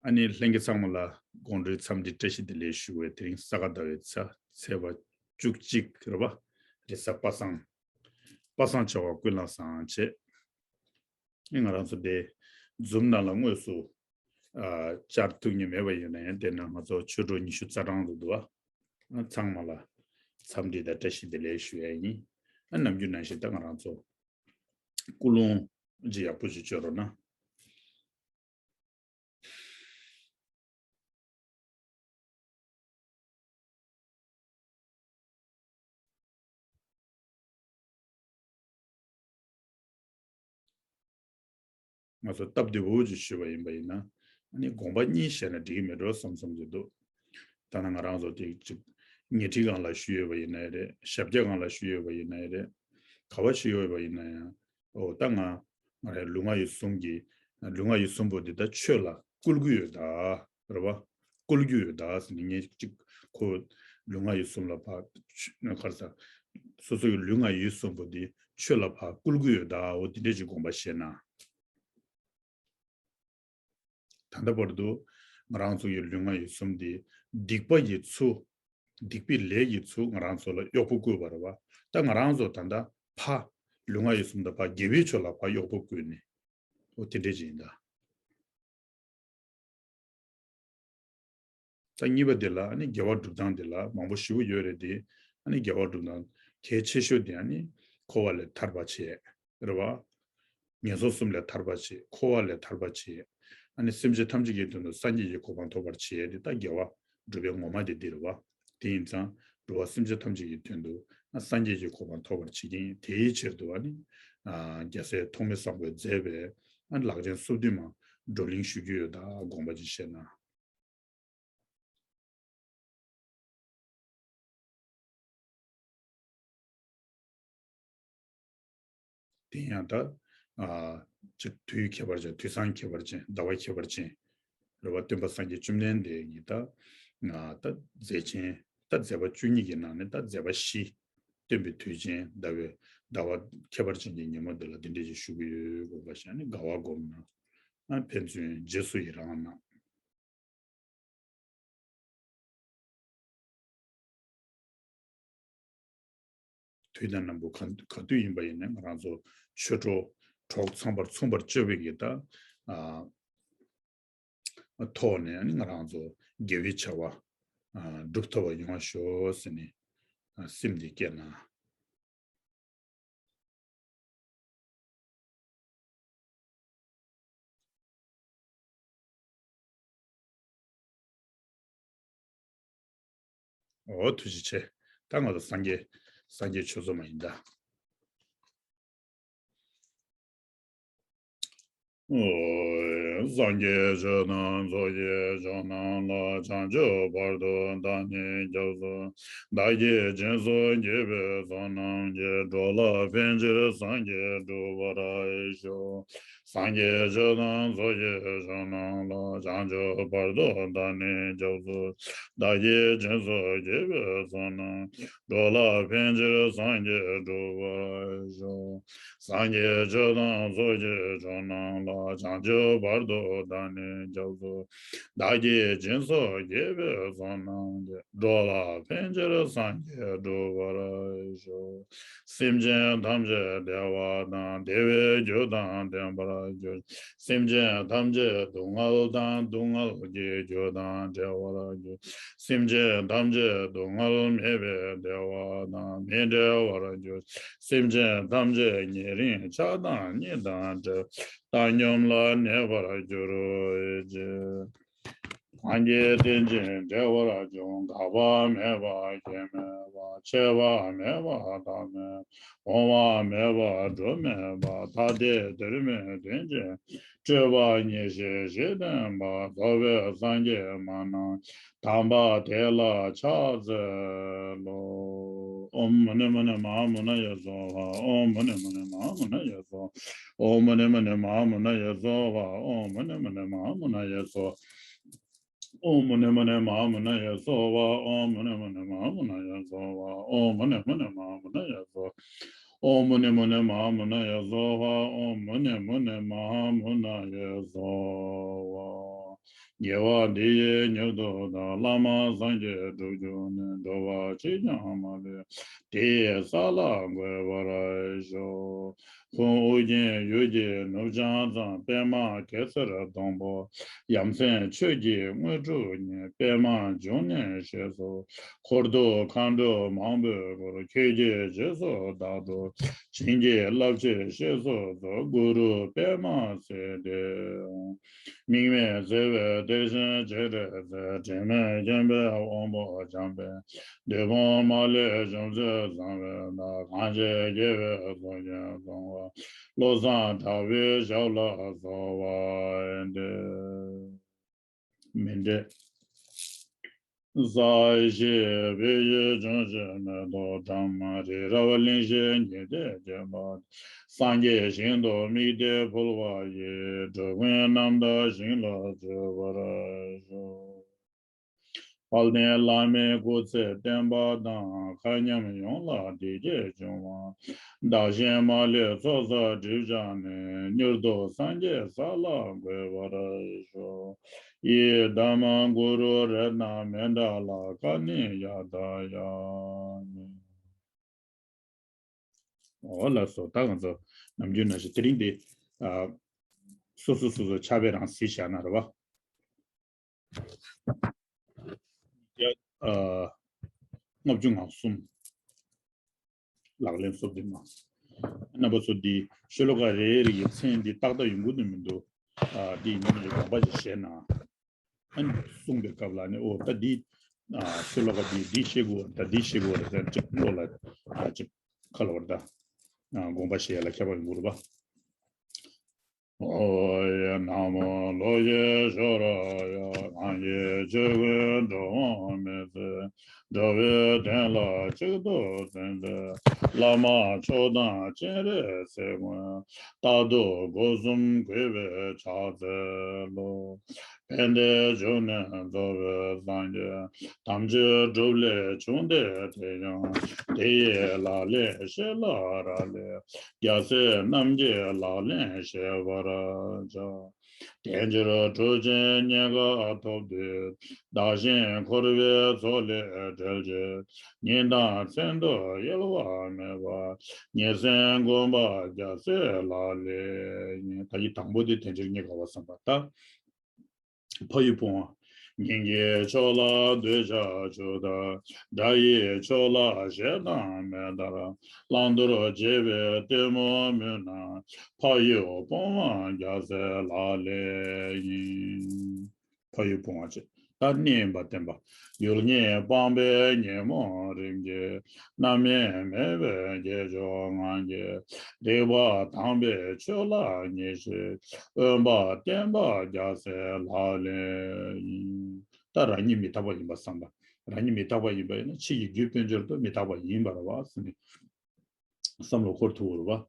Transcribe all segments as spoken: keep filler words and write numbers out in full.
ཨ་ནི་ལྷན་རྒྱས་ཚང་མ་ལ་དགོང་དྲོའི་འཚམས་འདྲི་བཀྲ་ཤིས་བདེ་ལེགས་ཞུ་བའི། དེ་རིང་ས་ག་ཟླ་བའི་ཚེས་པ་བཅུ་གཅིག་རེད་པ། རེས་གཟའ་པ་སངས། པ་སངས་བྱ་བ་ཀུན་ལ་བཟང་བྱས། ཨ་ང་རང་ཚོ་དེ་ཛུམ་ནང་ལ་དངོས་སུ་ཨ་བཅར་ཐུབ་མཁན་མེད་པ་ཡིན་ན་ཡང་། དེ་ན་ང་ཚོ་ཆོས་གྲོགས་ཉི་ཤུ་རྩ་གྲངས་རེད་འདུག་པ། ཨ་ཚང་མ་ལ་འཚམས་འདྲི་དང་བཀྲ་ཤིས་བདེ་ལེགས་ཞུ་ཡ་ཡིན། ཨ་ནམ་རྒྱུན་ནང་བཞིན་ད་ང་རང་ཚོ་སྐུལ་སློང་ཅིག་ཡག་པོ་ཅིག་བྱོས་རོགས་གནང་། ང་ཚོ་སྟབས་བདེ་པོ་ཅིག་ཞུས་པ་ཡིན་པ་ཡིན་ན། ཨ་ནི་དགོངས་པ་གཉིས་བཞེས་ན་འགྲིག་གི་མེད་འགྲོ་བསམ་བསམ་ཅིག་འདུག་ད་ནང་ང་རང་ཚོ་དེ་ཅིག་ཉལ་ཁྲི་སྒང་ལ་བཞུགས་ཡོད་པ་ཡིན་ནའི་རེད། ཞབས་བཀྱག་སྒང་ལ་བཞུགས་ཡོད་པ་ཡིན་ནའི་རེད། ག་པར་བཞུགས་ཡོད་པ་ཡིན་ན་ཡང་། འོ་ད་ང་ང་རའི་ལུས་ངག་ཡིད་གསུམ་གྱི། ལུས་ངག་ཡིད་གསུམ་པོ་འདི་ད་ཆོས་ལ་བསྐུལ་གྱི་ཡོད་ད། རེད་པ། བསྐུལ་གྱི་ཡོད་ད་ཟེར་ནས། ངས་ཅིག་ཁོ་ལུས་ངག་ཡིད་གསུམ་ལ་ཕར་ཆ་ག་རེ་ཟ། སོ་སོ་ཡི་ལུས་ངག་ཡིད་གསུམ་པོ་འདི་ཆོས་ལ་ཕར་བསྐུལ་གྱི་ཡོད་ད། འོ་དེ་འདྲས་ཅིག་དགོངས་པ་བཞེས་ན། ད་ལྟ་བར་དུ་ང་རང་ཚོ་ཡི་ལུས་ངག་ཡིད་གསུམ་འདི་སྡིག་པ་ཡི་ཚུལ། སྡིག་པའི་ལས་ཀྱི་ཚུལ་ང་རང་ཚོ་ལ་གཡོག་པོ་བསྐུལ་བ་རེད་པ། ད་ང་རང་ཚོ་ད་ལྟ་ཕར་ལུས་ངག་ཡིད་གསུམ་དང་ཕར་དགེ་བའི་ཕྱོགས་ལ་ཕར་གཡོག་པོ་བསྐུལ་ནས། འོ་དེ་འདྲས་ཅིག་ཡིན་ད། ད་གཉིས་པ་དེ་ལ་ཨ་ནི་དགེ་བ་སྒྲུབ་སྟངས་དེ་ལ་མང་པོ་ཞེ་པོ་ཡོད་རེད་དེ། ཨ་ནི་དགེ་བ་སྒྲུབ་སྟངས་གལ་ཆེ་ཤོས་དེ་ཨ་ནི་འཁོར་བ་ལས་ཐར་པ་བྱེད། རེད་པ། ངན་སོང་གསུམ་ལས་ཐར་པ་བྱེད། འཁོར་བ་ལས་ཐར་པ་བྱེད། ཨ་ནི་སེམས་ཅན་ཐམས་ཅད་ཀྱི་དོན་དུ་སངས་རྒྱས་ཀྱི་གོ་འཕང་ཐོབ་པར་བྱེད་དེ། ད་དགེ་བ་སྒྲུབ་པའི་ངོ་མ་དེ་འདི་རེད་པ། དེ་ཡིན་ཙང་འགྲོ་བ་སེམས་ཅན་ཐམས་ཅད་ཀྱི་དོན་དུ་ཨ་སངས་རྒྱས་ཀྱི་གོ་འཕང་ཐོབ་པར་བྱེད་ཀྱི་ཡིན། དེའི་ཕྱིར་དུ་ཨ་ནི་ཨ་རྒྱལ་སྲས་ཐོགས་མེད་བཟང་པོས་མཛད་པའི་ཨ་ལག་ཆེན་སོ་བདུན་མ་བགྲོ་གླེང་ཞུ་རྒྱུ་ཡོད་ད། དགོངས་པ་ཅིག་བཞེས་ན། དེ་ཡང་ད་ཨ་ཅིག་དུས་ཁྱད་པར་ཅན། དུས་བཟང་ཁྱད་པར་ཅན། ཟླ་བ་ཁྱད་པར་ཅན། རེད་པ། སྟོན་པ་སངས་རྒྱས་བཅོམ་ལྡན་འདས་ཀྱི་ད་ཨ་ད་མཛད་ཆེན། ད་མཛད་པ་བཅུ་གཉིས་ཀྱི་ནང་ནས་ད་མཛད་པ་བཞི་སྟོན་པའི་དུས་ཆེན་ཟླ་བའི་ཟླ་བ་ཁྱད་པར་ཅན་གྱི་ཉིན་མོ་འདི་ལ་འདི་འདྲས་ཅིག་ཞུ་གི་ཡོད། དགོངས་པ་བཞེས་ནས་དགའ་བ་སྒོམ་གནང་། ཨ་ཕན་ཚུན་རྗེས་སུ་ཡི་རང་གནང་། དུས་དང་རྣམ་པ་ག་ག་དུས་ཡིན་པ་ཡིན་ནའི་ང་རང་ཚོ་ཆོས་གྲོགས་གྲོགས་ཚངས་པར་མཚུངས་པར་སྤྱོད་པའི་གི་ད་ཨ་ཐོག་ནས་ཨ་ནི་ང་རང་ཚོ་དགེ་བའི་བྱ་བ་ཨ་སྒྲུབ་ཐུབ་པ་ཡོང་བ་ཤོག་ཟེར་ནས་ཨ་སེམས་འདི་བསྐྱེད་གནང་། འོ་ཐུགས་རྗེ་ཆེ། ད་ང་ཚོ་སངས་རྒྱས་སངས་རྒྱས་ཆོས་ཚོགས་མ་ཡིན་ད། སངས་རྒྱས་ཆོས་དང་ཚོགས་ཀྱི་མཆོག་རྣམས་ལ། བྱང་ཆུབ་བར་དུ་བདག་ནི་སྐྱབས་སུ། བདག་གིས་སྦྱིན་སོགས་བགྱིས་པའི་ཚོགས་རྣམས་ཀྱིས། འགྲོ་ལ་ཕན་ཕྱིར་སངས་རྒྱས་འགྲུབ་པར་ཤོག། སངས་རྒྱས་ཆོས་དང་ཚོགས་ཀྱི་མཆོག་རྣམས་ལ། བྱང་ཆུབ་བར་དུ་བདག་ནི་སྐྱབས་སུ། བདག་གིས་སྦྱིན་སོགས་བགྱིས་པའི་ཚོགས་རྣམས། འགྲོ་ལ་ཕན་ཕྱིར་སངས་རྒྱས་འགྲུབ་པར་ཤོག། སངས་རྒྱས་ཆོས་དང་ཚོགས་ཀྱི་མཆོག་རྣམས་ལ། བྱང་ཆུབ་བར་དུ་བདག་ནི་སྐྱབས་སུ། བདག་གིས་སྦྱིན་སོགས་བགྱིས་པའི་ཚོགས་རྣམས་ཀྱིས། འགྲོ་ལ་ཕན་ཕྱིར་སངས་རྒྱས་འགྲུབ་པར་ཤོག། སེམས་ཅན་ཐམས་ཅད་བདེ་བ་དང་བདེ་བའི་རྒྱུ་དང་ལྡན་པར་གྱུར། སེམས་ཅན་ཐམས་ཅད་སྡུག་བསྔལ་དང་སྡུག་བསྔལ་གྱི་རྒྱུ་དང་བྲལ་བར་གྱུར། སེམས་ཅན་ཐམས་ཅད་སྡུག་བསྔལ་མེད་པའི་བདེ་བ་དང་མི་འབྲལ་བར་གྱུར། སེམས་ཅན་ཐམས་ཅད་ཉེ་རིང་ཆགས་སྡང་གཉིས་དང་བྲལ། བཏང་སྙོམས་ལ་གནས་པར་གྱུར་ཅིག། གང་གིས་རྟེན་ཅིང་འབྲེལ་བར་འབྱུང་། འགག་པ་མེད་པ་སྐྱོན་མེད་པ། ཆད་པ་མེད་པ་མཐའ་མེད་པ། འོང་བ་མེད་པ་འགྲོ་མེད་པ། ཐ་དད་དོན་མེད་དོན་ཅན། སྤྲོས་པ་ཉེར་ཞི་བཞི་ལྡན་པ། རྫོགས་པའི་སངས་རྒྱས་མ་ནམ་མཁའ། དམ་པ་དེ་ལ་ཕྱག་འཚལ་ལོ། ཨོཾ་མུ་ནེ་མུ་ནེ་མ་ཧཱ་མུ་ན་ཡེ་སྭཱ་ཧཱ། ཨོཾ་མུ་ནེ་མུ་ནེ་མ་ཧཱ་མུ་ན་ཡེ་སྭཱ་ཧཱ། ཨོཾ་མུ་ནེ་མུ་ནེ་མ་ཧཱ་མུ་ན་ཡེ་སྭཱ་ཧཱ། ཨོཾ་མུ་ནེ་མུ་ནེ་མ་ཧཱ་མུ་ན་ཡེ་སྭཱ་ཧཱ། ཨོཾ་མུ་ནེ་མུ་ནེ་མ་ཧཱ་མུ་ན་ཡེ་སྭཱ་ཧཱ། ཨོཾ་མུ་ནེ་མུ་ནེ་མ་ཧཱ་མུ་ན་ཡེ་སྭཱ་ཧཱ། ཨོཾ་མུ་ནེ་མུ་ནེ་མ་ཧཱ་མུ་ན་ཡེ་སྭཱ་ཧཱ། ཨོཾ་མུ་ནེ་མུ་ནེ་མ་ཧཱ་མུ་ན་ཡེ་སྭཱ་ཧཱ། ཨོཾ་མུ་ནེ་མུ་ནེ་མ་ཧཱ་མུ་ན་ཡེ་སྭཱ་ཧཱ། དགེ་བ་འདི་ཡིས་མྱུར་དུ་བདག་བླ་མ་སངས་རྒྱས་འགྲུབ་གྱུར་ནས། འགྲོ་བ་གཅིག་ཀྱང་མ་ལུས་དེ་ཡི་ས་ལ་འགོད་པར་ཤོག་ཧཱུྃ། ཨོ་རྒྱན་ཡུལ་གྱི་ནུབ་བྱང་མཚམས། པདྨ་གེ་སར་སྡོང་པོ། ཡ་མཚན་ཆོས་ཀྱི་དངོས་གྲུབ་བརྙེས། པདྨ་འབྱུང་གནས་ཞེས་སུ། འཁོར་དུ་མཁའ་འགྲོ་མང་པོས་བསྐོར། ཁྱོད་ཀྱི་རྗེས་སུ་བདག་སྒྲུབ། བྱིན་གྱིས་བརླབ་ཕྱིར་གཤེགས་སུ་གསོལ། གུ་རུ་པདྨ་སིདྡྷི་ཧཱུྃ། དམིགས་མེད་བརྩེ་བའི་གཏེར་ཆེན་སྤྱན་རས་གཟིགས། དྲི་མེད་བརྒྱན་པའི་དབང་པོ་འཇམ་དཔལ། བདུད་དཔུང་མ་ལུས་འཇོམས་མཛད་བཟང་པོའི་བདག་གང་ཕྱིར་རྒྱལ་བའི་གཙུག་རྒྱན་བཟང་པོ། བློ་བཟང་གྲགས་པའི་ཞབས་ལ་གསོལ་བ་འདེབས། མཎྜལ། ས་གཞི་བོད་ཡུལ་འབྱུང་བཞི་མེ་ཏོག་བཀྲ་མ་རི་རབ་གླིང་བཞི་ཉི་ཟླས་བརྒྱན་པ། སངས་རྒྱས་ཞིང་དུ་དམིགས་ཏེ་འཕོ་བ་ཡི། འགྲོ་ཀུན་རྣམ་དག་ཞིང་ལ་སྤྱོད་པར་ཤོག་དཔལ་ལྡན་བླ་མའི་སྐུ་ཚེ་བརྟན་པ་དང་། མཁའ་མཉམ་ཡོངས་ལ་བདེ་སྐྱིད་འབྱུང་བ། བདག་གཞན་མ་ལུས་ཚོགས་བསགས་སྒྲིབ་སྦྱངས་ནས། མྱུར་དུ་སངས་རྒྱས་ས་ལ་འགོད་པར་ཤོག་ཡི་དམ་གུ་རུ་རཏྣ་མཎྜལ་ཀ་ཎི་ཡ་ཐཱ་ཡ་ཨོ་ལགས་སོ། ད་ང་ཚོ་ནམ་རྒྱུན་ནང་བཞིན་དེ་རིང་འདི་ཨ། སོ་སོ་སོ་སོ་ཕྱག་དཔེ་རང་གཟིགས་བཞག་ན་རེད་བ། ཡ། ཨ། ལྔ་བཅུ་ང་གསུམ། ལག་ལེན་སོ་བདུན་མ། རྣམ་པ་ཚོ་འདི་ཤོ་ལོ་ཀ་རེ་རེ་ཡི་མཚན་འདི་ཏག་ཏག་ཡོང་གི་འདུག་མི་འདུག་ཨ། འདི་ཉིན་གྱི་དགོངས་པ་ཞིག་བཞེས་ན། ཨ་ནི་གསུངས་པའི་སྐབས་ལ་ནི། ཨོ་ད་འདི། ཨ། ཤོ་ལོ་ཀ་འདི་འདི་ཤེས་དགོས། ད་འདི་ཤེས་དགོས་རེད་ཟེར་ཅིག་བློ་ལ། ཨ། ཅིག་ཁ་ལ་བར་ད། ཨ། དགོངས་པ་བཞེས་ཡ་ལ་ཁྱད་པར་ཡོང་གི་རེད་པ། ཨོ་ཡ། ན་མོ་ལོ་ཡི་ཤོ་ར་ཡ། གང་གིས་ཆོས་ཀུན་འགྲོ་འོང་མི་བརྩི། འགྲོ་བའི་དོན་ལ་གཅིག་ཏུ་བརྩོན་པའི། བླ་མ་མཆོག་དང་སྤྱན་རས་གཟིགས་མགོན། རྟག་ཏུ་སྒོ་གསུམ་གུས་པས་ཕྱག་འཚལ་ལོ། ཕན་བདེའི་འབྱུང་གནས་རྫོགས་པའི་སངས་རྒྱས། དམ་ཆོས་སྒྲུབ་ལས་བྱུང་འདས་དེ་ཡང་། དེ་ཡི་ལག་ལེན་ཤེས་ལ་རག་ལས། རྒྱལ་སྲས་རྣམས་ཀྱི་ལག་ལེན་ཤེས་པར་བྱ། དལ་འབྱོར་གྲུབ་ཆེན་རྙེད་དཀའ་ཐོབ་དུས། བདག་གཞན་འཁོར་བའི་མཚོ་ལས་བསྒྲལ་ཕྱིར། ཉིན་དང་མཚན་དུ་གཡེལ་བ་མེད་པར། ཉིན་མཚན་སྒོམ་པ་རྒྱལ་སྲས་ལག་ལེན་ཡིན། ད་ཡི་དང་པོ་དེ་དལ་འབྱོར་རྙེད་དཀའ་བ་བསམ་པ་ད། ཕ་ཡུལ་སྤོང་བ། སྙིང་གི་ཕྱོགས་ལ་འདོད་ཆགས་ཆུ་དང་། དགྲ་ཡི་ཕྱོགས་ལ་ཞེ་སྡང་མེ་ལྟར། བླང་དོར་འབྱེད་པའི་གཏི་མུག་མུན་རྣམས། ཕ་ཡུལ་སྤོང་བ་རྒྱལ་སྲས་ལག་ལེན་ཡིན། ཕ་ཡུལ་སྤོང་བ་བྱེད། ད་གནས་ཡིན་པར་བསྟན་པ། ཡུལ་ཉིད་སྤངས་པས་ཉོན་མོངས་རིམ་གྱིས། རྣམ་གཡེང་མེད་པས་རྒྱལ་མཆོག་ངང་གིས། སྡིག་པ་དང་པོའི་ཆོས་ལ་ངེས་ཤེས། དབེན་པ་བསྟེན་པ་རྒྱལ་སྲས་ལག་ལེན་ཡིན། ད་རང་ཉིད་མི་རྟག་པ་ཡིན་པ་བསམ་པ། རང་ཉིད་མི་རྟག་པ་ཡིན་པ་ཡིན་ན་ཕྱི་ཡི་རྒྱུ་དཔལ་འབྱོར་དུ་མི་རྟག་པ་ཡིན་པ་རེད་བ་ཟེར་ནས། བསམ་བློ་འཁོར་ཐུབ་པ་རེད་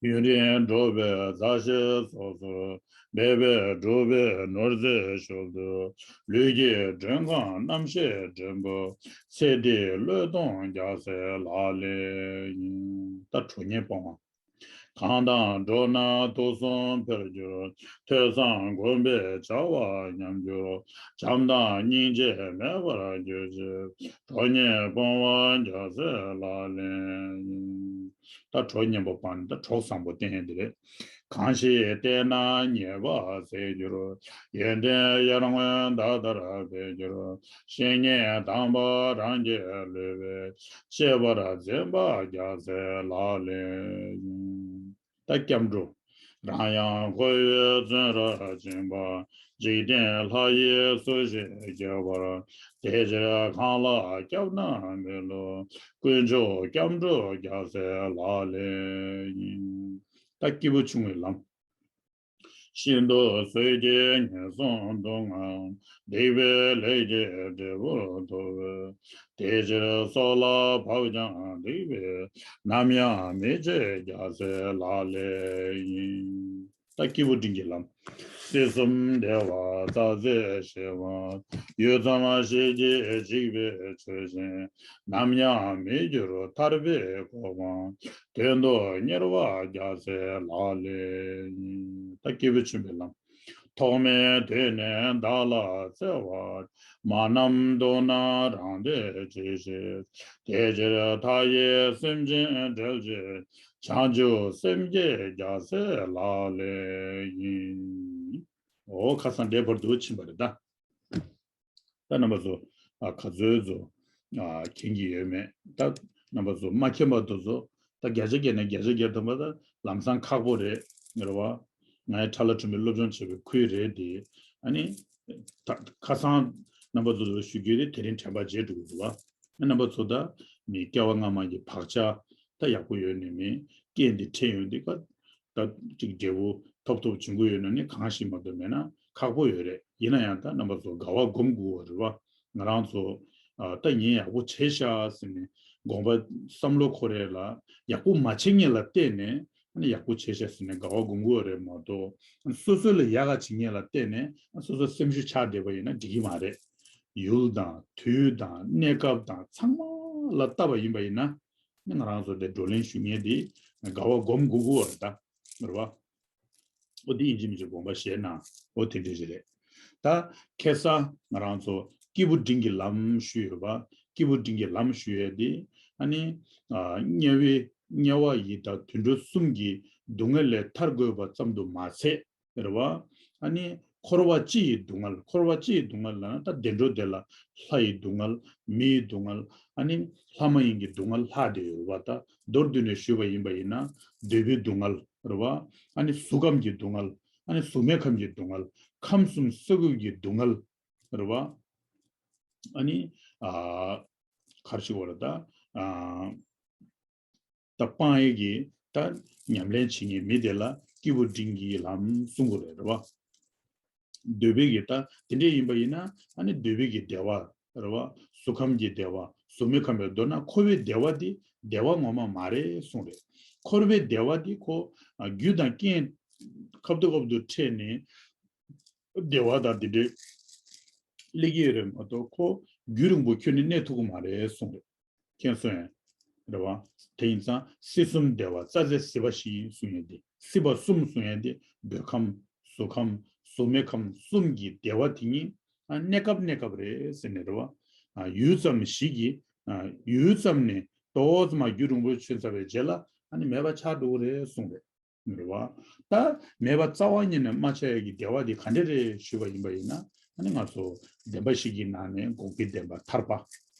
བ། ཡུན་རིང་འགྲོགས་པའི་མཛའ་བཤེས་སོ་སོར། འབད་པས་སྒྲུབ་པའི་ནོར་རྫས་ཞབས་ཏོག་ལུས་ཀྱི་མགྲོན་ཁང་རྣམ་ཤེས་འགྲེང་བུ། ཚེ་འདིའི་བློས་གཏོང་རྒྱལ་སྲས་ལག་ལེན་ཡིན། ད་གྲོགས་ངན་སྤོང་བ། གང་དང་འགྲོགས་ན་དུག་གསུམ་འཕེལ་འགྱུར། ཐོས་བསམ་སྒོམ་པའི་བྱ་བ་ཉམས་འགྱུར། བྱམས་དང་སྙིང་རྗེ་མེད་པར་གྱུར་ཅིག་གྲོགས་ངན་སྤོང་བ་རྒྱལ་སྲས་ལག་ལེན་ཡིན། ད་གྲོགས་ངན་པ་སྤངས་ནས་ད་གྲོགས་བཟང་པོ་བསྟེན་ཡ་འདི་རེད། གང་ཞིག་བསྟེན་ན་ཉེས་པ་ཟད་འགྱུར། ཡོན་ཏན་ཡར་ངོའི་ཟླ་ལྟར་འཕེལ་འགྱུར། བཤེས་གཉེན་དམ་པ་རང་གི་བློ་བས། གཅེས་པར་འཛིན་པ་རྒྱལ་སྲས་ལག་ལེན་ཡིན། ད་སྐྱབས་འགྲོ། རང་ཡང་འཁོར་བའི་བཙོན་རར་བཅིངས་པ། འཇིག་རྟེན་ལྷ་ཡིས་སུ་ཞིག་སྐྱོབ་པར། དེ་ཕྱིར་གང་ལ་སྐྱབས་ན་མི་བསླུ། དཀོན་མཆོག་སྐྱབས་འགྲོ་རྒྱལ་སྲས་ལག་ལེན་ཡིན། ད་སྐྱེས་བུ་ཆུང་བའི་ལམ། ཤིན་ཏུ་བཟོད་ཀྱིས་ངན་སོང་སྡུག་བསྔལ། སྡིག་པའི་ལས་ཀྱི་འབྲས་བུ་ཐོབ། དེ་ཕྱིར་སྲོག་ལ་བབ་ཀྱང་སྡིག་པས། ནམ་ཡང་མི་བྱེད་རྒྱལ་སྲས་ལག་ལེན་ཡིན། ད་སྐྱེས་བུ་འབྲིང་གི་ལམ། སྲིད་གསུམ་བདེ་བ་རྩ་བྲལ་ཞི་བ། ཡུད་ཙམ་ཞིག་གིས་འཇིག་པའི་ཆོས་ཅན། ནམ་ཡང་མི་འགྱུར་ཐར་པའི་གོ་འཕང་། དོན་དུ་གཉེར་བ་རྒྱལ་སྲས་ལག་ལེན་ཡིན། ད་སྐྱེས་བུ་ཆེན་པོའི་ལམ། ཐོག་མེད་དུས་ནས་བདག་ལ་འཚེ་བ། མ་རྣམས་མཐོང་ན་རང་བདེ་ཅི་ཞིག་དེ་ཕྱིར་མཐའ་ཡས་སེམས་ཅན་བསྒྲལ་བྱེད། བྱང་ཆུབ་སེམས་བསྐྱེད་རྒྱལ་སྲས་ལག་ལེན་ཡིན། འོ་ཁ་སང་འདྲའི་བར་དུ་ཕྱིན་པ་རེད་ད། ད་རྣམ་པ་ཚོ། ཨ་ག་ཚོད་ཚོ། ཨ་མཁྱེན་གྱི་ཡོད་མེད་ད། རྣམ་པ་ཚོ་མ་མཁྱེན་པ་དེ་ཚོ། ད་བརྒྱ་ཆ་བརྒྱ་ནས་བརྒྱ་ཆ་བརྒྱ་ཐམ་པ་ད་ལམ་སང་ཁག་པོ་རེད། རེད་བ། ང་ཡི་ཁྲ་ལ་ཁྲོམ་པའི་སློབ་སྦྱོང་བྱས་པའི་ཁུལ་རེད་དེ། ཨ་ནི། ད་ཁ་སང་རྣམ་པ་ཚོ་ལ་ཞུ་རྒྱུ་དེ་དེ་རིང་དྲན་པ་བརྗེད་འགྲོ་གི་འདུག་བ། རྣམ་པ་ཚོ་ད་མི་སྐྱེ་བ་སྔ་མ་གི་བག་ཆགས་ད་ཡག་པོ་ཡོད་ནི་མིན། རྐྱེན་འདི་འཕྲད་ཡོང་དུས་ཀ་ད་ཅིག་འབྲས་བུ་ཐོབ་ཐོབ་བྱུང་གི་ཡོད་ན་ནི་གང་ཞིག་མ་གཏོགས་མེད་ན་ཁག་པོ་ཡོད་རེད། ཡིན་ན་ཡང་ད་རྣམ་པ་ཚོ་དགའ་བ་སྒོམ་དགོས་པ་རེད་བ། ང་རང་ཚོ་ཨ་ད་ངས་ཡག་པོ་བྱས་ཤག་ཟེར་ནས་དགོངས་པ་བསམ་བློ་འཁོར་རེད་ལ། ཡག་པོ་མ་བྱེད་མཁན་ལ་བལྟས་ནས་ཨ་ནི་ཡག་པོ་བྱས་ཤག་ཟེར་ནས་དགའ་བ་སྒོམ་དགོས་པ་རེད་མ་གཏོགས། སོ་སོ་ལ་ཡག་ག་བྱེད་མཁན་ལ་བལྟས་ནས་སོ་སོ་སེམས་ཤུགས་ཆག་བསྡད་པ་ཡིན་ན་འགྲིག་གི་མ་རེད། ཡུལ་དང་དུས་དང་གནས་སྐབས་དང་ཚང་མ་ལ་བལྟ་བ་ཡིན་པ་ཡིན་ན། ནི་ང་རང་ཚོ་དེ་བགྲོ་གླེང་ཞུ་མཁན་དེ་དགའ་བ་སྒོམ་དགོས་དགོས་པ་རེད་ད། རེད་བ། ཨོ་དེ་ཡིན་གཅིག་མིན་གཅིག་དགོངས་པ་བཞེས་ན་ཨོ་དེ་འདྲ་ཞིག་རེད། ད་ཁ་སང་ང་རང་ཚོ་སྐྱེས་བུ་འབྲིང་གི་ལམ་ཞུས་ཡོད་པ། སྐྱེས་བུ་འབྲིང་གི་ལམ་ཞུ་ཡས་དེ་ཨ་ནི་དམྱལ་བའི་དམྱལ་བ་ཡི་དྭགས་དུད་འགྲོ་གསུམ་གྱི་སྡུག་བསྔལ་ལས་ཐར་དགོས་པ་ཙམ་དུ་མ་ཚད། རེད་བ། ཨ་ནི་འཁོར་བ་སྤྱི་ཡི་སྡུག་བསྔལ། འཁོར་བ་སྤྱི་ཡི་སྡུག་བསྔལ་ལབ་ན་ད་བདེ་འགྲོ་བདེ་ལ་ལྷ་ཡི་སྡུག་བསྔལ། མི་ཡི་སྡུག་བསྔལ། ཨ་ནི་ལྷ་མ་ཡིན་གྱི་སྡུག་བསྔལ་ལྷག་བསྡད་ཡོད་རེད་བ། ད་མདོར་བསྡུས་ནས་ཞུས་པ་ཡིན་པ་ཡིན་ན་འདོད་པའི་སྡུག་བསྔལ་རེད་བ། ཨ་ནི་གཟུགས་ཁམས་ཀྱི་སྡུག་བསྔལ། ཨ་ནི་གཟུགས་མེད་ཁམས་ཀྱི་སྡུག་བསྔལ། ཁམས་གསུམ་ས་དགུ་གི་སྡུག་བསྔལ་རེད་བ། ཨ་ནི་ཨ་ག་རེ་ཞུ་དགོས་རེད་ད། ཨ། ད་སྤང་ཡས་ཀྱི་ད་ཉམས་ལེན་བྱེད་མཁན་མི་དེ་ལ་སྐྱེས་བུ་འབྲིང་གི་ལམ་གསུང་གི་རེད། རེད་བ། འདོད་པའི་གི་ད་དེ་འདྲས་ཡིན་པ་ཡིན་ན་ཨ་ནི་འདོད་པའི་གི་བདེ་བ་རེད་བ། གཟུགས་ཁམས་ཀྱི་བདེ་བ། གཟུགས་མེད་ཁམས་པའི་མདོར་ན་འཁོར་བའི་བདེ་བ་དེ་བདེ་བ་ངོ་མ་མ་རེད་གསུངས་རེད། འཁོར་བའི་བདེ་བ་དེ་ཁོ་རྒྱུ་དང་རྐྱེན་ཁ་ཐུག་ཁ་ཐུག་འཕྲད་ནས་བདེ་བ་དང་དེ་འདྲས་སླེབས་ཀྱི་ཡོད་རེད་མ་གཏོགས་ཁོ་རྒྱུན་རིང་པོ་ཁྱོན་ནས་གནས་ཐུབ་ཀྱི་མ་རེད་གསུངས་རེད། མཁྱེན་སོང་ཡང་། རེད་བ། དེ་ཡིན་ཙང་སྲིད་གསུམ་བདེ་བ་རྩྭ་རྩེ་སྲིད་པ་བཞི་ཡིན་གསུང་ཡས་དེ། སྲིད་པ་གསུམ་གསུང་ཡས་དེ་འདོད་ཁམས། གཟུགས་ཁམས། གཟུགས་མེད་ཁམས་གསུམ་གྱི་བདེ་བ་དེ་ཉིད་ཨ་གནས་སྐབས་གནས་སྐབས་རེད་ཟེར་ནས་རེད་བ། ཨ་ཡུད་ཙམ་ཞིག་གིས་ཨ་ཡུད་ཙམ་ནས་ཏོག་ཙམ་རྒྱུན་རིང་པོ་ཕྱིན་ཚར་བའི་རྗེས་ལ་ཨ་ནི་མེད་པ་ཆགས་འགྲོ་གི་རེད་གསུངས་རེད། རེད་བ། ད་མེད་པ་རྩ་བ་ཉིད་ནས་མ་ཆགས་ཡག་གི་བདེ་བ་དེ་ག་འདྲ་རེད་ཞུས་པ་ཡིན་པ་ཡིན་ན་ཨ་ནི་ང་ཚོ་བདེན་པ་བཞི་གི་ནང་ནས་འགོག་པའི་བདེན་པ་ཐར་པ།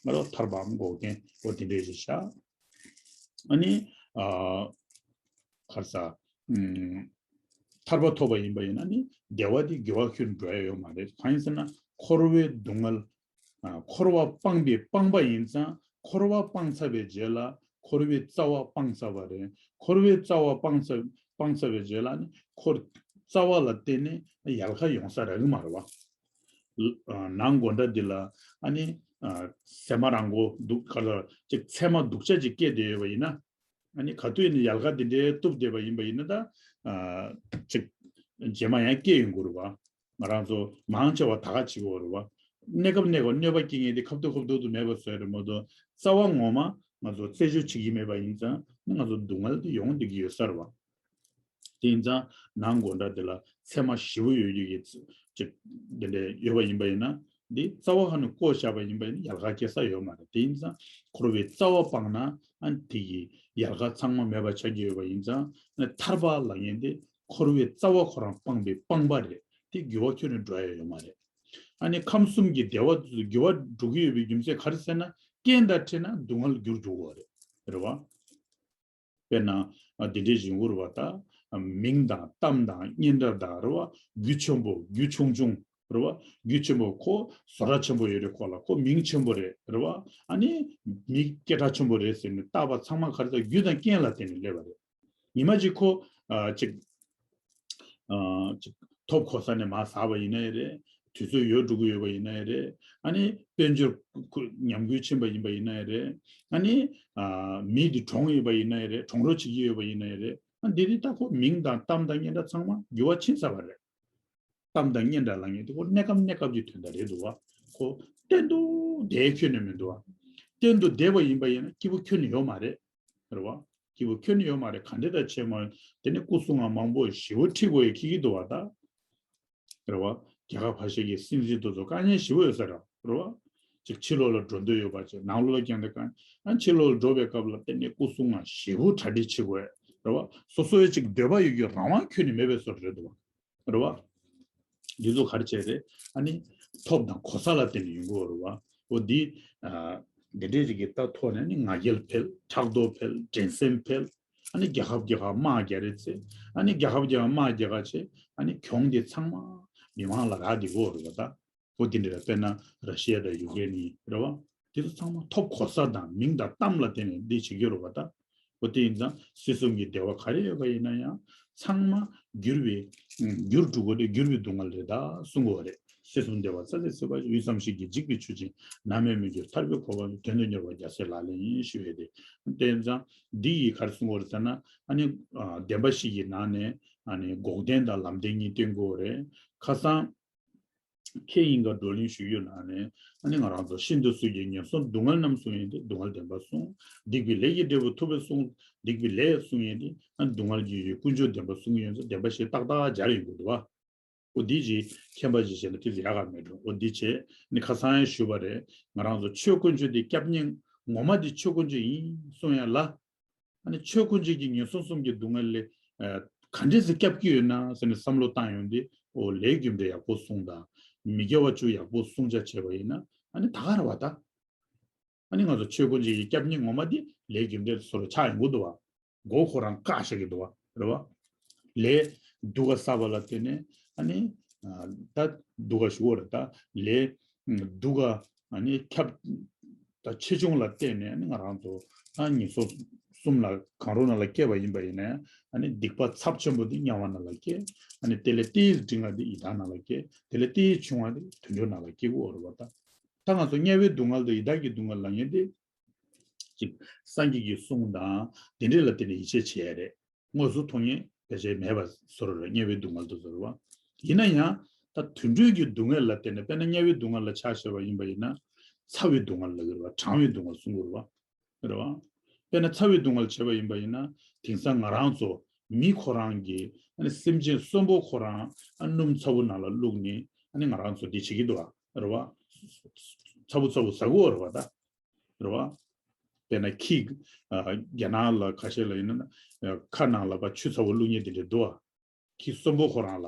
ང་ཚོ་ཐར་པའམ་འགོག་རྐྱེན་འོ་དེ་འདྲས་ཞིག་བཞག་ཨ་ནི་ཨ་ག་རེ་ཟ། ཨུམ། ཐར་པ་ཐོབ་པ་ཡིན་པ་ཡིན་ན་ནི་བདེ་བ་དེ་འགྱུར་བ་ཁྱོན་འགྲོ་ཡ་ཡོད་མ་རེད། གང་ཡིན་ཟེར་ན་འཁོར་བའི་སྡུག་བསྔལ། ཨ་འཁོར་བ་སྤངས་པའི་སྤངས་པ་ཡིན་ཙང་འཁོར་བ་སྤངས་ཚར་བའི་རྗེས་ལ་འཁོར་བའི་རྩ་བ་སྤངས་ཚར་བ་རེད། འཁོར་བའི་རྩ་བ་སྤངས་ཚར་སྤངས་ཚར་བའི་རྗེས་ལ་ནི་འཁོར་རྩ་བ་ལ་བརྟེན་ནས་ཡལ་ག་ཡོང་ས་རག་གི་མ་རེད་བ། ཨ་ནང་སྒོ་འདྲ་འདི་ལ་ཨ་ནི་ཨ་ཚེར་མ་རིང་པོ་འདུག་ག་ལ་ཅིག་ཚེར་མ་སྡུག་ཅག་ཅིག་སྐྱེས་བསྡད་ཡོད་པ་ཡིན་ན། ཨ་ནི་ག་དུས་ནི་ཡལ་ག་འདི་འདྲའི་གཏུབ་བསྡད་པ་ཡིན་པ་ཡིན་ན་ད། ཨ་ཅིག་རྗེས་མ་ཡང་སྐྱེ་ཡོང་གི་རེད་བ། ང་རང་ཚོ་མང་ཆེ་བ་ད་ག་བྱེད་ཀྱི་ཡོད་རེད་བ། གནས་སྐབས་གནས་སྐབས་གནོད་པ་སྐྱེལ་མཁན་དེ་ཁ་ཐུག་ཁ་ཐུག་ཏུ་མེད་པ་བཟོས་རེད་མ་གཏོགས་རྩ་བ་ངོ་མ་ང་ཚོ་རྩད་གཅོད་བྱེད་ཀྱི་མེད་པ་ཡིན་ཙང་ནི་ང་ཚོ་སྡུག་བསྔལ་དེ་ཡོང་བསྡད་ཀྱི་ཡོད་ས་རེད་བ། དེ་ཡིན་ཙང་ནང་སྒོ་འདྲ་དེ་ལ་ཚེར་མ་ཞེ་པོ་ཡོད་རྒྱུ་གི་ཅིག་དེ་འདྲ་ཡོད་པ་ཡིན་པ་ཡིན་ན་འདི་རྩ་བ་ཁ་ནས་བཀོག་བཞག་པ་ཡིན་པ་ཡིན་ན་ཡལ་ག་སྐྱེ་ས་ཡོད་མ་རེད། དེ་ཡིན་ཙང་འཁོར་བའི་རྩ་བ་སྤངས་ན་ཨ་ནི་དེ་གི་ཡལ་ག་ཚང་མ་མེད་པ་ཆགས་ཀྱི་ཡོད་པ་ཡིན་ཙང་ཨ་ནི་ཐར་པ་ལབ་མཁན་དེ་འཁོར་བའི་རྩ་བ་ཁོ་རང་སྤངས་པའི་སྤངས་པ་རེད། དེ་འགྱུར་བ་ཁྱོན་ནས་འགྲོ་ཡ་ཡོད་མ་རེད། ཨ་ནི་ཁམས་གསུམ་གྱི་བདེ་བ་འགྱུར་བ་འགྲོ་གི་ཡོད་པའི་རྒྱུ་མཚན་ག་རེ་ཟེར་ན་རྐྱེན་དང་འཕྲད་ན་སྡུག་བསྔལ་འགྱུར་འགྲོ་གི་རེད། རེད་བ། དཔེར་ན་འདི་འདྲའི་ཞིག་ཡོང་གི་རེད་བ། ད་མིང་དང་གཏམ་དང་སྙན་གྲགས་དང་རེད་བ། རྒྱུ་ཆེན་པོ་རྒྱུ་ཆུང་ཆུང་རེད་བ། རྒྱུ་ཆེན་པོ་ཁོ་བཟོ་གྲྭ་ཆེན་པོ་ཡོད་རེད། ཁོ་ལ་ཁོ་མིང་ཆེན་པོ་རེད་རེད་བ། ཨ་ནི་མི་སྐད་གྲགས་ཆེན་པོ་རེད་ཟེར་ནས་བཏགས་པ་ཚང་མ་ག་རེ་ཟེར་རྒྱུ་དང་རྐྱེན་ལ་བརྟེན་ནས་སླེབས་པ་རེད། ཉི་མ་གཅིག་ཁོ་ཨ་ཅིག་ཨ་ཅིག་ཐོབ་གོ་ས་ནས་མར་ཟགས་པ་ཡིན་ན་ཡང་རེད། དུས་ཚོད་ཡོལ་འགྲོ་གི་ཡོད་པ་ཡིན་ན་ཡང་རེད། ཨ་ནི་དཔལ་འབྱོར་ཁུ་ཉམས་རྒུད་ཕྱིན་པ་ཡིན་པ་ཡིན་ན་ཡང་རེད། ཨ་ནི་ཨ་མི་འདི་གྲོངས་ཡོད་པ་ཡིན་ན་ཡང་རེད། གྲོངས་རོགས་བྱེད་ཀྱི་ཡོད་པ་ཡིན་ན་ཡང་རེད། ཨ་འདི་རིགས་ད་ཁོ་མིང་དང་གཏམ་དང་སྙན་གྲགས་ཚང་མ་འགྱུར་བ་ཕྱིན་ཚར་བ་རེད། གཏམ་དང་སྙན་གྲགས་ལབ་མཁན་དེ་ཁོ་གནས་སྐབས་གནས་སྐབས་ཀྱི་དོན་དག་རེད་འདུག་བ། ཁོ་གཏན་དུ་བསྡད་ཁྱོན་ནས་མི་འདུག་བ། གཏན་དུ་བསྡད་པ་ཡིན་པ་ཡིན་ན་སྐྱིད་པོ་ཁྱོན་ནས་ཡོད་མ་རེད། རེད་བ། སྐྱིད་པོ་ཁྱོན་ནས་ཡོད་མ་རེད། ག་འདྲ་ད་བྱས་མ་དེ་ནི་སྐུ་སྲུང་ང་མང་པོ་ཞེ་པོ་ཁྲིད་དགོས་ཡ་ཁྱི་གི་འདུག་བ་ད། རེད་བ། རྒྱལ་ཁབ་ཁ་ཤས་ཀྱི་སྲིད་འཛིན་དེ་ཚོ་དཀའ་ངལ་ཞེ་པོ་ཡོད་ས་རེད་རེད་བ། ཅིག་ཕྱི་ལོགས་ལ་འགྲོ་འདོད་ཡོད་པ་བྱས། ནང་ལོགས་ལ་རྐྱང་དེ་དཀའ་ངལ། ཕྱི་ལོགས་ལ་འགྲོ་བའི་སྐབས་ལ་བརྟེན་ནས་སྐུ་སྲུང་ང་ཞེ་པོ་གྲ་སྒྲིག་བྱེད་དགོས་རེད་བ། སོ་སོའི་ཅིག་འདོད་པ་ཡོད་རྒྱུ་རང་དབང་ཁྱོན་ནས་མེད་པའི་བཟོ་འདྲ་རེད་འདུག་བ། རེད་བ། འདི་ཚོ་ག་རེ་བྱས་རེད། ཨ་ནི་ཐོབ་དང་གོ་ས་ལ་བརྟེན་ནས་ཡོང་གི་ཡོད་རེད་བ། འོ་འདི་ཨ་འདི་འདྲའི་རིགས་ཀྱི་ད་ཐོག་ནས་ནི་ང་རྒྱལ་འཕེལ། ཕྲག་དོག་འཕེལ། འགྲན་སེམས་འཕེལ། ཨ་ནི་རྒྱལ་ཁབ་རྒྱལ་ཁབ་དམག་རྒྱག་རེད་ཚེ། ཨ་ནི་རྒྱལ་ཁབ་རྒྱལ་ཁབ་དམག་རྒྱག་ག་བྱས། ཨ་ནི་གྱོང་འདི་ཚང་མ་མི་མང་ལ་རག་བསྡད་ཡོད་རེད་བ་ད། འོ་དེ་འདྲ་རེད། དཔེར་ན་ར་ཤི་ཡ་དང་ཡུ་ཀེ་རེན་ཡིན་རེད་བ། དེ་ཚོ་ཚང་མ་ཐོབ་གོ་ས་དང་མིང་དང་གཏམ་ལ་བརྟེན་ནས་འདི་བྱེད་ཀྱི་ཡོད་རེད་བ་ད། འོ་དེ་ཡིན་ཙང་སྲིད་གསུམ་གྱི་བདེ་བ་ག་རེ་ཡོད་པ་ཡིན་ན་ཡང་ཚང་མ་འགྱུར་བའི་འགྱུར་འགྲོ་གི་རེད། འགྱུར་བའི་སྡུག་བསྔལ་རེད་ད་གསུང་གི་ཡོད་རེད། སྲིད་གསུམ་བདེ་བ་རྩ་ལས་ཚེ་བ། དབུས་སམ་ཞིག་གི་འཇིགས་པའི་ཆུ་ཆེན། ནམ་ཡང་མི་འགྱུར་ཐར་པའི་གོ་འཕང་། དོན་དུ་གཉེར་བ་རྒྱལ་སྲས་ལག་ལེན་ཡིན་ཞུ་ཡོད་དེ། དེ་ཡིན་ཙང་འདི་ཡིས་ག་རེ་གསུང་གི་ཡོད་རེད་ཟེར་ན། ཨ་ནི་བདེན་པ་བཞི་གི་ནང་ནས་ཨ་ནི་འགོག་བདེན་དང་ལམ་བདེན་གཉིས་སྟོན་གྱི་ཡོད་རེད། ཁ་སང་ཁེ་ཡིན་ག་བགྲོ་གླེང་ཞུ་ཡུལ་ནང་ནས། ཨ་ནི་ང་རང་ཚོ་ཤིན་ཏུ་སོས་ཀྱི་ངན་སོང་སྡུག་བསྔལ་རྣམས་བསྲུང་ཡོན་ཏན། སྡུག་བསྔལ་བདེན་པ་བསྲུང་། སྡིག་པའི་ལས་ཀྱི་འབྲས་བུ་ཐོབ་པས་བསྲུང་། སྡིག་པའི་ལས་བསྲུང་ཡོན་ཏན། ཨ་ནི་སྡུག་བསྔལ་གྱི་ཡུལ་ཀུན་འབྱུང་བདེན་པ་བསྲུང་ཡོན་ཏན། བདེན་པ་བཞི་ཏག་ཏག་སྦྱར་ཡོང་གི་འདུག་བ། འོ་འདི་ཅིག་མཁྱེན་པ་ཅིག་བྱས་ན་དེ་ཡག་ག་མེད་འགྲོ། འོ་འདི་བྱས་ནི་ཁ་སང་ཡང་ཞུས་པ་རེད། ང་རང་ཚོ་ཆོས་དཀོན་མཆོག་འདི་སྐྱབས་གནས་ངོ་མ་འདི་ཆོས་དཀོན་མཆོག་ཡིན་གསུང་ཡ་ལ། ཨ་ནི་ཆོས་དཀོན་མཆོག་གི་ངན་སོང་གསུམ་གྱི་སྡུག་བསྔལ་ལས་ཨ་ག་འདྲས་སེ་སྐྱབས་ཀྱི་ཡོད་ན་ཟེར་ནས་བསམ་བློ་བཏང་ཡོང་དུས། འོ་ལས་རྒྱུ་འབྲས་ཡག་པོ་བསྲུང་དང་། མི་དགེ་བ་བཅུ་ཡག་པོ་བསྲུང་བྱ་བྱས་པ་ཡིན་ན། ཨ་ནི་ད་ག་རེད་བ་ད། ཨ་ནི་ང་ཚོ་ཆོས་དཀོན་མཆོག་གི་སྐྱབས་གནས་ངོ་མ་འདི་ལས་རྒྱུ་འབྲས་སོ་སོར་ཆགས་ཡོང་གི་འདུག་བ། མགོ་ཁོ་རང་བཀག་བཞག་གི་འདུག་བ། རེད་བ། ལས་སྡུག་ག་བསགས་པ་ལ་བརྟེན་ནས་ཨ་ནི་ཨ་ད་སྡུག་ག་ཞུ་བ་རེད་ད། ལས་སྡུག་ག་ཨ་ནི་ཁྱབ། ད་ཆེ་ཆུང་ལ་བརྟེན་ནས་ཨ་ནི་ང་རང་ཚོ་ད་ངན་སོང་གསུམ་ལ་གང་རུང་ནང་ལ་སྐྱེས་པ་ཡིན་པ་ཡིན་ན། ཨ་ནི་སྡིག་པ་ཚབས་ཆེན་པོ་འདི་དམྱལ་བ་ནང་ལ་སྐྱེ། ཨ་ནི་དེ་ལས་ཏོག་ཙམ་འབྲིང་བ་འདི་ཡི་དྭགས་ནང་ལ་སྐྱེ། དེ་ལས་ཏོག་ཙམ་ཆུང་བ་འདི་དུད་འགྲོ་ནང་ལ་སྐྱེ་གི་ཡོད་རེད་བ་ད། ད་ང་ཚོ་དམྱལ་བའི་སྡུག་བསྔལ་དང་ཡི་དྭགས་ཀྱི་སྡུག་བསྔལ་ལབ་མཁན་དེ། ཅིག་སངས་རྒྱས་ཀྱི་གསུང་དང་དེ་འདྲས་ལ་བརྟེན་ནས་ཡིད་ཆེས་བྱེད་ཡ་རེད། དངོས་སུ་མཐོང་མཁན་ཕལ་ཆེར་མེད་པ་བཟོ་འདྲ་རེད། དམྱལ་བའི་སྡུག་བསྔལ་དེ་ཚོ་རེད་བ། ཡིན་ན་ཡང་ད་དུད་འགྲོའི་གི་སྡུག་བསྔལ་ལ་བརྟེན་ནས། དཔེར་ན་དམྱལ་བའི་སྡུག་བསྔལ་ལ་ཆ་བཞག་པ་ཡིན་པ་ཡིན་ན། ཚ་བའི་སྡུག་བསྔལ་ལབ་ཀྱི་རེད་བ། གྲང་བའི་སྡུག་བསྔལ་གསུང་གི་རེད་བ། རེད་བ། དཔེར་ན་ཚ་བའི་སྡུག་བསྔལ་བྱས་པ་ཡིན་པ་ཡིན་ན། དེང་སང་ང་རང་ཚོ་མི་ཁོ་རང་གི་ཨ་ནི་སེམས་ཅན་གསོན་པོ་ཁོ་རང་ཨ་སྣུམ་ཚ་པོ་ནང་ལ་བླུགས་ནས་ཨ་ནི་ང་རང་ཚོ་འདི་བྱེད་ཀྱི་འདུག་བ། རེད་བ། ཚ་པོ་ཚ་པོ་ཟ་གི་ཡོད་རེད་བ་ད། རེད་བ། དཔེར་ན་ཁྱི། ཨ་རྒྱ་ནག་ལ་ཁ་ཤས་ལ་ཡིན་ན། ཨ་ཁ་ནང་ལ་ཕར་ཆུ་ཚ་པོ་བླུགས་མཁན་དེ་འདྲ་འདུག་བ། ཁྱི་གསོན་པོ་ཁོ་རང་ལ།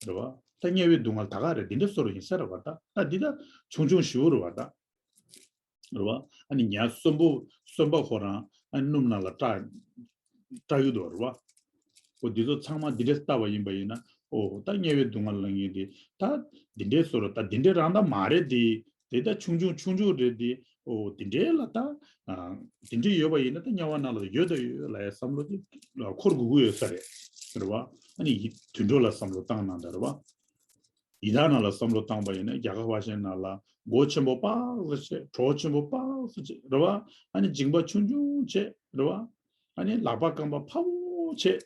རེད་བ། ད་དམྱལ་བའི་སྡུག་བསྔལ་ད་ག་རེད། འདི་འདྲ་བཟོ་འདྲ་ཡིན་ས་རེད་བ་ད། ད་འདི་ད་ཆུང་ཆུང་ཞེ་པོ་རེད་བ་ད། རེད་བ། ཨ་ནི་ཉ་གསོན་པོ་གསོན་པ་ཁོ་རང་ཨ་ནི་སྣུམ་ནང་ལ་བཀྲ་བཀྲ་གི་འདུག་རེད་བ། འོ་འདི་ཚོ་ཚང་མ་འདི་འདྲ་ལྟ་བ་ཡིན་པ་ཡིན་ན། འོ་ད་དམྱལ་བའི་སྡུག་བསྔལ་ལབ་མཁན་དེ་ད་འདི་འདྲའི་བཟོ་འདྲ། ད་འདི་འདྲའི་རང་ད་མ་རེད་དེ། དེ་ད་ཆུང་ཆུང་ཆུང་ཆུང་རེད་དེ། འོ་དེ་འདྲའི་ལ་ད། ཨ་དེ་འདྲའི་ཡོད་པ་ཡིན་ན་ད་དམྱལ་བ་ནང་ལ་ཡོད་ད་ཡོད་ལབ་ཡ་བསམ་བློ་དེ་འཁོར་དགོས་ཀྱི་ཡོད་ས་རེད། རེད་བ། ཨ་ནི་ཡི་དུད་འགྲོ་ལ་བསམ་བློ་བཏང་ན་ད་རེད་བ། ཡི་དྭགས་ནང་ལ་བསམ་བློ་བཏང་པ་ཡིན་ན། རྒྱ་གར་བ་ཤན་ནང་ལ་མགོ་ཆེན་པོ་པག་ཙམ་བྱས། གྲོགས་ཆེན་པོ་པག་ཙམ་བྱས། རེད་བ། ཨ་ནི་མཇིང་པ་ཆུང་ཆུང་བྱས། རེད་བ། ཨ་ནི་ལག་པ་རྐང་པ་ཕ་བོ་བྱས།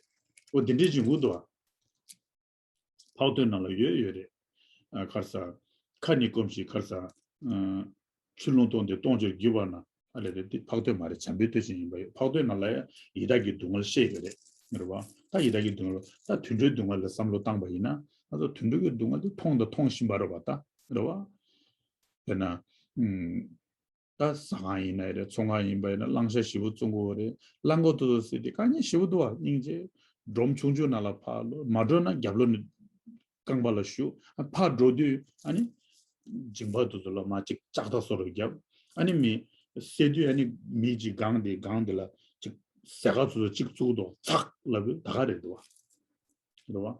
འོ་དེ་འདྲའི་འཇིང་གུ་འདུག་བ། འཕགས་བསྟོད་ནང་ལ་ཡོད་ཡོད་རེད། ཨ་ཁར་ས། ཁ་ནི་སྐོམ་ཞིང་ཁར་ས། ཨ་ཆུ་ཀླུང་སྟོང་དེ་སྟོང་ཕྱིར་བརྒྱུས་པ་ན། ཨ་ལས་རེད། འདི་འཕགས་བསྟོད་མ་རེད། བྱམས་པའི་བསྟོད་ཅིག་ཡིན་པ་ཡོད། འཕགས་བསྟོད་ནང་ལ་ཡང་ཡི་དྭགས་ཀྱི་སྡུག་བསྔལ་བཤད་ཡོད་རེད། རེད་བ། ད་ཡི་དྭགས་ཀྱི་སྡུག་བསྔལ། ད་དུད་འགྲོའི་སྡུག་བསྔལ་ལ་བསམ་བློ་བཏང་པ་ཡིན་ན། ང་ཚོ་དུད་འགྲོ་གི་སྡུག་བསྔལ་དེ་མཐོང་དང་མཐོང་བཞིན་པ་རེད་བ་ད། རེད་བ། དཔེར་ན། ཨུམ། ད་ཟ་ཁང་ཡིན་ན་རེད། ཚོང་ཁང་ཡིན་པ་ཡིན་ན། གླང་ཤ་ཞེ་པོ་བཙོང་གི་ཡོད་རེད། གླང་མགོ་དེ་ཚོ་བསད་དེ་དཀའ་ངལ་ཞེ་པོ་འདུག་བ། སྙིང་རྗེ། སྒྲོམ་ཆུང་ཆུང་ནང་ལ་ཕར་ལོག་མ་འགྲོ་ན་རྒྱབ་ལོགས་ནས་རྐང་པ་ལ་གཞུ། ཨ་ཕར་འགྲོ་དུས་ཨ་ནི་མཇིང་པ་དེ་ཚོ་ལ་མར་ཅིག་ལྕགས་ཐག་བཟོ་འདྲ་བརྒྱབ། ཨ་ནི་མི་བསད་དུས་ཨ་ནི་མི་གཅིག་སྒང་དེ་སྒང་དེ་ལ་ཅིག་ཟས་ཁ་ཚོ་ཚོ་ཅིག་བཙུགས་འདུག་ཚག་ལབ་དུས་ད་ག་རེད་འདུག་བ། རེད་བ།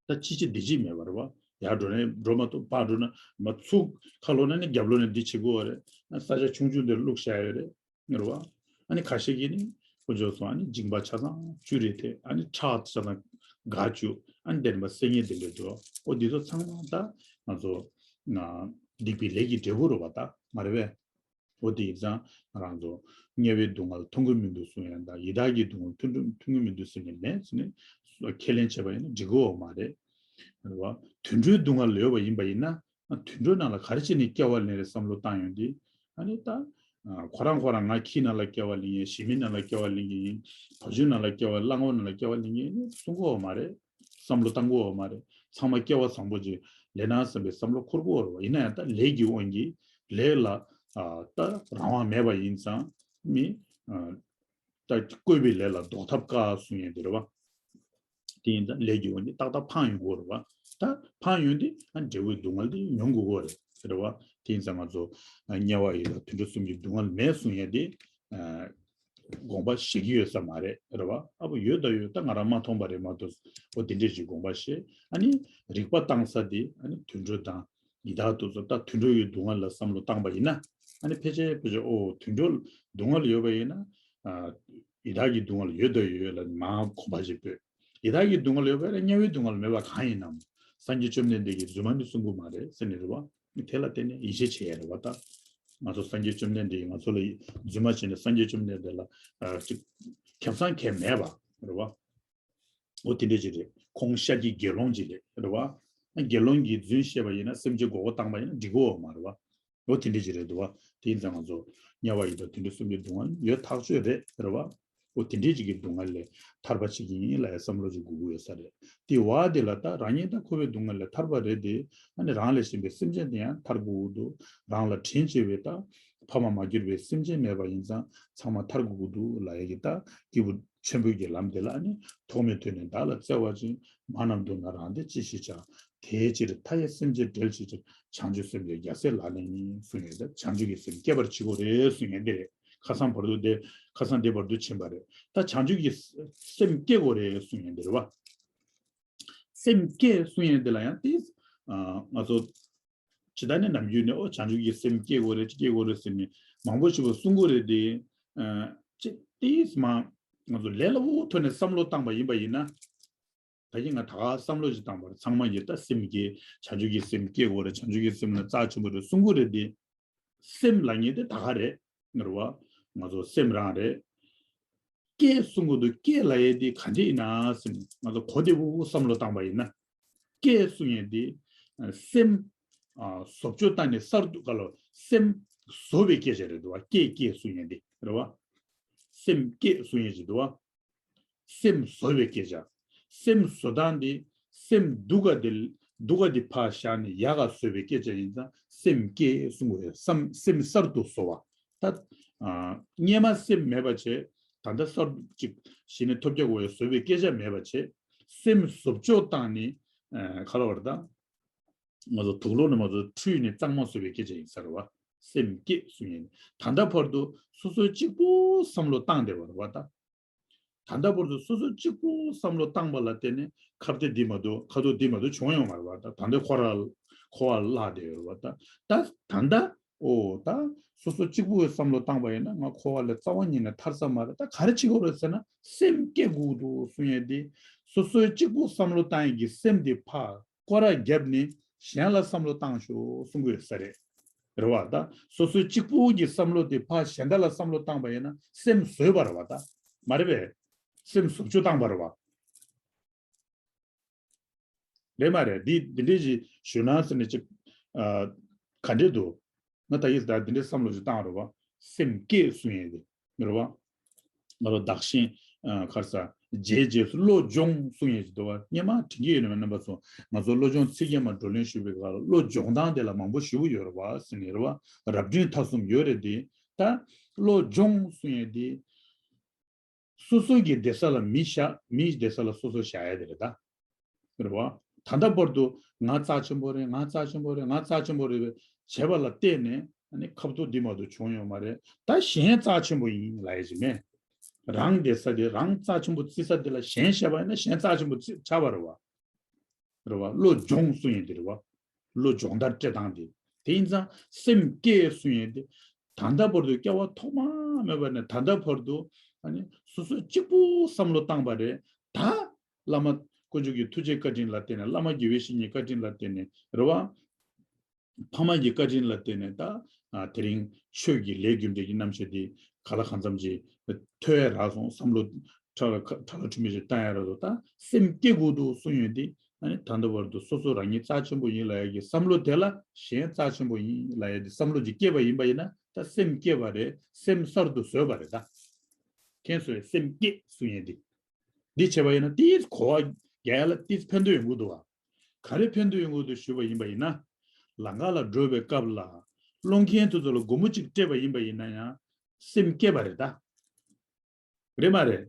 ད་ཅི་བྱེད་འདི་བྱེད་མེད་པ་རེད་བ། ཡར་འགྲོ་ནས་འགྲོ་མ་ཐུབ། ཕར་འགྲོ་ན་མ་ཚུགས། ཁ་ལོག་ན་ནི་རྒྱབ་ལོགས་ནས་འདི་བྱེད་དགོས་པ་རེད། ས་ཆ་ཆུང་ཆུང་འདིར་བླུགས་བཞག་ཡོད་རེད། རེད་བ། ཨ་ནི་ཁ་ཤས་ཀྱིས་ནི་དཀོན་མཆོག་གསུམ་ཨ་ནི་མཇིང་པ་ཆ་ཚང་བཅུ་རེ་ཐེབས། ཨ་ནི་ཁྲག་ཆ་ཚང་འགག་བཅུག་ཨ་ནི་དེ་ནས་མ་བསད་མཁན་དེ་འདྲ་འདུག་འོ་འདི་ཚོ་ཚང་མ་ད་ང་ཚོ་ང་སྡིག་པའི་ལས་ཀྱི་འབྲས་བུ་རེད་བ་ད། མ་རེད་པས། འོ་དེ་ཡིན་ཙང་ང་རང་ཚོ་དམྱལ་བའི་སྡུག་བསྔལ་མཐོང་གི་མི་འདུག་གསུང་ཡ་དང་། ཡི་དྭགས་ཀྱི་སྡུག་བསྔལ་མཐོང་གི་མཐོང་གི་མི་འདུག་ཟེར་མཁན་མེད་ཟེར་ནས་ཁས་ལེན་བྱས་པ་ཡིན་ན་འགྲིག་གི་ཡོད་མ་རེད། རེད་བ། དུད་འགྲོའི་སྡུག་བསྔལ་ཡོད་པ་ཡིན་པ་ཡིན་ན། དུད་འགྲོ་ནང་ལ་ག་རེ་བྱས་ནས་སྐྱེ་བ་ལེན་རེད་བསམ་བློ་བཏང་ཡོང་དུས། ཨ་ནི་ད་ཁོ་རང་ཁོ་རང་ང་ཁྱི་ནང་ལ་སྐྱེ་བ་ལེན་གྱི་ཡིན། ཞི་མི་ནང་ལ་སྐྱེ་བ་ལེན་གྱི་ཡིན། བ་ཕྱུགས་ནང་ལ་སྐྱེ་བ། གླང་པོ་ནང་ལ་སྐྱེ་བ་ལེན་གྱི་ཡིན་གསུང་གི་ཡོད་མ་རེད། བསམ་བློ་བཏང་དགོས་པ་མ་རེད། ཚང་མ་སྐལ་བ་བཟང་པོ་ཅིག་ལས་ན་བསམ་པའི་བསམ་བློ་འཁོར་དགོས་པ་རེད་བ། ཡིན་ན་ཡང་ད་ལས་ཀྱི་དབང་གིས་ལས་ལ་ཨ་ད་རང་དབང་མེད་པ་ཡིན་ཙང་མི་ཨ་ད་བཀོད་པའི་ལས་ལ་ལྡོག་ཐབས་དཀའ་གསུང་ཡས་དེ་རེད་བ། དེ་ཡིན་ཙང་ལས་ཀྱི་དབང་གིས་ཏག་ཏག་ཕངས་ཡོང་གི་རེད་བ། ད་ཕངས་ཡོང་དུས་ཨ་འབྲས་བུའི་སྡུག་བསྔལ་དེ་མྱོང་དགོས་ཀྱི་རེད། རེད་བ། དེ་ཡིན་ཙང་ང་ཚོ་ཨ་དམྱལ་བ་ཡི་དྭགས་དུད་འགྲོ་གསུམ་གྱི་སྡུག་བསྔལ་མེད་གསུང་ཡས་དེ་ཨ་དགོངས་པ་བཞེས་ཀྱི་ཡོད་ས་མ་རེད། རེད་བ། ཨ་བོ་ཡོད་ད་ཡོད། ད་ང་རང་མ་མཐོང་པ་རེད་མ་གཏོགས། འོ་དེ་འདྲས་ཞིག་དགོངས་པ་བཞེས། ཨ་ནི་རིག་པ་བཏང་ས་དེ་ཨ་ནི་དུད་འགྲོ་དང་ཡི་དྭགས་དེ་ཚོ། ད་དུད་འགྲོ་ཡི་སྡུག་བསྔལ་ལ་བསམ་བློ་བཏང་པ་ཡིན་ན། ཨ་ནི་ཕལ་ཆེར་ཕལ་ཆེར་ཨོ་དུད་འགྲོ་སྡུག་བསྔལ་ཡོད་པ་ཡིན་ན་ཨ་ཡི་དྭགས་ཀྱི་སྡུག་བསྔལ་ཡོད་ད་ཡོད་ལ་མར་གོམ་པ་ཞིག་སྤོས། ཡི་དྭགས་ཀྱི་སྡུག་བསྔལ་ཡོད་པ་ཡིན་ན་དམྱལ་བའི་སྡུག་བསྔལ་མེད་པ་གང་ཡིན་ནམ། སངས་རྒྱས་བཅོམ་ལྡན་འདས་ཀྱིས་རྫུན་མ་ནི་གསུང་གི་མ་རེད་ཟེར་ནས་རེད་བ། དེ་ལ་བརྟེན་ནས་ཡིད་ཆེས་བྱེད་ཡ་རེད་བ། ད་ང་ཚོ་སངས་རྒྱས་བཅོམ་ལྡན་འདས་ཀྱིས་ང་ཚོ་ལ་རྫུན་མ་བྱས་ནས་སངས་རྒྱས་བཅོམ་ལྡན་འདས་ལ་ཨ་ཅིག་ཁེ་བཟང་གང་ཡང་མེད་པ་རེད་བ། འོ་དེ་འདྲས་ཅིག་རེད། ཁོང་ཤཱཀྱའི་དགེ་སློང་ཅིག་རེད། རེད་བ། དགེ་སློང་གིས་རྫུན་བཤད་པ་ཡིན་ན་སེམས་ཅན་མགོ་སྐོར་བཏང་པ་ཡིན་ན་འགྲིག་གི་ཡོད་མ་རེད་བ། འོ་དེ་འདྲས་ཅིག་རེད་འདུག་བ། དེ་ཡིན་ཙང་ང་ཚོ་དམྱལ་བ་ཡི་དྭགས་དུད་འགྲོ་གསུམ་གྱི་སྡུག་བསྔལ་ཡོད་ཐག་ཆོད་རེད། རེད་བ། འོ་དེ་འདྲས་ཅིག་གི་སྡུག་བསྔལ་ལས་ཐར་པ་བྱེད་ཀྱི་ཡིན་ལབ་ཡ་བསམ་བློ་ཅིག་དགོས་ཀྱི་ཡོད་ས་རེད། དེ་བ་དེ་ལ་ད་རང་ཉིད་ད་འཁོར་བའི་སྡུག་བསྔལ་ལས་ཐར་པ་རེད་དེ། ཨ་ནི་རང་ལས་གཞན་པའི་སེམས་ཅན་དེ་ཡང་ཐར་དགོས་ཀྱི་འདུག་རང་ལ་དྲིན་ཆེ་བའི་ད་ཕ་མ་མ་གྱུར་པའི་སེམས་ཅན་མེད་པ་ཡིན་ཙང་ཚང་མ་ཐར་དགོས་ཀྱི་འདུག་ལབ་ཡ་གི་ད་སྐྱེས་བུ་ཆེན་པོའི་གི་ལམ་དེ་ལ་ཨ་ནི་ཐོགས་མེད་ཐོས་ནས་བདག་ལ་བརྩེ་བ་ཅན། མ་རྣམས་སྡུག་ན་རང་བདེ་ཅི་ཞིག་བྱ། དེའི་ཕྱིར་མཐའ་ཡས་སེམས་ཅན་བསྒྲལ་བྱའི་ཕྱིར། བྱང་ཆུབ་སེམས་དེ་རྒྱལ་སྲས་ལག་ལེན་ཡིན་གསུངས་ཡོད། ད་བྱང་ཆུབ་ཀྱི་སེམས་བསྐྱེད་པར་བྱེད་དགོས་རེད་གསུངས་ཡོད་འདི་རེད། ཁ་སང་བར་དུ་དེ་ཁ་སང་དེ་བར་དུ་ཕྱིན་པ་རེད། ད་བྱང་ཆུབ་ཀྱི་སེམས་བསྐྱེད་དགོས་རེད་གསུངས་ཡོད་འདི་རེད་བ། སེམས་བསྐྱེད་གསུངས་ཡོད་འདི་ལ་ཡང་དེ་ང་ཚོ་ཇི་ལྟར་ནས་ནམ་རྒྱུན་ནས་ཨོ་བྱང་ཆུབ་ཀྱི་སེམས་བསྐྱེད་དགོས་རེད་ཅི་བསྐྱེད་དགོས་རེད་ཟེར་ནས་མང་པོ་ཞིག་པ་གསུང་གི་རེད་དེ། ཅི་དེ་མ་ང་ཚོ་ལས་སླ་བོ་ཐོག་ནས་བསམ་བློ་བཏང་པ་ཡིན་པ་ཡིན་ན། ད་གིན་ང་ད་ག་བསམ་བློ་ཞིག་བཏང་པར་ཚང་མ་ཡིན་ད་སེམས་བསྐྱེད། བྱང་ཆུབ་ཀྱི་སེམས་བསྐྱེད་དགོས་རེད། བྱང་ཆུབ་ཀྱི་སེམས་ལ་རྩ་ཆེན་པོ་རེད་གསུང་གི་རེད་དེ། སེམས་ལབ་མཁན་དེ་ད་ག་རེད། ངར་བ། ང་ཚོ་སེམས་རང་རེད། བསྐྱེད་གསུང་གི་འདུག་བསྐྱེད་ལབ་ཡས་དེ་ག་འདྲས་ཡིན་ན་སེམས་ང་ཚོ་གོ་བདེ་པོ་བསམ་བློ་བཏང་པ་ཡིན་ན། བསྐྱེད་གསུང་ཡས་དེ་སེམས་བཟོ་བཅོས་བཏང་ནས་གསར་དུ་ག་ལ་སེམས་བཟོ་བའི་སྐད་ཆ་རེད་འདུག་བ། བསྐྱེད་བསྐྱེད་གསུང་ཡས་དེ་རེད་བ། སེམས་བསྐྱེད་གསུང་ཡས་ཅིག་འདུག་བ། སེམས་བཟོ་བའི་སྐད་ཆ། སེམས་བཟོ་སྟངས་འདི་སེམས་སྡུག་ག་འདི་སྡུག་ག་འདི་ཕར་བཞག་ནས་ཡག་ག་བཟོ་བའི་སྐད་ཆ་ཡིན་ཙང་སེམས་བསྐྱེད་གསུང་དགོས་རེད། སམ་སེམས་གསར་དུ་བཟོ་བ། ད་ཨ་སྔས་མ་སེམས་མེད་པ་བྱས། ད་ལྟ་གསར་དུ་ཅིག་གཞི་ནས་ཐོབ་རྒྱག་དགོས་ཡ་བཟོ་བའི་སྐད་ཆ་མེད་པ་བྱས། སེམས་བཟོ་བཅོས་བཏང་ནས་ཨ་ག་ལ་བར་ད་ང་ཚོ་དུག་ལོག་ནས་མ་ཚོ་འཁྲུད་ནས་གཙང་མ་བཟོ་བའི་སྐད་ཆ་ཡིན་ས་རེད་བ། སེམས་བསྐྱེད་གསུང་ཡིན། ད་ལྟ་བར་དུ་སོ་སོའི་གཅིག་པུ་བསམ་བློ་བཏང་བསྡད་པ་རེད་བ་ད། ད་ལྟ་བར་དུ་སོ་སོ་གཅིག་པུ་བསམ་བློ་བཏང་པ་ལ་བརྟེན་ནས་ཁ་བརྡ་འདི་མ་གཏོགས་ཁ་ཐུག་འདི་མ་གཏོགས་བྱུང་ཡོང་མ་རེད་བ། ད་ད་ལྟ་ཁོ་ར་འཁོར་བ་ལ་བསླངས་བསྡད་ཡོད་རེད་བ། ད་ད་ད་ལྟ་ཨོ་ད་སོ་སོ་གཅིག་པུ་བསམ་བློ་བཏང་པ་ཡིན་ན་ང་འཁོར་བ་ལས་རྩ་བ་ཉིད་ནས་ཐར་ས་མ་རེད། ད་ག་རེ་བྱེད་དགོས་རེད་ཟེར་ན་སེམས་བསྐྱེད་དགོས་འདུག་གསུང་ཡས་དེ། སོ་སོའི་གཅིག་པུ་བསམ་བློ་བཏང་ཡས་ཀྱི་སེམས་དེ་ཕར་སྐོར་ར་བརྒྱབ་ནས་གཞན་ལ་བསམ་བློ་བཏང་ཤོག་གསུང་གི་ཡོད་ས་རེད། རེད་བ། ད་སོ་སོའི་གཅིག་པུ་གི་བསམ་བློ་དེ་ཕར་གཞན་དག་ལ་བསམ་བློ་བཏང་པ་ཡིན་ན་སེམས་བཟོས་པ་རེད་བ། ད་མ་རེད་པས། སེམས་བཟོ་བཅོས་བཏང་པ་རེད་བ། རེད་མ་རེད། འདི་འདི་འདྲས་ཞིག་ཞུ་ན་ཟེར་ནས་ཅིག་ཨ་ག་འདྲས་འདུག་ང་ད་ཡིད་ད་འདི་འདྲས་བསམ་བློ་ཞིག་བཏང་རེད་བ། སེམས་བསྐྱེད་གསུང་ཡས་དེ་རེད་བ། ང་ཚོ་བདག་གཞན་ཨ་ག་རེ་ཟ་རྗེས་རྗེས་སུ་བློ་སྦྱོང་གསུང་ཡས་ཅིག་འདུག་བ། སྔོན་མ་དྲན་གྱི་ཡོད་ན་མེད་ན་རྣམ་པ་ཚོ། ང་ཚོ་བློ་སྦྱོང་ཚིག་བརྒྱད་མ་བགྲོ་གླེང་ཞུས་པའི་སྐབས་ལ་བློ་སྦྱོང་སྟངས་དེ་ལ་མང་པོ་ཞུ་གི་ཡོད་རེད་བ་ཟེར་ནས་རེད་བ། རབ་འབྲིང་ཐ་གསུམ་ཡོད་རེད་དེ། ད་བློ་སྦྱོང་གསུང་ཡས་དེ། སོ་སོ་གི་བསྡད་ས་ལ་མི་བཞག་མིའི་བསྡད་ས་ལ་སོ་སོ་བཞག་ཡ་དེ་རེད་ད། རེད་བ། ད་ལྟ་བར་དུ་ང་རྩ་ཆེན་པོ་རེད། ང་རྩ་ཆེན་པོ་རེད། ང་རྩ་ཆེན་པོ་རེད་བྱས་པ་ལ་བརྟེན་ནས་ཨ་ནི་ཁ་ཐུག་འདི་མ་གཏོགས་བྱུང་ཡོད་མ་རེད། ད་གཞན་རྩ་ཆེན་པོ་ཡིན་ལབ་ཡ་ཅིག་མེད། རང་བསྡད་ས་དེ་རང་རྩ་ཆེན་པོ་བརྩི་ས་དེ་ལ་གཞན་བཤད་པ་ཡིན་ན་གཞན་རྩ་ཆེན་པོ་བརྩི་ཆགས་པ་རེད་བ། རེད་བ། བློ་སྦྱོང་གསུང་ཡས་དེ་རེད་བ། བློ་སྦྱོང་བརྡར་སྤྲད་སྟངས་དེ། དེ་ཡིན་ཙང་སེམས་བསྐྱེད་གསུང་ཡས་དེ། ད་ལྟ་བར་དུ་སྐྱེ་བ་ཐོག་མ་མེད་པ་ནས་ད་ལྟ་བར་དུ་ཨ་ནི་སོ་སོ་གཅིག་པུ་བསམ་བློ་བཏང་པ་རེད། ད་བླ་མ་དཀོན་མཆོག་གི་ཐུགས་རྗེ་བཀའ་དྲིན་ལ་བརྟེན་ནས་བླ་མ་དགེ་བའི་བཤེས་གཉེན་བཀའ་དྲིན་ལ་བརྟེན་ནས་རེད་བ། ཕ་མ་གི་བཀའ་དྲིན་ལ་བརྟེན་ནས་ད་ཨ་དེ་རིང་ཆོས་ཀྱི་ལས་རྒྱུ་འབྲས་ཀྱི་རྣམ་གཞག་འདི་ག་ལ་གང་འཚམ་ཅིག་ཐོས་ཡ་རག་སོང་། བསམ་བློ་ཁྲ་ལ་ཁྲ་ལ་ཁྲི་མི་ཞིག་བཏང་ཡ་རག་སོང་། ད་སེམས་བསྐྱེད་དགོས་འདུག་གསུང་ཡོད་དེ། ཨ་ནི་ད་ལྟ་བར་དུ་སོ་སོ་རང་ཉིད་རྩ་ཆེན་པོ་ཡིན་ལབ་ཡ་གི་བསམ་བློ་དེ་ལ་གཞན་རྩ་ཆེན་པོ་ཡིན་ལབ་ཡ་དེ་བསམ་བློ་ཅིག་སྐྱེས་པ་ཡིན་པ་ཡིན་ན་ད་སེམས་བསྐྱེད་པ་རེད། སེམས་གསར་དུ་བཟོས་པ་རེད་ད། མཁྱེན་སོང་། སེམས་བསྐྱེད་གསུང་ཡས་འདི། འདི་བྱས་པ་ཡིན་ན་དེའི་གོ་བ་ རྒྱལ་ཡ་ལ་ཏིས་ཕན་ཐོགས་ཡོང་གི་འདུག་བ། ག་རེ་ཕན་ཐོགས་ཡོང་གི་འདུག་ཞུས་པ་ཡིན་པ་ཡིན་ན། ལམ་ཁ་ལ་འགྲོ་བའི་སྐབས་ལ་སློང་མཁན་དེ་ཚོ་ལ་སྒོར་མོ་གཅིག་སྤྲད་པ་ཡིན་པ་ཡིན་ན་ཡང་སེམས་སྐྱིད་པ་རེད་ད། རེད་མ་རེད།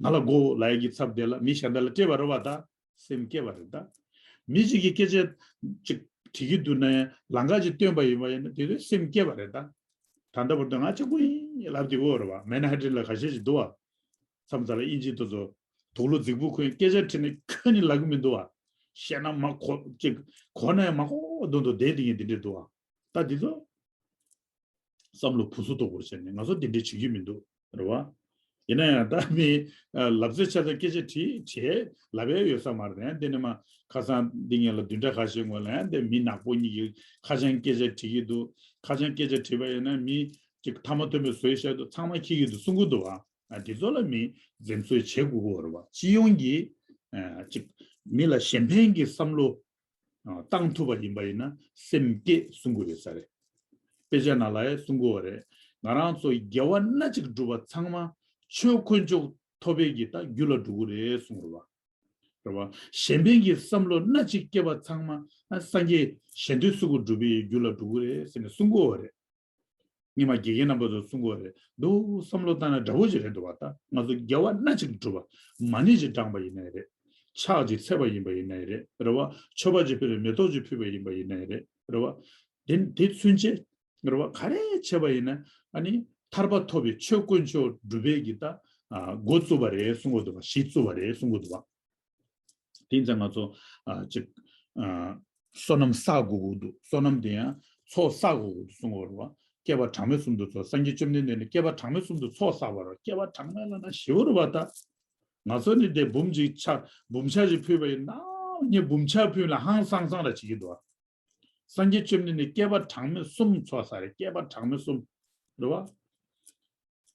ང་ལ་དགོས་ལབ་ཡ་གི་ཚབ་དེ་ལ་མི་གཞན་དག་ལ་སྤྲད་པ་རེད་བ་ད། སེམས་སྐྱིད་པ་རེད་ད། མི་གཅིག་གིས་སྐད་ཆ་གཅིག་དྲི་གི་འདུག་ན་ཡང་ལམ་ཁ་ཅིག་སྟོན་པ་ཡིན་པ་ཡིན་ན་དེ་ཚོའི་སེམས་སྐྱིད་པ་རེད་ད། ད་ལྟ་བར་དུ་ང་གཅིག་པུ་ཡིན་ལབ་བསྡད་ཀྱི་ཡོད་རེད་བ། མན་ཧ་ཏན་ལ་ཁ་ཤས་ཤིག་འདུག་བ། མཚམས་མཚམས་ལ་དབྱིན་ཇི་དེ་ཚོ་དུག་ལོག་རྫིག་པོ་གོན། སྐད་ཆ་དྲིས་ན་ཁ་ནས་ལབ་གི་མི་འདུག་བ། བཤད་ན་མ་གོ་ཅིག་གོ་ན་ཡང་མ་གོ་མདོག་མདོག་བསྡད་བསྡད་མཁན་དེ་འདྲས་འདུག་བ། ད་འདི་ཚོ་བསམ་བློ་བུ་སུ་དོག་པོར་བྱས་ནས་ང་ཚོ་འདི་འདྲས་བྱེད་རྒྱུ་མི་འདུག་རེད་བ། ཡིན་ན་ཡང་ད་མི་ལབ་ཚོད་ཆ་ཚང་སྐད་ཆ་དྲིས་བྱས་ལབ་ཡས་ཡོད་ས་མ་རེད། ཡང་འདི་ནས་མ་ཁ་སང་འདི་ངས་ལ་བདུན་ཕྲག་ཁ་ཤས་སྔོན་ལ་ཡང་འདི་མི་ནག་པོ་གཉིས་ཀྱིས་ཁ་བྱང་སྐད་ཆ་དྲིས་ཀྱི་འདུག་ཁ་བྱང་སྐད་ཆ་དྲིས་པ་ཡིན་ན་མི་གཅིག་ཐ་མ་ཐོན་པའི་བཟོས་བཞག་འདུག་ཚང་མ་འཁྱེར་གྱི་འདུག་གསུང་གི་འདུག་བ། ཨ་འདི་ཚོ་ལ་མི་འཛེམ་ཟོན་བྱེད་དགོས་ཀྱི་ཡོད་རེད་བ། སྤྱི་ཡོངས་ཀྱི་ཨ་གཅིག་མི་ལ་གཞན་ཕན་གྱི་བསམ་བློ་ཨ་བཏང་ཐུབ་པ་ཡིན་པ་ཡིན་ན་སེམས་བསྐྱེད་གསུང་གི་ཡོད་ས་རེད། དཔེ་ཆ་ནང་ལ་ཡང་གསུང་གི་ཡོད་རེད། ང་རང་ཚོ་དགེ་བ་སྣ་གཅིག་བསྒྲུབས་པ་ཚང་མ་ཆོས་དཀོན་མཆོག་ཐོབ་པའི་གི་ད་རྒྱུ་ལ་འགྲོ་གི་རེད་གསུང་རེད་བ། རེད་བ། གཞན་ཕན་གྱི་བསམ་བློ་སྣ་གཅིག་སྐྱེས་པ་ཚང་མ་ཨ་སངས་རྒྱས་གཞན་དོན་གསུང་གི་འགྲུབ་པའི་རྒྱུ་ལ་འགྲོ་གི་རེད་ཟེར་ནས་གསུང་གི་ཡོད་རེད། སྔོན་མ་དགེ་རྒན་རྣམ་པ་ཚོ་གསུང་གི་ཡོད་རེད་འདུག་བསམ་བློ་བཏང་ན་འདྲ་པོ་ཅིག་རེད་འདུག་བ། ད་ང་ཚོ་དགེ་བ་སྣ་གཅིག་བསྒྲུབས་པ་མ་ཎི་ཅིག་བགྲངས་པ་ཡིན་ནའི་རེད། ཕྱག་ཅིག་འཚལ་བ་ཡིན་པ་ཡིན་ནའི་རེད། རེད་བ། མཆོད་པ་ཅིག་ཕུལ་ནས་མེ་ཏོག་ཅིག་ཕུལ་བ་ཡིན་པ་ཡིན་ནའི་རེད། རེད་བ། དེ་དེ་ཚུན་ཆད་རེད་བ། ག་རེ་བྱས་པ་ཡིན་ན་ཨ་ནི་ཐར་པ་ཐོབ་པའི་ཆོས་དཀོན་མཆོག་སྒྲུབ་པའི་གི་ད་ཨ་འགོ་བཙུགས་པ་རེད་གསུང་གི་འདུག་བ། གཞི་བཙུགས་པ་རེད་གསུང་གི་འདུག་བ། དེ་ཡིན་ཙང་ང་ཚོ་ཨ་ཅིག་ཨ་བསོད་ནམས་བསགས་དགོས་ཀྱི་འདུག་བསོད་ནམས་དེ་ཡང་ཚོགས་བསགས་དགོས་ཀྱི་འདུག་གསུང་གི་ཡོད་རེད་བ། བསྐལ་པ་གྲངས་མེད་གསུམ་དུ་ཚོགས། སངས་རྒྱས་བཅོམ་ལྡན་འདས་ནི་བསྐལ་པ་གྲངས་མེད་གསུམ་དུ་ཚོགས་བསགས་པ་རེད། བསྐལ་པ་གྲངས་མེད་ལབ་ན་ཞེ་པོ་རེད་བ། ད་ང་ཚོ་ནི་དེ་འབུམ་གཅིག་ཆ་འབུམ་ཆ་ཞིག་ཕུལ་བ་ཡིན་ན་ངས་འབུམ་ཆ་ཕུལ་ལ་ཧང་སང་སང་ར་བྱེད་ཀྱི་འདུག་བ། སངས་རྒྱས་བཅོམ་ལྡན་འདས་བསྐལ་པ་གྲངས་མེད་གསུམ་ཚོགས་བསགས་རེད། བསྐལ་པ་གྲངས་མེད་གསུམ་རེད་བ།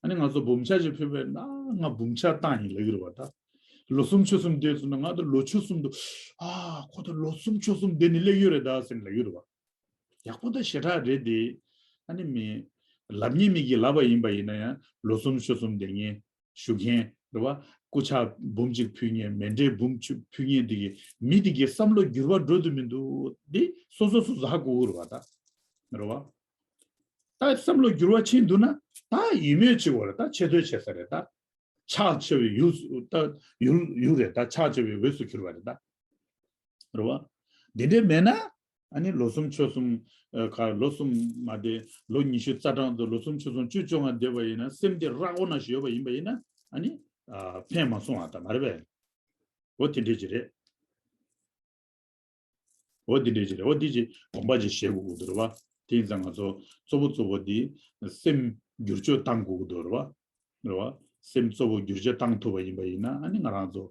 ཨ་ནི་ང་ཚོ་འབུམ་ཆ་ཞིག་ཕུལ་བས་ན་ང་འབུམ་ཆ་བཏང་ཡིན་ལབ་ཀྱི་རེད་བ། ད་ལོ་གསུམ་ཕྱོགས་གསུམ་བསྡད་སོང་ན་ང་ད་ལོ་ཕྱོགས་གསུམ་དུ་ཨ་ཁོ་ད་ལོ་གསུམ་ཕྱོགས་གསུམ་བསྡད་ནས་སླེབས་ཡོད་རེད་ད་ཟེར་ནས་ལབ་ཀྱི་རེད་བ། ཡག་པོ་ད་ཞེ་དྲག་རེད་དེ། ཨ་ནི་མི་ལབ་མཁན་མི་གིས་ལབ་པ་ཡིན་པ་ཡིན་ན་ཡང་ལོ་གསུམ་ཕྱོགས་གསུམ་བསྡད་མཁན་ཞུ་མཁན་རེད་བ། སྐུ་ཕྱག་འབུམ་གཅིག་ཕུལ་མཁན། མཎྜལ་འབུམ་གཅིག་ཕུལ་མཁན་དེ་གི་མི་དེ་གི་བསམ་བློ་འགྱུར་བ་འགྲོ་དུ་མི་འདུག་འདི་སོ་སོ་སོ་ཟ་དགོས་རེད་བ། ད་རེད་བ། ད་བསམ་བློ་འགྱུར་བ་ཕྱིན་འདུག་ན་ད་ཡིད་སྨོན་བྱེད་དགོས་རེད། ད་ཆེ་བསྟོད་བྱེད་ས་རེད། ད་ཕྱག་ཆེ་བའི་ཡུལ་སུ་ད་ཡུལ་ཡུལ་རེད། ད་ཕྱག་ཆེ་བའི་འོས་སུ་གྱུར་བ་རེད། ད་རེད་བ། འདི་འདྲས་མེད་ན་ཨ་ནི་ལོ་གསུམ་ཕྱོགས་གསུམ་ཨ་ག་ལོ་གསུམ་མ་བསྡད་ལོ་ཉི་ཤུ་རྩ་གྲངས་དུ་ལོ་གསུམ་ཕྱོགས་གསུམ་བཅུ་བཅོ་ལྔ་བསྡད་པ་ཡིན་ན་སེམས་དེ་རག་འོ་ན་ཞིག་ཡོད་པ་ཡིན་པ་ཡིན་ན་ཨ་ནི་ཨ་ཕན་མ་སོང་བ་ད་མ་རེད་པས། འོ་དེ་འདྲས་ཅིག་རེད། འོ་འདི་འདྲས་ཅིག་རེད། འོ་འདི་ཅིག་དགོངས་པ་ཅིག་བཞེས་དགོས་ཀྱི་འདུག་རེད་བ། དེ་ཡིན་ཙང་ང་ཚོ་གཙོ་བོ་གཙོ་བོ་འདི་སེམས་བསྒྱུར་བཅོས་བཏང་དགོས་ཀྱི་འདུག་རེད་བ། རེད་བ། སེམས་གཙོ་བོ་བསྒྱུར་བཅོས་བཏང་ཐུབ་པ་ཡིན་པ་ཡིན་ན་ཨ་ནི་ང་རང་ཚོ་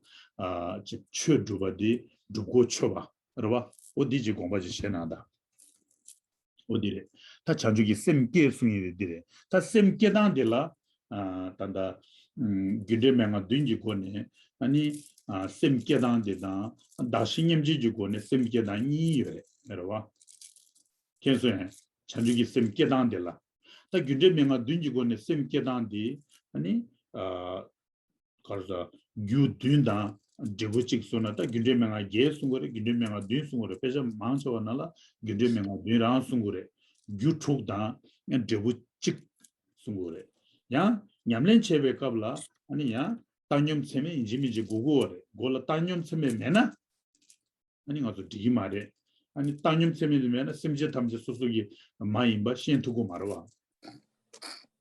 ཨ་ཅིག་ཆོས་སྒྲུབ་པ་འདི་སྒྲུབ་གོ་ཆོད་པ་རེད་བ། འོ་འདི་ཅིག་དགོངས་པ་ཅིག་བཞེས་གནང་དང་། འོ་འདི་རེད། ད་བྱང་ཆུབ་ཀྱི་སེམས་བསྐྱེད་གསུང་ཡས་དེ་འདི་རེད། ད་སེམས་བསྐྱེད་སྟངས་འདི་ལ་ཨ་ད་ལྟ་ཨམ་རྒྱུ་འབྲས་མན་ངག་བདུན་གྱི་སྒོ་ནས་ཨ་ནི་ཨ་སེམས་བསྐྱེད་སྟངས་འདི་དང་བདག་གཞན་མཉམ་བརྗེ་གྱི་སྒོ་ནས་སེམས་བསྐྱེད་སྟངས་གཉིས་ཡོད་རེད། རེད་བ། མཁྱེན་སོང་ངས། བྱང་ཆུབ་ཀྱི་སེམས་བསྐྱེད་སྟངས་འདི་ལ། ད་རྒྱུ་འབྲས་མན་ངག་བདུན་གྱི་སྒོ་ནས་སེམས་བསྐྱེད་སྟངས་འདི་ཨ་ནི་ཨ་ག་རེ་ཟ། རྒྱུ་བདུན་དང་འབྲས་བུ་གཅིག་གསུངས་ན་ད་རྒྱུ་འབྲས་མན་ངག་བརྒྱད་གསུང་གི་རེད། རྒྱུ་འབྲས་མན་ངག་བདུན་གསུང་གི་རེད། དཔེ་ཆ་མང་ཆེ་བ་ནང་ལ་རྒྱུ་འབྲས་མན་ངག་བདུན་རང་གསུང་གི་རེད། རྒྱུ་དྲུག་དང་འབྲས་བུ་གཅིག་གསུང་གི་རེད། ཡང་ཉམས་ལེན་བྱེད་པའི་སྐབས་ལ་ཨ་ནི་ཡང་བཏང་སྙོམས་ཚད་མེད་ཡིན་གཅིག་མིན་གཅིག་དགོས་ཀྱི་ཡོད་རེད། མགོ་ལ་བཏང་སྙོམས་ཚད་མེད་མེད་ན། ཨ་ནི་ང་ཚོ་འགྲིག་གི་མ་རེད། ཨ་ནི་བཏང་སྙོམས་ཚད་མེད་དུ་མེད་ན་སེམས་ཅན་ཐམས་ཅད་སོ་སོ་གི་མ་ཡིན་པ་ཤེས་ཐུབ་ཀྱི་མ་རེད་བ།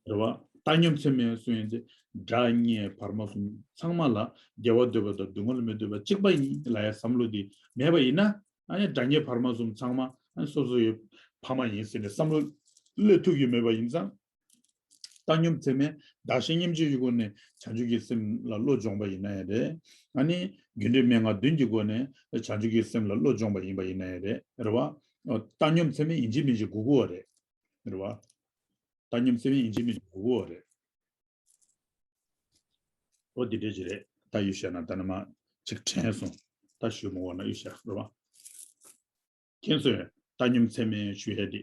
རེད་བ། བཏང་སྙོམས་ཚད་མེད་གསུངས་ཡོད་དེ། དགྲ་གཉེན་བར་མ་གསུམ་ཚང་མ་ལ་དགེ་བ་འདོད་པ་དང་སྡུག་བསྔལ་མི་འདོད་པ་གཅིག་པ་ཡིན་ལབ་ཡ་བསམ་བློ་དེ་མེད་པ་ཡིན་ན། ཨ་ནི་དགྲ་གཉེན་བར་མ་གསུམ་ཚང་མ་ཨ་ནི་སོ་སོ་ཡི་ཕ་མ་ཡིན་ཟེར་ནས་བསམ་བློ་སླེབས་ཐུབ་ཀྱི་མེད་པ་ཡིན་ཙང་། བཏང་སྙོམས་ཚད་མས་བདག་གཞན་མཉམ་བརྗེའི་སྒོ་ནས་བྱང་ཆུབ་ཀྱི་སེམས་ལ་བློ་སྦྱོང་བ་ཡིན་ན་ཡང་རེད། ཨ་ནི་རྒྱུ་འབྲས་མན་ངག་བདུན་གྱི་སྒོ་ནས་བྱང་ཆུབ་ཀྱི་སེམས་ལ་བློ་སྦྱོང་བ་ཡིན་པ་ཡིན་ན་ཡང་རེད། རེད་བ། བཏང་སྙོམས་ཚད་མས་ཡིན་གཅིག་མིན་གཅིག་དགོས་ཀྱི་ཡོད་རེད། རེད་བ། བཏང་སྙོམས་ཚད་མས་ཡིན་གཅིག་མིན་གཅིག་དགོས་ཀྱི་ཡོད་རེད། ཨོ་འདི་འདྲས་ཅིག་རེད། ད་ཡུལ་ཤ་ན་ད་ནི་མ་ཅིག་དྲན་སོང་། ད་ཞུ་མ་འོ་ན་ཡུལ་ཤ་རེད་བ། མཁྱེན་སོང་། བཏང་སྙོམས་ཚད་མས་ཞུ་ཡ་དེ།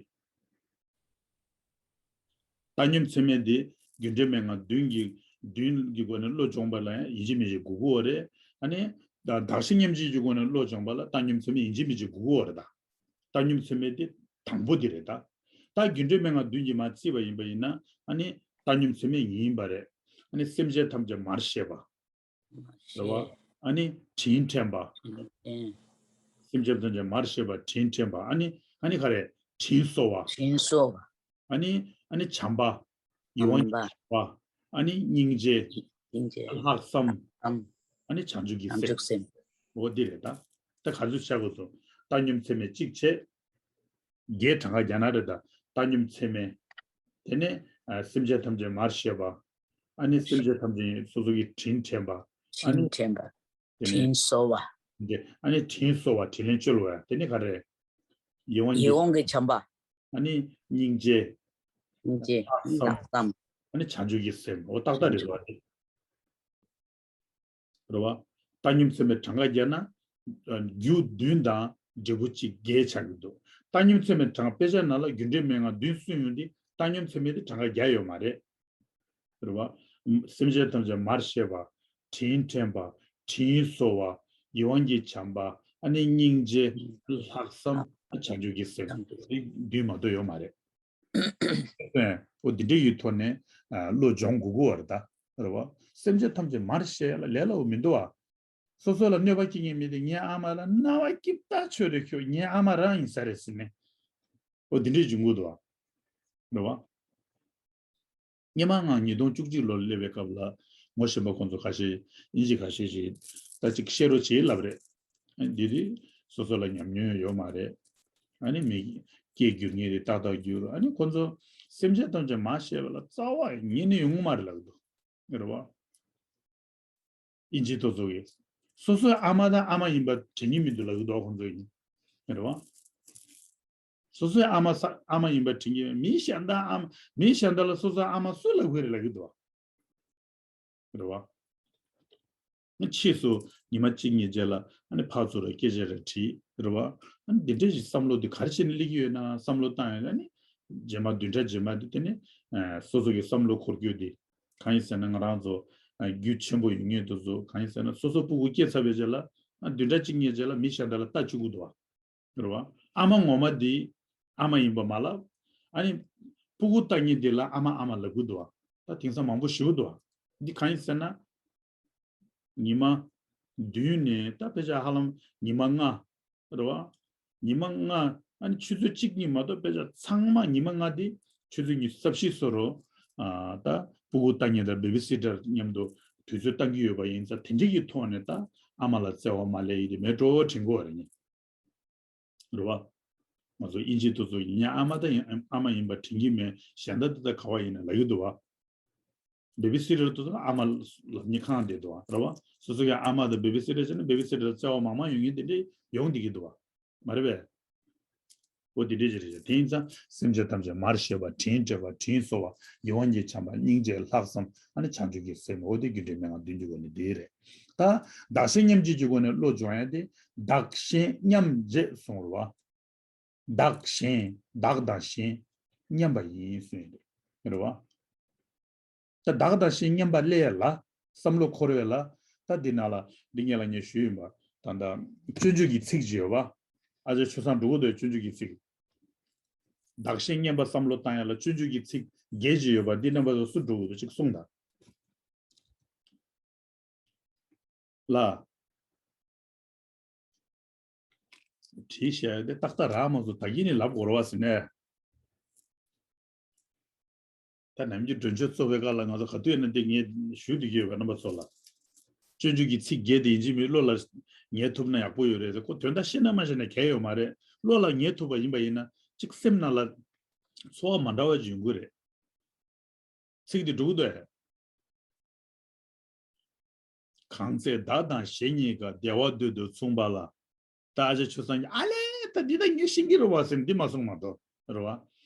བཏང་སྙོམས་ཚད་མས་དེ་རྒྱུ་འབྲས་མན་ངག་བདུན་གྱི་བདུན་གྱི་སྒོ་ནས་བློ་སྦྱོང་བ་ལ་ཡང་ཡིན་གཅིག་མིན་གཅིག་དགོས་ཀྱི་ཡོད་རེད། ཨ་ནི་ ད་གདགས་གཞི་མཉམ་བརྗོད་ཀྱི་སྒོ་ནས་བློ་སྦྱོང་བ་ལ་བཏང་སྙོམས་ཚད་མས་ཡིན་གཅིག་མིན་གཅིག་དགོས་ཀྱི་ཡོད་རེད་ད། བཏང་སྙོམས་ཚད་མས་དེ་དང་པོ་དེ་རེད་ད། ད་རྒྱུ་འབྲས་མན་ངག་བདུན་གྱིས་མར་བརྩིས་པ་ཡིན་པ་ཡིན་ན་ཨ་ནི་བཏང་སྙོམས་ཚད་མས་ཡིན་པ་རེད། ཨ་ནི་སེམས་ཅན་ཐམས་ཅད་མར་ཤེས་པ། རེད་བ། ཨ་ནི་དྲིན་དྲན་པ། སེམས་ཅན་ཐམས་ཅད་མར་ཤེས་པ་དྲིན་དྲན་པ། ཨ་ནི་ཨ་ནི་ག་རེ། དྲིན་གཟོ་བ། དྲིན་གཟོ་བ། ཨ་ནི་ཨ་ནི་བྱམས་པ། ཡིད་དབང་གི་བྱམས་པ། ཨ་ནི་སྙིང་རྗེ། སྙིང་རྗེ། ལྷག་བསམ། ལྷག་བསམ། ཨ་ནི་བྱང་ཆུབ་ཀྱི་བྱང་སེམས། ཆུབ་སེམས། འོ་འདི་རེད་ད། ད་ག་ཚོད་བྱ་དགོས་སོ། བཏང་སྙོམས་ཚད་མས་གཅིག་བྱས། བརྒྱད་གྲངས་ཀ་རྒྱག་ན་རེད་ད། བཏང་སྙོམས་ཚད་མས། དེ་ནས་ཨ་སེམས་ཅན་ཐམས་ཅད་མར་ཤེས་པ། ཨ་ནི་སེམས་ཅན་ཐམས་ཅད་སོ་སོ་གི་དྲིན་དྲན་པ། ཨ་ནི་དྲིན་དྲན་པ། དེ་ནས་དྲིན་གཟོ་བ། འདི་ཨ་ནི་དྲིན་གཟོ་བ་དྲིན་ལན་འཇལ་བ། དེ་ནས་ག་རེ། ཡིད་དབང་ཡིད་གི་དབང་གི་བྱམས་པ། ཨ་ནི་སྙིང་རྗེ། སྙིང་རྗེ། ལྷག་བསམ། ལྷག་བསམ། ཨ་ནི་བྱང་ཆུབ་ཀྱི་སེམས། འོ་ཏག་ཏག་རེད་བ། རེད་བ། བཏང་སྙོམས་ཚད་མས་གྲངས་ཀ་བརྒྱབ་ན། རྒྱུ་བདུན་དང་འབྲས་བུ་གཅིག་བརྒྱད་ཆགས་ཀྱི་འདུག་བཏང་སྙོམས་ཚད་མས་གྲངས་དཔེ་ཆ་ནང་ལ་རྒྱུ་འབྲས་མན་ངག་བདུན་གསུངས་ཡོང་དུས་བཏང་སྙོམས་ཚད་མས་དེ་གྲངས་ཀ་བརྒྱབ་ཡོད་མ་རེད། རེད་བ། སེམས་ཅན་ཐམས་ཅད་མར་ཤེས་པ། དྲིན་དྲན་པ། དྲིན་གཟོ་བ། ཡིད་དབང་གི་བྱམས་པ། ཨ་ནི་སྙིང་རྗེ། ལྷག་བསམ། བྱང་ཆུབ་ཀྱི་སེམས། འདི་བདུན་མ་གཏོགས་ཡོད་མ་རེད། འོ་འདི་འདྲ་ཡི་ཐོག་ནས་བློ་སྦྱོང་དགོས་ཀྱི་ཡོད་རེད་ད། རེད་བ། སེམས་ཅན་ཐམས་ཅད་མར་ཤེས་ཡ་ལ་ལས་སླ་པོ་མི་འདུག་བ། སོ་སོ་ལ་གནོད་པ་སྐྱེལ་མཁན་མི་དེ་ངའི་ཨ་མ་ལ་རྣ་བ་སྐྱིད་པོ་ཆོད་རེ་ཁྱོད་ངའི་ཨ་མ་རང་ཡིན་ས་རེད་ཟེར་ནས། འོ་འདི་འདྲས་འབྱུང་གི་འདུག་བ། རེད་བ། སྔོན་མ་ང་ཉིས་སྟོང་བཅུ་གཅིག་ལོར་སླེབས་པའི་སྐབས་ལ་ངོ་ཤེས་པ་ཁོང་ཚོ་ཁ་ཤས་དབྱིན་ཇི་ཁ་ཤས་ཤིག་ད་ཅིག་བཤད་རོགས་བྱེད་ལབ་རེད། འདི་དུས་སོ་སོ་ལ་ཉམས་མྱོང་ཡོད་མ་རེད། ཨ་ནི་མི་སྐད་སྒྱུར་མཁན་རེད། ཏག་ཏག་སྒྱུར། ཨ་ནི་ཁོང་ཚོ་སེམས་ཅན་ཐམས་ཅད་མར་ཤེས་པ་ལ་རྩ་བ་ཉིད་ནས་ཡོང་གི་མ་རེད་ལབ་འདུག་རེད་བ། དབྱིན་ཇི་ཐོག་ཚོ་གིས། སོ་སོའི་ཨ་མ་དང་ཨ་མ་ཡིན་པ་དྲན་གྱི་མི་འདུག་ལབ་ཀྱི་འདུག་ཁོང་ཚོ་ཡིན། རེད་བ། སོ་སོའི་ཨ་མ་ས་ཨ་མ་ཡིན་པ་དྲན་གྱི་མི་གཞན་དག་ཨ་མ་མི་གཞན་དག་ལ་སོ་སོའི་ཨ་མ་སུ་ལབ་ཀྱི་རེད་ལབ་ཀྱི་འདུག་བ། རེད་བ། ཕྱིས་སུ་ཉི་མ་གཅིག་གཉིས་རྗེས་ལ་ཨ་ནི་ཕར་ཚུར་སྐད་ཆ་རེ་དྲིས་རེད་བ། ཨ་ནི་འདི་འདྲ་ཞིག་བསམ་བློ་འདི་ག་རེ་བྱས་ནས་སླེབས་ཀྱི་ཡོད་ན་བསམ་བློ་བཏང་ཡོད་ན་ནི། རྗེས་མ་བདུན་ཕྲག་རྗེས་མ་འདི་དེ་ནི་སོ་སོ་གི་བསམ་བློ་འཁོར་རྒྱུ་འདི། གང་ཡིན་ཟེར་ན་ང་རང་ཚོ་རྒྱུད་ཆེན་པོ་ཡོད་མཁན་དེ་ཚོ་གང་ཡིན་ཟེར་ན་སོ་སོ་སྤུ་གུ་སྐྱེས་ཚར་བའི་རྗེས་ལ་བདུན་ཕྲག་གཅིག་གཉིས་རྗེས་ལ་མི་གཞན་དག་ལ་ལྟ་བཅུག་གི་འདུག་བ། རེད་བ། ཨ་མ་ངོ་མ་འདི་ཨ་མ་ཡིན་པ་མ་ལབ། ཨ་ནི་སྤུ་གུ་ལྟ་མཁན་འདི་ལ་ཨ་མ་ཨ་མ་ལབ་གི་འདུག་བ། ད་དེང་སང་མང་པོ་ཞེ་པོ་འདུག་བ། འདི་གང་ཡིན་ཟེར་ན། ཉི་མ་བདུན་ནས་ད་དཔེ་ཆ་ཧ་ལམ་ཉི་མ་ལྔ། རེད་བ། ཉི་མ་ལྔ། ཨ་ནི་ཆུ་ཚོད་གཅིག་གཉིས་མ་གཏོགས་དཔེ་ཆ་ཚང་མ་ཉི་མ་ལྔ་དེ་ཆུ་ཚོད་ཉི་ཤུ་རྩ་བཞི་བཟོ་རོགས། ཨ་ད་སྤུ་གུ་ལྟ་མཁན་དང་བེ་བི་སི་ཊར་མཉམ་དུ་དུས་ཚོད་བཏང་གི་ཡོད་པ་ཡིན་ཙང་དེ་འདྲ་གི་ཐོག་ནས་ད་ཨ་མ་ལ་བརྩེ་བ་མ་སླེབས་ཡི་དེ་མེད་འགྲོ་དྲན་གྱི་ཡོད་རེད་ནི། རེད་བ། ང་ཚོ་དབྱིན་ཇི་དེ་ཚོ་ཡིན་ཡང་ཨ་མ་ད་ཡིན་ཨ་མ་ཡིན་པ་དྲན་གྱི་མེད། གཞན་དག་དེ་ད་ག་བ་ཡིན་ན་ལབ་ཀྱི་འདུག་བ། བེ་བི་སི་ཊར་དེ་ཚོ་ཨ་མ་ལབ་མཁན་གང་བསྡད་འདུག་བ། རེད་བ། སོ་སོ་གི་ཨ་མ་དང་བེ་བི་སི་ཊར་བྱས་ན་བེ་བི་སི་ཊར་བརྩེ་བ་མང་མང་ཡོང་མཁན་དེ་འདྲས་ཡོང་བསྡད་ཀྱི་འདུག་བ། མ་རེད་པས། འོ་དེ་འདྲས་ཅིག་རེད། དེ་ཡིན་ཙང་སེམས་ཅན་ཐམས་ཅད་མར་ཤེས་པ། དྲིན་དྲན་པ། དྲིན་གཟོ་བ། ཡིད་དབང་གི་བྱམས་པ། སྙིང་རྗེ། ལྷག་བསམ། ཨ་ནི་བྱང་ཆུབ་ཀྱི་སེམས། འོ་དེ་རྒྱུ་འབྲས་མན་ངག་བདུན་གྱི་སྒོ་ནས་འདི་རེད། ད་གདགས་གཞི་མཉམ་བརྗོད་ཀྱི་སྒོ་ནས་བློ་སྦྱོང་ཡ་དེ་བདག་གཞན་མཉམ་བརྗེ་གསུངས་རེད་བ། བདག་གཞན་བདག་དང་གཞན་མཉམ་པ་ཡིན་གསུངས་ཡོད་རེད་བ། ད་བདག་དང་གཞན་མཉམ་པ་སླེབས་ཡ་ལ་བསམ་བློ་འཁོར་ཡ་ལ། ད་འདི་ནང་ལ་འདི་སྔོན་ལ་ངས་ཞུས་ཡིན་པ། ད་ད་སྤྱོད་འཇུག་གི་ཚིག་ཅིག་ཡོད་པ། ཨ་ཅག་ཆོས་བཟང་འགྲོ་གི་འདུག་སྤྱོད་འཇུག་གི་ཚིག་བདག་གཞན་མཉམ་པ་བསམ་བློ་བཏང་ཡ་ལ་སྤྱོད་འཇུག་གི་ཚིག་བརྒྱད་ཅིག་ཡོད་པ། འདི་རྣམ་པ་ཚོ་སུ་འགྲོ་གི་འདུག་ཅིག་གསུངས་དང་། ལ། བྲིས་བཞག་ཡོད་དེ་ཏག་ཏག་རག་མ་སོང་། ད་གིན་ནས་ལབ་དགོས་རེད་བ་ཟེར་ནས། ད་ནམ་རྒྱུན་མགྲོན་ཆོས་ཚོགས་པའི་སྐབས་ལ་ང་ཚོ་ག་དུས་ཡིན་ན་འདི་ངས་ཞུ་བསྡད་ཀྱི་ཡོད་པ། རྣམ་པ་ཚོ་ལ། སྤྱོད་འཇུག་གི་ཚིག་བརྒྱད་དེ་ཡིན་གཅིག་མིན་བློ་ལ་ངེས་ཐུབ་ན་ཡག་པོ་ཡོད་རེད་ཟེར། ཁོ་དོན་དག་ཤེས་ན་མ་ཤེས་ན་གལ་ཡོད་མ་རེད། བློ་ལ་ངེས་ཐུབ་པ་ཡིན་པ་ཡིན་ན་གཅིག་སེམས་ནང་ལ་ཚོར་བ་མ་འདྲ་བ་ཅིག་ཡོང་གི་རེད། ཚིག་འདི་འགྲོ་གི་འདུག་གས། གང་ཚེ་བདག་དང་གཞན་གཉིས་ཀ། བདེ་བ་འདོད་དུ་མཚུངས་པ་ལ། ད་ཨ་ཅག་ཆོས་བཟང་གིས་ཨ་ལས་ད་འདི་ད་ངས་ཤེས་ཀྱི་རེད་བ་ཟེར་འདི་མ་གསུངས་མ་གཏོགས་རེད་བ།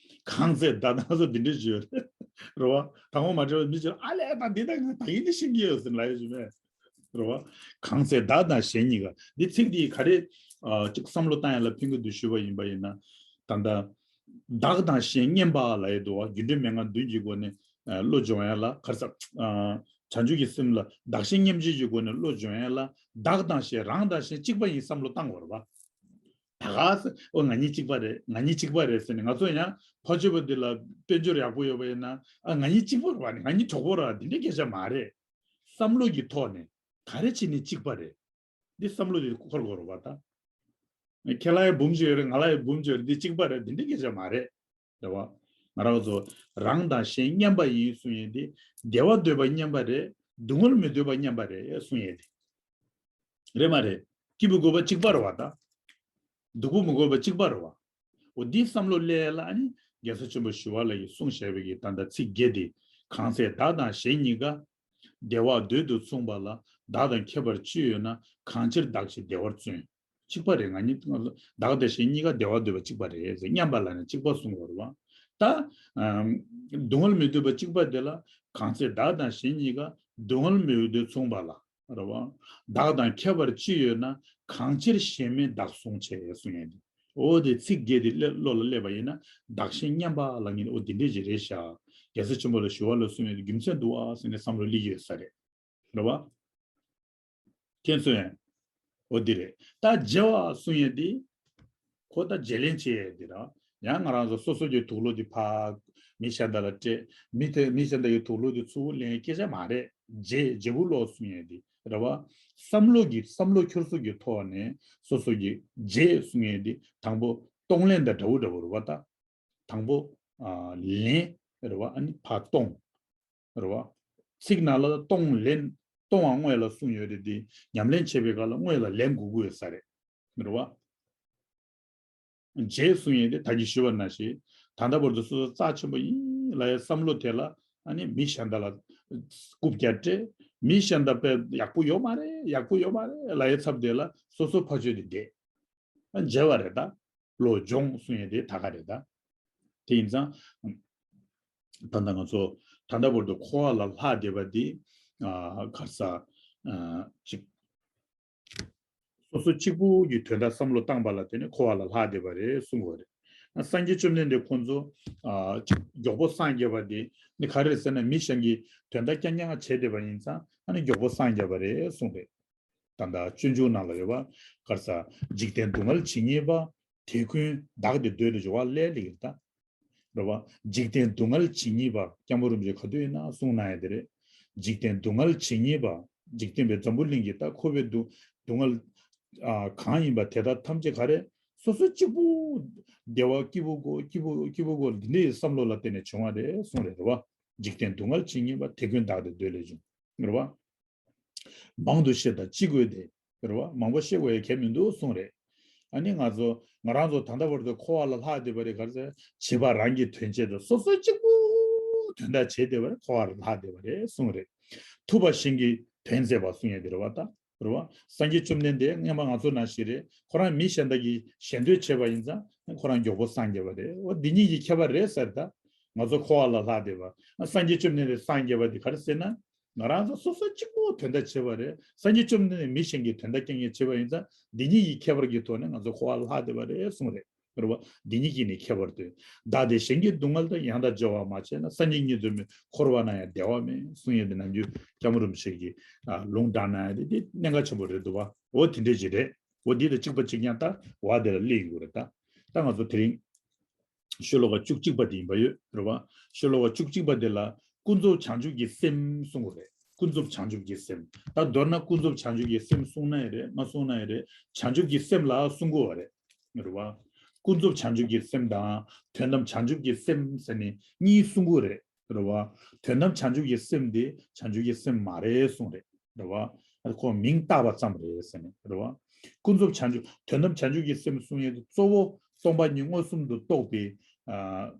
གང་ཚེ་བདག་དང་སོགས་འདི་འདྲས་བརྗོད་རེད་བ། དང་པོ་མ་འདྲ་བ་མི་ཅིག་ཨ་ལས་ད་འདི་ད་ང་ད་ཡིན་འདི་ཤེས་ཀྱི་ཡོད་ཟེར་ལབ་ཡོད་ཞུ་མེད། རེད་བ། གང་ཚེ་བདག་དང་གཞན་གཉིས་ཀ། འདི་ཚིག་འདི་ག་རེ་ཨ་ཅིག་བསམ་བློ་བཏང་ཡ་ལ་ཕན་གྱི་འདུག་ཞུས་པ་ཡིན་པ་ཡིན་ན། ད་ལྟ་བདག་དང་གཞན་མཉམ་པ་ལབ་ཡ་འདུག་བ། རྒྱུ་འབྲས་མན་ངག་བདུན་གྱི་སྒོ་ནས་ཨ་བློ་སྦྱོང་ཡ་ལ་ག་རེ་ཟེར། ཨ་ བྱང་ཆུབ་ཀྱི་སེམས་ལ་བདག་གཞན་མཉམ་བརྗེ་གི་སྒོ་ནས་བློ་སྦྱོང་ཡས་ལ་བདག་དང་གཞན་རང་དང་གཞན་གཅིག་པ་ཡིན་བསམ་བློ་བཏང་དགོས་རེད་པ། ད་ག་ས་ཨོ་ང་གཉིས་གཅིག་པ་རེད། ང་གཉིས་གཅིག་པ་རེད་ཟེར་ནས་ང་ཚོ་ཡང་ཕར་ཕྱོགས་པ་འདི་ལ་དཔལ་འབྱོར་ཡག་པོ་ཡོད་པ་ཡིན་ན་ཨ་ང་གཉིས་གཅིག་པ་རེད་པ། ང་གཉིས་གྲོགས་པོ་རེད། འདི་འདྲའི་སྐད་ཆ་མ་རེད། བསམ་བློ་གི་ཐོག་ནས་ག་རེ་བྱས་ནས་གཅིག་པ་རེད། འདི་བསམ་བློ་དེ་འཁོར་དགོས་རེད་པ་ད། ཁྱེད་ལ་ཡང་འབུམ་གཅིག་ཡོད་རེད། ང་ལ་ཡང་འབུམ་གཅིག་ཡོད་རེད། འདི་གཅིག་པ་རེད། འདི་འདྲའི་སྐད་ཆ་མ་རེད། རེད་པ། ང་རང་ཚོ་རང་དང་གཞན་མཉམ་པ་ཡིན་གསུང་ཡས་འདི་བདེ་བ་འདོད་པ་མཉམ་པ་རེད། སྡུག་བསྔལ་མི་འདོད་པ་མཉམ་པ་རེད་གསུང་ཡས་འདི། རེད་མ་རེད། སྐྱིད་པོ་དགོས་པ་གཅིག་པ་རེད་པ་ད། སྡུག་པོ་མི་དགོས་པ་གཅིག་པ་རེད་པ། འོ་འདི་བསམ་བློ་སླེབས་ཡས་ལ་ཨ་ནི་རྒྱལ་སྲས་ཆེན་པོ་ཞི་བ་ལྷ་ཡིས་གསུངས་བཞག་པའི་གི་ད་ལྟ་ཚིག་བརྒྱད་འདི། གང་ཚེ་བདག་དང་གཞན་གཉིས་ཀ། བདེ་བ་འདོད་དུ་མཚུངས་པ་ལ། བདག་དང་ཁྱད་པར་ཅི་ཡོད་ན། གང་ཕྱིར་བདག་གཞན་བདེ་བར་བརྩོན། གཅིག་པ་རེད། ང་གཉིས་བདག་དང་གཞན་གཉིས་ཀ་བདེ་བ་འདོད་པ་གཅིག་པ་རེད་ཟེར། མཉམ་པ་ལ་ནི་གཅིག་པ་གསུང་དགོས་རེད་པ། ད་ཨམ་སྡུག་བསྔལ་མི་འདོད་པ་གཅིག་པ་དེ་ལ་གང་ཚེ་བདག་དང་གཞན་གཉིས་ཀ་སྡུག་བསྔལ་མི་འདོད་མཚུངས་པ་ལ། རེད་པ། བདག་དང་ཁྱད་པར་ཅི་ཡོད་ན། གང་ཕྱིར་གཞན་མིན་བདག་བཟུང་བྱས་གསུང་ཡས་འདི། འོ་དེ་ཚིག་བརྒྱད་དེ་སླེ་བློ་ལ་སླེབས་པ་ཡིན་ན་བདག་གཞན་མཉམ་པ་ལབ་མཁན་འོ་འདི་འདྲས་ཅིག་རེད་ཤག་རྒྱལ་སྲས་ཆེན་པོ་ལ་ཞི་བ་ལྷ་གསུངས་ཡས་དེ་རྒྱུ་མཚན་འདུག་ཨ་ཟེར་ནས་བསམ་བློ་སླེབས་ཀྱི་ཡོད་ས་རེད། རེད་པ། མཁྱེན་སོང་ངས། འོ་འདི་རེད། ད་བརྗེ་བ་གསུང་ཡས་འདི། ཁོ་ད་བརྗེ་ལེན་བྱེད་ཡས་འདི་ར། ཡང་ང་རང་ཚོ་སོ་སོ་གི་དུག་ལོག་འདི་ཕར་མི་གཞན་དག་ལ་སྤྲད། མི་དེ་མི་གཞན་དག་གི་དུག་ལོག་འདི་ཚུར་ལེན་སྐད་ཆ་མ་རེད། བརྗེ་བརྗེ་པོ་ལོག་གསུང་ཡས་འདི་རེད་པ། བསམ་བློ་གི་བསམ་བློ་འཁྱུར་སོ་གི་ཐོག་ནས་སོ་སོ་གི་བརྗེ་གསུང་ཡས་འདི་དང་པོ་གཏོང་ལེན་དང་འདྲ་བོ་འདྲ་བོ་རེད་པ་ད། དང་པོ་ཨ་ལེན་རེད་པ། ཨ་ནི་ཕར་གཏོང་། རེད་པ། ཚིག་ནང་ལ་གཏོང་ལེན། གཏོང་བ་དངོས་ལ་གསུངས་ཡོད་རེད་དེ། ཉམས་ལེན་བྱེད་པའི་སྐབས་ལ་དངོས་ལ་ལེན་དགོས་ཀྱི་ཡོད་ས་རེད། རེད་པ། བརྗེ་གསུང་ཡས་དེ་ད་གིན་ཞུས་པ་ནང་བཞིན། ད་ལྟ་བར་དུ་སོ་སོ་རྩ་ཆེན་པོ་ཡིན་ལབ་ཡས་བསམ་བློ་དེ་ལ་ཨ་ནི་མི་གཞན་དག་ལ་རྐུབ་བཀྱག་སྤྲད། མི་གཞན་དག་དཔེ་ཡག་པོ་ཡོད་མ་རེད། ཡག་པོ་ཡོད་མ་རེད་ལབ་ཡས་ཚབ་དེ་ལ་སོ་སོ་ཕར་ཚུར་དེ་བསྡད། ཨ་བརྗེ་བ་རེད་ད། བློ་སྦྱོང་གསུང་ཡས་དེ་ད་ག་རེད་ད། དེ་ཡིན་ཙང་། ད་ལྟ་ང་ཚོ་ད་ལྟ་བར་དུ་འཁོར་བ་ལ་ལྷག་བསྡད་པ་འདི། ཨ་ག་རེ་ཟ། ཨ་ཅིག་སོ་སོ་གཅིག་པུ་གི་དོན་དག་བསམ་བློ་བཏང་པ་ལ་བརྟེན་ནས་འཁོར་བ་ལ་ལྷག་བསྡད་པ་རེད་གསུང་གི་ཡོད་རེད། སངས་རྒྱས་བཅོམ་ལྡན་འདས་ཁོང་ཚོ་ཨ་ཅིག་མགྱོགས་པོ་སངས་རྒྱས་པ་འདི་ནི་ག་རེ་རེད་ཟེར་ན། མི་གཞན་གྱི་དོན་དག་རྐྱང་རྐྱང་བྱས་བསྡད་པ་ཡིན་ཙང་ཨ་ནི་མགྱོགས་པོ་སངས་རྒྱས་པ་རེད་གསུངས་རེད། ད་ལྟ་སྤྱོད་འཇུག་ནང་ལ་ཡོད་པ། ག་རེ་ཟ། འཇིག་རྟེན་སྡུག་བསྔལ་ཇི་སྙེད་པ། དེ་ཀུན་བདག་བདེ་འདོད་ལས་བྱུང་བ་ལས་ལེགས་ད། རེད་པ། འཇིག་རྟེན་སྡུག་བསྔལ་ཇི་སྙེད་པ། སྐྱབས་མགོན་རིན་པོ་ཆེ་ག་དུས་ཡིན་ན་གསུངས་གནང་ཡ་དེ་རེད། འཇིག་རྟེན་སྡུག་བསྔལ་ཇི་སྙེད་པ། འཇིག་རྟེན་པའི་འཛམ་བུ་གླིང་གི་ད་འཁོར་བའི་སྡུག་སྡུག་བསྔལ་ཨ་གང་ཡིན་པ་དེ་དག་ཐམས་ཅད་ག་རེ། སོ་སོ་གཅིག་པུ་བདེ་བ་སྐྱིད་པོ་དགོས། སྐྱིད་པོ་སྐྱིད་པོ་དགོས། འདི་འདྲའི་བསམ་བློ་ལ་བརྟེན་ནས་བྱུང་བ་རེད་གསུངས་རེད། རེད་པ། འཇིག་རྟེན་སྡུག་བསྔལ་ཇི་སྙེད་པ། དེ་ཀུན་བདག་བདེ་འདོད་ལས་བྱུང་། རེད་པ། མང་དུ་བཤད་དང་ཅི་དགོས་ཏེ། རེད་པ། མང་པོ་བཤད་དགོས་ཡ་གལ་མི་འདུག་གསུངས་རེད། ཨ་ནི་ང་ཚོ་ང་རང་ཚོ་ད་ལྟ་བར་དུ་འཁོར་བ་ལ་ལྷག་བསྡད་པ་རེད། ག་རེ་ཟེར། བྱེད་པ་རང་གི་དོན་བྱེད་དང་། སོ་སོ་གཅིག་པུ་དོན་དག་བྱེད་བསྡད་པ་རེད། འཁོར་བ་ལ་ལྷག་བསྡད་པ་རེད་གསུངས་རེད། ཐུབ་པ་གཞན་གྱི་དོན་མཛད་པ་གསུང་ཡ་དེ་རེད་པ་ད། རེད་པ། སངས་རྒྱས་བཅོམ་ལྡན་འདས་སྔོན་མ་ང་ཚོ་ནང་བཞིན་རེད། ཁོ་རང་མི་གཞན་དག་གི་ཞེ་འདོད་བྱས་པ་ཡིན་ཙང་ཁོ་རང་མགྱོགས་པོ་སངས་རྒྱས་པ་རེད། འོ་འདི་གཉིས་ཀྱི་ཁྱད་པར་རེད་ཟེར་ད། ང་ཚོ་འཁོར་བ་ལ་ལྷག་བསྡད་པ། སངས་རྒྱས་བཅོམ་ལྡན་འདས་སངས་རྒྱས་པ་འདི་ག་རེ་ཟེར་ན། ང་རང་ཚོ་སོ་སོ་གཅིག་པུ་དོན་དག་བྱེད་པ་རེད། སངས་རྒྱས་བཅོམ་ལྡན་འདས་མི་གཞན་གྱི་དོན་དག་རྐྱང་རྐྱང་བྱེད་པ་ཡིན་ཙང་འདི་གཉིས་ཀྱི་ཁྱད་པར་གྱི་ཐོག་ནས་ང་ཚོ་འཁོར་བ་ལ་ལྷག་བསྡད་པ་རེད་གསུངས་རེད། རེད་པ། འདི་གཉིས་ཀྱིས་ནི་ཁྱད་པར་སྟོན། བདག་བདེ་གཞན་གྱི་སྡུག་བསྔལ་དང་། ཡང་དག་སྦྱོར་བ་མ་བྱས་ན། སངས་རྒྱས་ཉིད་འཛོམས་པའི། འཁོར་བ་ན་ཡང་བདེ་བ་མེད། གསུང་ཡས་འདི་ནམ་རྒྱུན་སྐྱབས་མགོན་རིན་པོ་ཆེ་གིས་ཨ་ལུང་དྲངས་གནང་ཡ་དེ་འདི་གནད་འགག་ཆེན་པོ་རེད་འདུག་པ། འོ་དེ་འདྲས་ཅིག་རེད། འོ་འདི་དང་གཅིག་པ་གཅིག་རྐྱང་ད་བ་དེ་ལ་སླེབས་ཡོང་གི་རེད་ད། ད་ང་ཚོ་དེ་རིང་ཤོ་ལོ་ཀ་བཅུ་གཅིག་པ་དེ་ཡིན་པ་ཡོད་རེད་པ། ཤོ་ལོ་ཀ་བཅུ་གཅིག་པ་དེ་ལ་ཀུན་རྫོབ་བྱང་ཆུབ་ཀྱི་སེམས་གསུང་གི་རེད། ཀུན་རྫོབ་བྱང་ཆུབ་ཀྱི་སེམས། ད་མདོར་ན་ཀུན་རྫོབ་བྱང་ཆུབ་ཀྱི་སེམས་གསུངས་ན་ཡང་རེད། མ་གསུངས་ན་ཡང་རེད། བྱང་ཆུབ་ཀྱི་སེམས་ལ་གསུང་གི་ཡོད་རེད། རེད་པ། ཀུན་རྫོབ་བྱང་ཆུབ་ཀྱི་སེམས་དང་དོན་དམ་བྱང་ཆུབ་ཀྱི་སེམས་ཟེར་ནས་གཉིས་གསུང་གི་ཡོད་རེད། རེད་པ། དོན་དམ་བྱང་ཆུབ་ཀྱི་སེམས་དེ་བྱང་ཆུབ་ཀྱི་སེམས་མ་རེད་གསུངས་རེད། རེད་པ། ཁོ་མིང་བཏགས་པ་ཙམ་རེད་ཟེར་ནས། རེད་པ། ཀུན་རྫོབ་བྱང་ཆུབ་དོན་དམ་བྱང་ཆུབ་ཀྱི་སེམས་གསུང་ཡས་དེ་གཙོ་བོ་སྟོང་པ་ཉིད་མངོན་སུམ་དུ་རྟོགས་པའི་ཨ་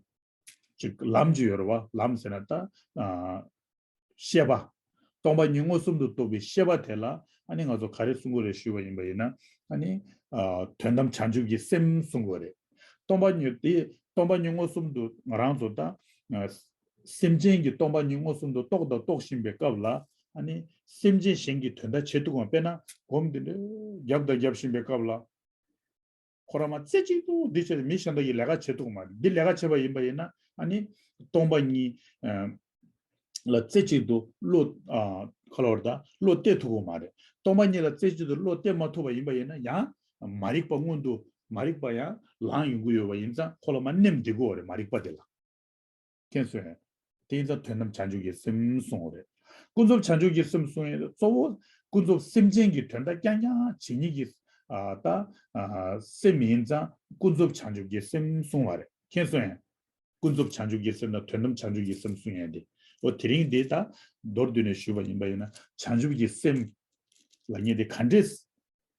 ཅིག་ལམ་ཅིག་ཡོད་རེད་པ། ལམ་ཟེར་ན་ད་ཨ་ཤེས་པ། སྟོང་པ་ཉིད་མངོན་སུམ་དུ་རྟོགས་པའི་ཤེས་པ་དེ་ལ་ཨ་ནི་ང་ཚོ་ག་རེ་གསུང་གི་རེད་ཞུས་པ་ཡིན་པ་ཡིན་ན། ཨ་ནི་ཨ་དོན་དམ་བྱང་ཆུབ་ཀྱི་སེམས་གསུང་གི་རེད། སྟོང་པ་ཉིད་དེ་སྟོང་པ་ཉིད་མངོན་སུམ་དུ་ང་རང་ཚོ་ད་ཨ་སེམས་ཅན་གྱི་སྟོང་པ་ཉིད་མངོན་སུམ་དུ་རྟོགས་དང་རྟོགས་བཞིན་པའི་སྐབས་ལ་ཨ་ནི་སེམས་ཅན་གཞན་གྱི་དོན་དག་བྱེད་ཐུབ་པ། དཔེར་ན་སྒོམ་འདི་འདྲ་རྒྱབ་དང་རྒྱབ་བཞིན་པའི་སྐབས་ལ། ཁོ་རང་མ་རྩེ་གཅིག་ཏུ་འདི་བྱས་ཏེ་མི་གཞན་དག་གི་ལས་ཀ་བྱེད་ཐུབ་མ་རེད། འདི་ལས་ཀ་བྱས་པ་ཡིན་པ་ཡིན་ན་ཨ་ནི་སྟོང་པ་ཉིད་ཨ་ ལ་རྩེ་གཅིག་ཏུ་བློ་ཨ་ཁ་ལོ་བར་ད་བློ་གཏད་ཐུབ་ཀྱི་མ་རེད། སྟོང་པ་ཉིད་ལ་རྩེ་གཅིག་ཏུ་བློ་གཏད་མ་ཐུབ་པ་ཡིན་པ་ཡིན་ན་ཡང་མ་རིག་པ་སྔོན་དུ་མ་རིག་པ་ཡང་ལངས་ཡོང་གི་ཡོད་པ་ཡིན་ཙང་ཁོ་ལ་མ་ནེམ་བསྡད་དགོས་པ་རེད། མ་རིག་པ་དེ་ལ། མཁྱེན་སོང་ངས། དེ་ཡིན་ཙང་དོན་དམ་བྱང་ཆུབ་ཀྱི་སེམས་གསུངས་པ་རེད། ཀུན་རྫོབ་བྱང་ཆུབ་ཀྱི་སེམས་གསུངས་ཡོད་གཙོ་བོ་ཀུན་རྫོབ་སེམས་ཅན་གྱི་དོན་དག་རྐྱང་རྐྱང་བྱེད་ཉིད་ཀྱི་ཨ་ད་ཨ་སེམས་ཡིན་ཙང་ཀུན་རྫོབ་བྱང་ཆུབ་ཀྱི་སེམས་གསུངས་པ་རེད། མཁྱེན་སོང་ངས། ཀུན་རྫོབ་བྱང་ཆུབ་ཀྱི་སེམས་དང་དོན་དམ་བྱང་ཆུབ་ཀྱི་སེམས་གསུངས་ཡོད་དེ། འོ་དེ་རིང་འདི་ད་མདོར་བསྡུས་ནས་ཞུས་པ་ཡིན་པ་ཡིན་ན་བྱང་ཆུབ་ཀྱི་སེམས་ལབ་མཁན་དེ་ག་འདྲས་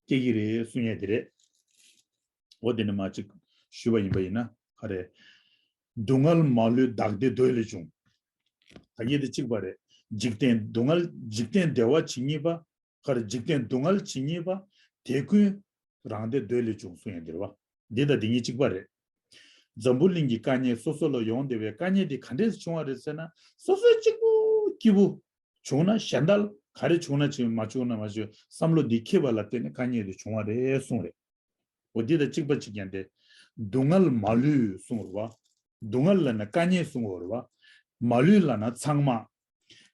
སྐྱེ་གི་རེད་གསུངས་ཡོད་དེ་རེད། འོ་དེ་ནས་མ་གཅིག་ཞུས་པ་ཡིན་པ་ཡིན་ན་ག་རེ། སྡུག་བསྔལ་མ་ལུས་བདག་བདེ་འདོད་ལས་བྱུང་། ད་ངས་དེ་གཅིག་པ་རེད། འཇིག་རྟེན་སྡུག་བསྔལ་འཇིག་རྟེན་བདེ་བ་ཇི་སྙེད་པ། ག་རེ་འཇིག་རྟེན་སྡུག་བསྔལ་ཇི་སྙེད་པ། དེ་ཀུན་རང་བདེ་འདོད་ལས་བྱུང་གསུངས་ཡོད་འདིར་བ། འདི་དང་འདི་གཉིས་གཅིག་པ་རེད། འཛམ་བུ་གླིང་གི་དཀའ་ངལ་སོ་སོ་ལ་ཡོང་བསྡད་པའི་དཀའ་ངལ་དེ་ག་འདྲས་བྱུང་བ་རེད་ཟེར་ན་སོ་སོའི་གཅིག་པུ་སྐྱིད་པོ་བྱུང་ན་གཞན་དག་ག་རེ་བྱུང་ན་བྱུང་མ་བྱུང་ན་མ་བྱུང་བསམ་བློ་འདི་འཁྱེར་བ་ལ་བརྟེན་ནས་དཀའ་ངལ་དེ་བྱུང་བ་རེད་གསུངས་རེད། འོ་འདི་དང་གཅིག་པ་གཅིག་ཀྱང་དེ། སྡུག་བསྔལ་མ་ལུས་གསུངས་རེད་བ། སྡུག་བསྔལ་ལབ་ན་དཀའ་ངལ་གསུངས་པ་རེད་བ། མ་ལུས་ལབ་ན་ཚང་མ།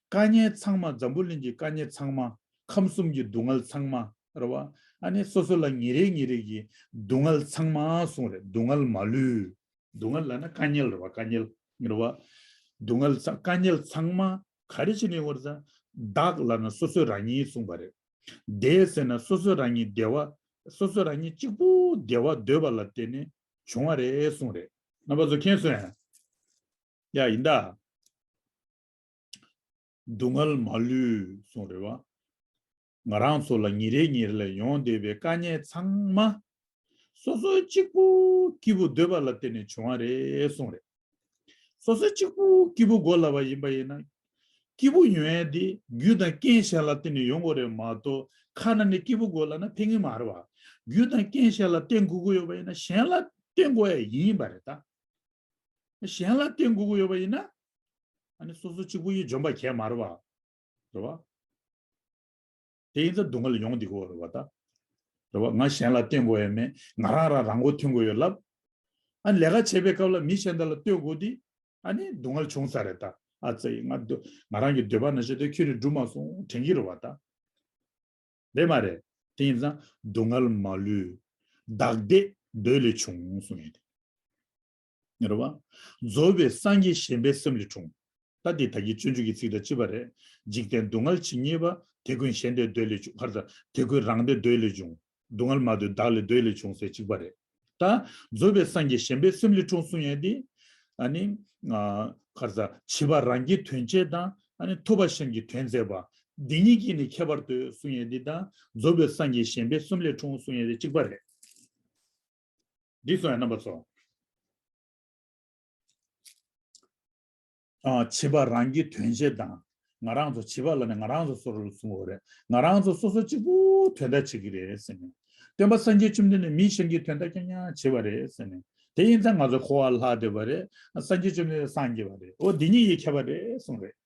དཀའ་ངལ་ཚང་མ་འཛམ་བུ་གླིང་གི་དཀའ་ངལ་ཚང་མ། ཁམས་གསུམ་གྱི་སྡུག་བསྔལ་ཚང་མ་རེད་བ། ཨ་ནི་སོ་སོ་ལ་ཉིན་རེ་ཉིན་རེ་གི་སྡུག་བསྔལ་ཚང་མ་གསུངས་རེད། སྡུག་བསྔལ་མ་ལུས། སྡུག་བསྔལ་ལབ་ན་དཀའ་ངལ་རེད་བ། དཀའ་ངལ་རེད་བ། སྡུག་བསྔལ་ཚ་དཀའ་ངལ་ཚང་མ་ག་རེ་བྱས་ནས་ཡོང་བ་རེད་ཟེར་ན་བདག་ལབ་ན་སོ་སོ་རང་ཉིད་གསུངས་པ་རེད། བདེ་ཟེར་ན་སོ་སོ་རང་ཉིད་བདེ་བ། སོ་སོ་རང་ཉིད་གཅིག་པུ་བདེ་བ་འདོད་པ་ལ་བརྟེན་ནས་བྱུང་བ་རེད་གསུངས་རེད། རྣམ་པ་ཚོ་མཁྱེན་སོང་ཡ། ཡ་ཡིན་ད། སྡུག་བསྔལ་མ་ལུས་གསུངས་རེད་བ། ང་རང་ཚོ་ལ་ཉིན་རེ་ཉིན་རེ་ལ་ཡོང་བསྡད་པའི་དཀའ་ངལ་ཚང་མ། སོ་སོའི་གཅིག་པུ་སྐྱིད་པོ་འདོད་པ་ལ་བརྟེན་ནས་བྱུང་བ་རེད་གསུངས་རེད། སོ་སོའི་གཅིག་པུ་སྐྱིད་པོ་དགོས་ལབ་པ་ཡིན་པ་ཡིན་ན། སྐྱིད་པོ་ཡོང་ཡ་དེ་རྒྱུ་དང་རྐྱེན་གཞན་ལ་བརྟེན་ནས་ཡོང་དགོས་རེད་མ་གཏོགས་ཁ་ནང་ནས་སྐྱིད་པོ་དགོས་ལབ་ན་ཕན་གི་མ་རེད་བ། རྒྱུ་དང་རྐྱེན་གཞན་ལ་བརྟེན་དགོས་ཀྱི་ཡོད་པ་ཡིན་ན་གཞན་ལ་བརྟེན་དགོས་ཡ་ཡིན་པ་རེད་ད། གཞན་ལ་བརྟེན་དགོས་ཀྱི་ཡོད་པ་ཡིན་ན། ཨ་ནི་སོ་སོ་གཅིག་པུ་ཡིས་འཇོམས་པ་གས་མ་རེད་བ། རེད་བ། དེ་ཡིན་ཙང་སྡུག་བསྔལ་ཡོང་བསྡད་ཀྱི་ཡོད་རེད་བ་ད། རེད་བ། ང་གཞན་ལ་བརྟེན་དགོས་ཡ་མེད། ང་རང་རང་རང་མགོ་ཐོན་དགོས་ཡོད་ལབ། ཨ་ནི་ལས་ཀ་བྱེད་པའི་སྐབས་ལ་མི་གཞན་དག་ལ་ལྟོས་དགོས་དུས། ཨ་ནི་སྡུག་བསྔལ་བྱུང་ས་རེད་ད། ཨ་ཙི་ང་འདོད་ང་རང་གི་འདོད་པ་ནང་བཞིན་དེ་ཁྱོན་ནས་འགྲུབ་མ་སོང་དྲན་གྱི་རེད་བ་ད། རེད་མ་རེད། དེ་ཡིན་ཙང་སྡུག་བསྔལ་མ་ལུས། བདག་བདེ་འདོད་ལས་བྱུང་གསུངས་ཡོད་དེ། རེད་བ། རྫོགས་པའི་སངས་རྒྱས་གཞན་ཕན་སེམས་ལས་འཁྲུངས། ད་འདི་ད་གིན་སྤྱོད་འཇུག་གི་ཚིག་དང་གཅིག་པ་རེད། འཇིག་རྟེན་སྡུག་བསྔལ་ཇི་སྙེད་པ། དེ་ཀུན་གཞན་བདེ་འདོད་ལས་བྱུང་། ག་རེ་ཟ། དེ་ཀུན་རང་བདེ་འདོད་ལས་བྱུང་། སྡུག་བསྔལ་མ་འདོད་བདག་ལས་འདོད་ལས་བྱུང་ཟེར་གཅིག་པ་རེད། ད་རྫོགས་པའི་སངས་རྒྱས་གཞན་ཕན་སེམས་ལས་འཁྲུངས་གསུངས་ཡ་འདི། ཨ་ནི། ཨ། ག་རེ་ཟ། བྱིས་པ་རང་གི་དོན་བྱེད་དང་ཨ་ནི་ཐུབ་པ་གཞན་གྱི་དོན་མཛད་པ། འདི་གཉིས་ཀྱིས་ནི་ཁྱད་པར་འདོད་གསུངས་ཡ་འདི་དང་རྫོགས་པའི་སངས་རྒྱས་གཞན་ཕན་སེམས་ལས་འཁྲུངས་གསུངས་ཡ་འདི་གཅིག་པ་རེད། འདི་གསུངས་ཡ་རྣམ་པ་ཚོ། ཨ། བྱིས་པ་རང་གི་དོན་བྱེད་དང་། ང་རང་ཚོ་བྱིས་པ་ལ་ནི་ང་རང་ཚོ་སོ་སོ་ལ་གསུང་གི་ཡོད་རེད། ང་རང་ཚོ་སོ་སོ་གཅིག་པུ་དོན་དག་བྱེད་ཀྱི་རེད་ཟེར་ནས། སྟོན་པ་སངས་རྒྱས་བཅོམ་ལྡན་འདས་མི་གཞན་གྱི་དོན་དག་རྐྱང་རྐྱང་བྱེད་པ་རེད་ཟེར་ནས། དེ་ཡིན་ཙང་ང་ཚོ་འཁོར་བ་ལྷག་བསྡད་པ་རེད། སངས་རྒྱས་བཅོམ་ལྡན་འདས་སངས་རྒྱས་པ་རེད། འོ་འདི་གཉིས་ཀྱི་ཁྱད་པར་རེད་གསུངས་རེད།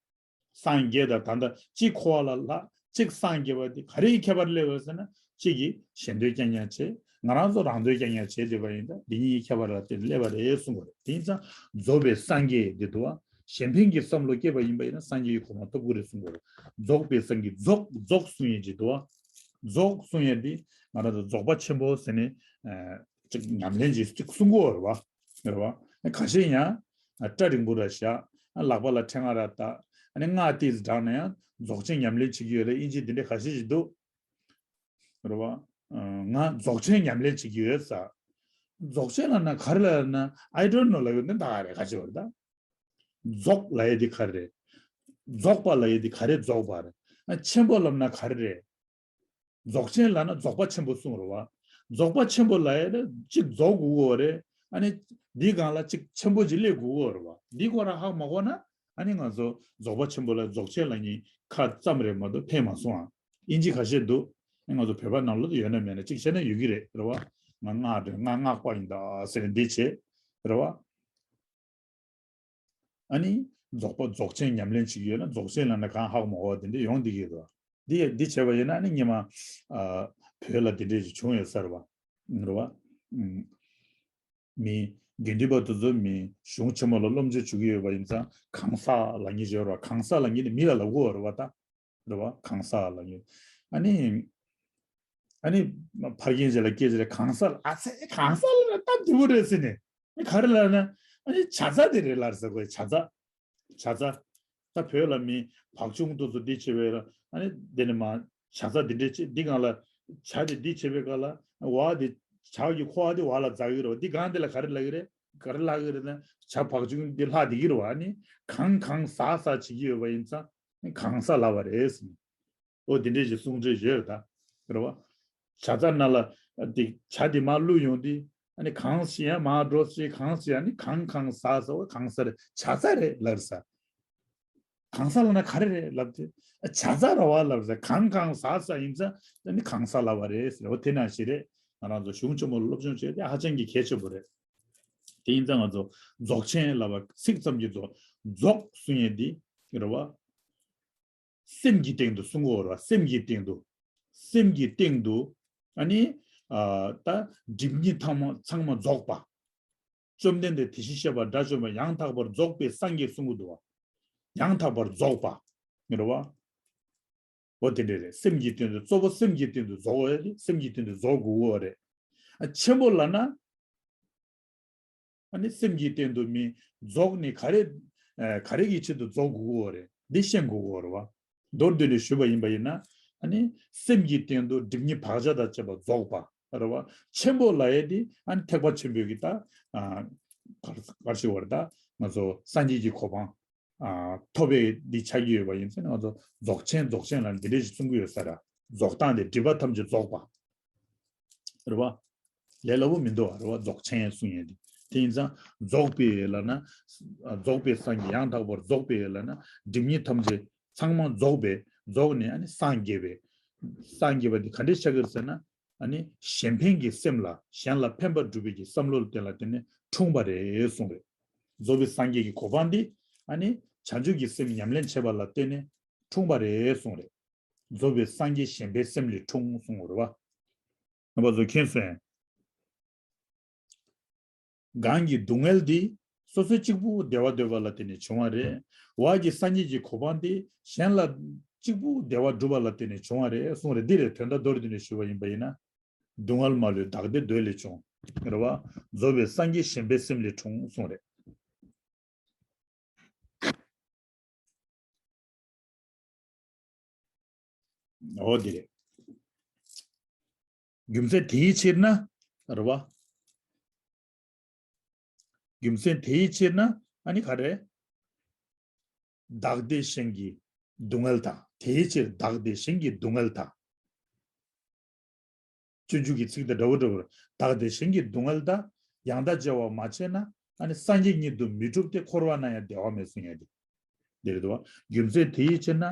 སངས་རྒྱས་དང་ད་ལྟ་གཅིག་འཁོར་བ་ལ་ལྷག་གཅིག་སངས་རྒྱས་པ་དེ་ག་རེ་ཡི་ཁྱད་པར་སླེབས་པ་ཟེར་ན། གཅིག་གིས་གཞན་དོན་རྐྱང་རྐྱང་བྱེད། ང་རང་ཚོ་རང་དོན་རྐྱང་རྐྱང་བྱེད་བསྡད་པ་ཡིན་ད། འདི་གཉིས་ཀྱི་ཁྱད་པར་ལ་བརྟེན་སླེབས་པ་རེད་གསུངས་པ་རེད། དེ་ཡིན་ཙང་རྫོགས་པའི་སངས་རྒྱས་འདི་འདུག་བ། གཞན་ཕན་གྱི་བསམ་བློ་སྐྱེས་པ་ཡིན་པ་ཡིན་ན་སངས་རྒྱས་ཀྱི་གོ་འཕང་ཐོབ་ཀྱི་རེད་གསུངས་པ་རེད། རྫོགས་པའི་སངས་རྒྱས་རྫོགས་རྫོགས་གསུང་ཡས་འདི་འདུག་བ། རྫོགས་གསུང་ཡས་འདི་ང་རང་ཚོ་རྫོགས་པ་ཆེན་པོ་ཟེར་ནས་ཨ་གཅིག་ཉམས་ལེན་གྱིས་གཅིག་གསུང་གི་ཡོད་རེད་བ། རེད་བ། ཁ་ཤས་ཡང་སྐྲ་རིང་པོ་ར་བཞག་ལག་པ་ལ་ཕྲེང་བ་ར་བཏགས། ཨ་ནི་སྔགས་ཏོག་ཙམ་བགྲངས་ན་ཡང་རྫོགས་ཆེན་ཉམས་ལེན་བྱེད་ཀྱི་ཡོད་རེད། དབྱིན་ཇི་འདི་འདྲ་ཁ་ཤས་ཤིག་འདུག་རེད་བ། ང་རྫོགས་ཆེན་ཉམས་ལེན་བྱེད་ཀྱི་ཡོད་ཟེར། རྫོགས་ཆེན་ལབ་ན་ག་རེ་ལབ་ན། I don't know ལབ་ཡོད་ན་ད་ག་རེད། ག་ཅི་བར་ད། རྫོགས་ལབ་ཡས་འདི་ག་རེ་རེད། རྫོགས་པ་ལབ་ཡས་འདི་ག་རེ་རྫོགས་པ་རེད། ཆེན་པོ་ལབ་ན་ག་རེ་རེད། རྫོགས་ཆེན་ལབ་ན་རྫོགས་པ་ཆེན་པོ་གསུངས་རེད་བ། རྫོགས་པ་ཆེན་པོ་ལབ་ཡས་ལ་གཅིག་རྫོགས་དགོས་ཀྱི་ཡོད་རེད། ཨ་ནི་འདིའི་སྒང་ལ་གཅིག་ཆེན་པོ་ཅིག་སླེབས་དགོས་ཀྱི་ཡོད་རེད་བ། འདི་ཁོ་རང་ཧ་གོ་མ་གོ་ན། ཨ་ནི་ང་ཚོ་རྫོགས་པ་ཆེན་པོ་ལ་རྫོགས་ཆེན་ལབ་མཁན་ཁ་ཙམ་རེད་མ་གཏོགས་ཕན་མ་སོང་ཨ། དབྱིན་ཇི་ཁ་ཤས་འདུག་ཨ་ནི་ང་ཚོ་བོད་པ་ནང་ལོགས་ཡོད་ན་མེད་ན་གཅིག་བྱས་ན་ཡོད་ཀྱི་རེད། རེད་བ། ང་སྔགས་རེད། ང་སྔགས་པ་ཡིན་ད་ཟེར་ནས་འདི་བྱས། རེད་བ། ཨ་ནི་རྫོགས་པ་རྫོགས་ཆེན་ཉམས་ལེན་བྱེད་ཀྱི་ཡོད་ན་རྫོགས་ཆེན་ལབ་ན་གང་ཧ་གོ་མ་གོ་བ་དེ་འདྲ་ཡོང་བསྡད་ཀྱི་ཡོད་རེད། འདི་འདི་བྱས་པ་ཡིན་ན་ཨ་ནི་སྔོན་མ་ཨ་བོད་ལ་དེ་འདྲས་ཅིག་བྱུང་ཡོད་ས་རེད་བ། རེད་བ། ཨུམ། མི་ དགེ་འདུན་པ་དེ་ཚོ་མི་གཞུང་ཆེན་མོ་ལ་སློབ་སྦྱོང་བྱེད་ཀྱི་ཡོད་པ་ཡིན་ཙང་གང་ཟག་ལབ་མཁན་ཞིག་ཡོད་རེད་བ། གང་ཟག་ལབ་མཁན་ནི་མི་ལ་ལབ་དགོས་རེད་བ་ད། རེད་བ། གང་ཟག་ལབ་མཁན། ཨ་ནི། ཨ་ནི། ཕ་རྒན་ཅིག་ལ་སྐད་ཆ་རེ་གང་ཟག་ལ་ཨ་ཚེ་གང་ཟག་ལ་སྟབས་བདེ་པོ་རེད་ཟེར་ནས། ཨ་ནི་ག་རེ་ལབ་ན། ཨ་ནི་བྱ་ཚ་དེ་རེད་ལབ་ཟེར་དགོས། བྱ་ཚ། བྱ་ཚ། ད་བོད་ལ་མི་བག་ཆུང་དེ་ཚོ་འདི་བྱེད་པའི་ཨ་ནི་དེ་ནི་མ་བྱ་ཚ་འདི་འདྲས་བྱེད་འདི་གང་ལ་བྱ་དེ་འདི་བྱེད་པའི་སྐབས་ལ་བ་དེ་བྱ་གི་ཁོ་བ་དེ་བ་ལ་འཛག་གི་རེད་བ། འདི་གང་དེ་ལ་ག་རེ་ལབ་གི་རེད། ག་རེ་ལབ་གི་རེད་ན་བྱ་བག་ཆུང་འདི་ལྷག་བསྡད་ཀྱི་རེད་བ། ཨ་ནི་གང་གང་ཟག་ཟག་བྱེད་ཀྱི་ཡོད་པ་ཡིན་ཙང་གང་ཟག་ལབ་པ་རེད་ཟེར། ཨོ་དེ་འདྲས་ཀྱི་གསུང་འདྲས་ཡོད་རེད་ད། རེད་བ། བྱ་ཚ་ན་ལ་དེ་བྱ་དེ་མར་བླུགས་ཡོང་དུས་ཨ་ནི་གང་ཞིག་ཡང་མར་འགྲོ་ཞིག་གང་ཞིག་ཨ་ནི་གང་གང་ཟག་ཟག་བ་གང་ཟག་རེད། བྱ་ཚ་རེད་ལབ་ས། གང་ཟག་ལབ་ན་ག་རེ་རེད་ལབ་དུས། བྱ་ཚ་ར་བ་ལབ་ས། གང་གང་ཟག་ཟག་ཡིན་ཙང་ཨ་ནི་གང་ཟག་ལབ་པ་རེད་ཟེར། འོ་དེ་ནང་བཞིན་རེད། ང་རང་ཚོ་གཞུང་ཆེན་མོ་ལ་སློབ་སྦྱོང་བྱས་ཏེ་ཧ་ཅང་གི་གལ་ཆེན་པོ་རེད། དེ་ཡིན་ཙང་ང་ཚོ་རྫོགས་ཆེན་ལབ་པ་ཚིག་ཙམ་གྱིས་རྫོགས་རྫོགས་གསུང་ཡས་འདི་རེད་བ། སེམས་ཀྱི་སྟེང་དུ་གསུང་གི་ཡོད་རེད་བ། སེམས་ཀྱི་སྟེང་དུ། སེམས་ཀྱི་སྟེང་དུ། ཨ་ནི། ཨ། ད་སྒྲིབ་གཉིས་ཐ་མ་ཚང་མ་རྫོགས་པ། བཅོམ་ལྡན་འདས་དེ་བཞིན་གཤེགས་པ་དགྲ་བཅོམ་པ་ཡང་དག་པར་རྫོགས་པའི་སངས་རྒྱས་གསུང་གི་འདུག་བ། ཡང་དག་པར་རྫོགས་པ། རེད་བ། འོ་དེ་འདྲ་རེད། སེམས་ཀྱི་སྟེང་དུ་གཙོ་བོ་སེམས་ཀྱི་སྟེང་དུ་རྫོགས་པ་རེད། སེམས་ཀྱི་སྟེང་དུ་རྫོགས་དགོས་པ་རེད། ཨ། ཆེན་པོ་ལབ་ན། ཨ་ནི་སེམས་ཀྱི་སྟེང་དུ་མི་རྫོགས་ནི་ག་རེ། ཨ། ག་རེ་གི་ཆེད་དུ་རྫོགས་དགོས་ཀྱི་ཡོད་རེད། འདི་ཤེས་དགོས་ཀྱི་ཡོད་རེད་བ། མདོར་བསྡུས་ནས་ཞུས་པ་ཡིན་པ་ཡིན་ན། ཨ་ནི་སེམས་ཀྱི་སྟེང་དུ་སྒྲིབ་གཉིས་བག་ཆགས་དང་བཅས་པ་རྫོགས་པ་རེད་བ། ཆེན་པོ་ལབ་ཡས་འདི་ཨ་ནི་ཐེག་པ་ཆེན་པོའི་གི་ད། ཨ། ག་རེ་ག་རེ་ཞུ་དགོས་རེད་ད། ང་ཚོ་སངས་རྒྱས་ཀྱི་གོ་འཕང་། ཨ། ཐོབ་པའི་འདི་ཆགས་ཀྱི་ཡོད་པ་ཡིན་ཙང་ང་ཚོ་རྫོགས་ཆེན་རྫོགས་ཆེན་ལ་འདི་འདྲས་ཞིག་གསུང་གི་ཡོད་ས་ར། རྫོགས་སྟངས་དེ་སྒྲིབ་པ་ཐམས་ཅད་རྫོགས་པ། རེད་བ། ལས་སླ་པོ་མི་འདུག་བ། རེད་བ། རྫོགས་ཆེན་གསུང་ཡས་འདི། དེ་ཡིན་ཙང་རྫོགས་པའི་ལབ་ན། རྫོགས་པའི་སངས་རྒྱས་ཡང་དག་པར་རྫོགས་པའི་ལབ་ན་སྒྲིབ་གཉིས་ཐམས་ཅད་ཚང་མ་རྫོགས་པའི་རྫོགས་ནས་ཨ་ནི་སངས་རྒྱས་པའི། སངས་རྒྱས་པ་འདི་ག་འདྲས་ཆགས་ཀྱི་རེད་ཟེར་ན། ཨ་ནི་གཞན་ཕན་གྱི་སེམས་ལ་གཞན་ལ་ཕན་པ་སྒྲུབ་པའི་གི་བསམ་བློ་དེ་ལ་བརྟེན་ནས་འཁྲུངས་པ་རེད་གསུངས་རེད། རྫོགས་པའི་སངས་རྒྱས་ཀྱི་གོ་འཕང་འདི་ཨ་ནི་བྱང་ཆུབ་ཀྱི་སེམས་ཉམས་ལེན་བྱེད་པ་ལ་བརྟེན་ནས་འཁྲུངས་པ་རེད་གསུངས་རེད། རྫོགས་པའི་སངས་རྒྱས་གཞན་ཕན་སེམས་ལས་འཁྲུངས་གསུངས་རེད་བ། རྣམ་པ་ཚོ་མཁྱེན་སོང་ངས། གང་གི་སྡུག་བསྔལ་འདི་སོ་སོའི་གཅིག་པུ་བདེ་བ་འདོད་པ་ལ་བརྟེན་ནས་བྱུང་བ་རེད། འོག་གི་སངས་རྒྱས་ཀྱི་གོ་འཕང་འདི་གཞན་ལ་གཅིག་པུ་བདེ་བ་སྒྲུབ་པ་ལ་བརྟེན་ནས་བྱུང་བ་རེད་གསུངས་རེད། འདི་རེད། དོན་དག་མདོར་བསྡུས་ནས་ཞུས་པ་ཡིན་པ་ཡིན་ན། སྡུག་བསྔལ་མ་ལུས་བདག་བདེ་འདོད་ལས་བྱུང་། རེད་བ། རྫོགས་པའི་སངས་རྒྱས་གཞན་ཕན་སེམས་ལས་འཁྲུངས་གསུངས་རེད། འོ་དེ་རེད། རྒྱུ་མཚན་དེའི་ཕྱིར་ན། རེད་བ། རྒྱུ་མཚན་དེའི་ཕྱིར་ན་ཨ་ནི་ག་རེ། བདག་བདེ་གཞན་གྱི་སྡུག་བསྔལ་དང་། དེའི་ཕྱིར་བདག་བདེ་གཞན་གྱི་སྡུག་བསྔལ་དང་། སྤྱོད་འཇུག་གི་ཚིག་དང་འདྲ་བོ་འདྲ་བོར་བདག་བདེ་གཞན་གྱི་སྡུག་བསྔལ་དང་། ཡང་དག་བརྗེ་བ་མ་བྱས་ན་ཨ་ནི་སངས་རྒྱས་ཉིད་དུ་མི་འགྲུབ་སྟེ། འཁོར་བ་ན་ཡང་བདེ་བ་མེད་གསུང་ཡ་དེ། འདིར་འདུག་བ། རྒྱུ་མཚན་དེའི་ཕྱིར་ན་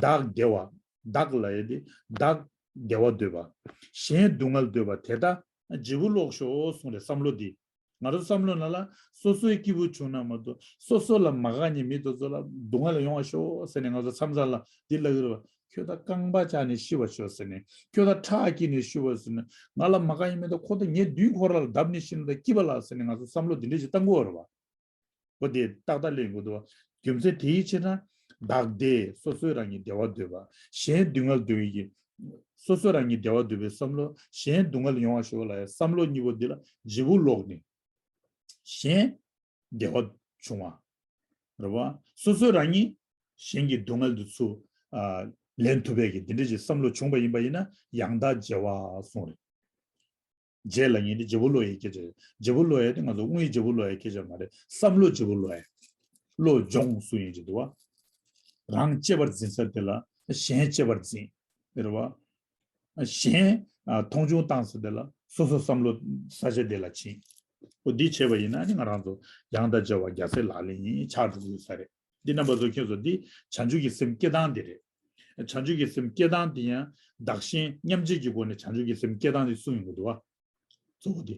བདག་བདེ་བ། བདག་ལབ་ཡས་དེ་བདག་བདེ་བ་འདོད་པ། གཞན་སྡུག་བསྔལ་འདོད་པ་དེ་དག་བརྗེ་པོ་ལོག་ཤོག་གསུངས་རེད། བསམ་བློ་འདི། ང་ཚོ་བསམ་བློ་ནང་ལ་སོ་སོའི་སྐྱིད་པོ་བྱུང་ན་མ་གཏོགས་སོ་སོ་ལ་མ་དགའ་མཁན་མི་དེ་ཚོ་ལ་སྡུག་བསྔལ་ཡོང་བ་ཤོག་ཟེར་ནས་ང་ཚོ་མཚམས་མཚམས་ལ་འདི་ལབ་ཀྱི་རེད་བ། ཁྱོད་ད་རྐང་པ་བཅག་ནས་ཤི་བ་ཤོག་ཟེར་ནས། ཁྱོད་ད་ཁྲག་སྐྱེས་ནས་ཤི་བ་ཟེར་ནས། ང་ལ་མ་དགའ་མཁན་མི་དེ་ཁོ་ད་ངའི་མདུན་ཁོ་ར་ལ་བརྡབས་ནས་ཤི་ན་ད་སྐྱིད་པ་ལ་ཟེར་ནས་ང་ཚོ་བསམ་བློ་འདི་འདྲས་ཞིག་བཏང་གི་ཡོད་རེད་བ། འོ་དེ་ཏག་ཏག་ལེན་དགོས་འདུག་བ། རྒྱུ་མཚན་དེའི་ཕྱིར་ན་བདག་བདེ། སོ་སོའི་རང་ཉིད་བདེ་བ་འདོད་པ། གཞན་སྡུག་བསྔལ་འདོད་ཡིན་གྱི། སོ་སོའི་རང་ཉིད་བདེ་བ་འདོད་པའི་བསམ་བློ། གཞན་སྡུག་བསྔལ་ཡོང་བ་ཞིག་ལ་ཡང་བསམ་བློ་གཉིས་པོ་འདི་ལ་བརྗེ་པོ་ལོག་ནས་གཞན་བདེ་བ་བྱུང་བ། རེད་བ། སོ་སོའི་རང་ཉིད་གཞན་གྱི་སྡུག་བསྔལ་འདི་ཚུ་ཨ་ལེན་ཐུབ་པའི་གི་འདི་འདྲ་ཞིག་བསམ་བློ་བྱུང་བ་ཡིན་པ་ཡིན་ན་ཡང་དག་བརྗེ་བ་གསུངས་རེད། བརྗེ་ལབ་མཁན་དེ་བརྗེ་པོ་ལོག་ཡའི་སྐད་ཆ་རེད། བརྗེ་པོ་ལོག་ཡ་དེ་ང་ཚོ་དངོས་ཡོད་བརྗེ་པོ་ལོག་ཡའི་སྐད་ཆ་མ་རེད། བསམ་བློ་བརྗེ་པོ་ལོག་ཡ། བློ་སྦྱོང་གསུང་ཡིན་གྱི་འདུག་བ། རང་གཅེས་པར་འཛིན་ས་དེ་ལ་གཞན་གཅེས་པར་འཛིན། རེད་བ། གཞན་ཨ་མཐོང་ཆུང་བཏང་ས་དེ་ལ་སོ་སོ་བསམ་བློ་ས་ཆ་དེ་ལ་ཕྱིན། འོ་འདི་བྱས་པ་ཡིན་ན་ནི་ང་རང་ཚོ་ཡང་དག་བརྗེ་བ་རྒྱལ་སྲས་ལག་ལེན་ཡིན་ཆགས་འགྲོ་གི་ཡོད་ས་རེད། འདི་རྣམ་པ་ཚོ་མཁྱེན་སོང་། འདི་བྱང་ཆུབ་ཀྱི་སེམས་སྐྱེ་སྟངས་འདི་རེད། བྱང་ཆུབ་ཀྱི་སེམས་སྐྱེ་སྟངས་འདི་ཡང་བདག་གཞན་མཉམ་བརྗེ་གི་སྒོ་ནས་བྱང་ཆུབ་ཀྱི་སེམས་སྐྱེ་སྟངས་འདི་གསུངས་ཡོང་གི་འདུག་བ། གཙོ་བོ་འདི།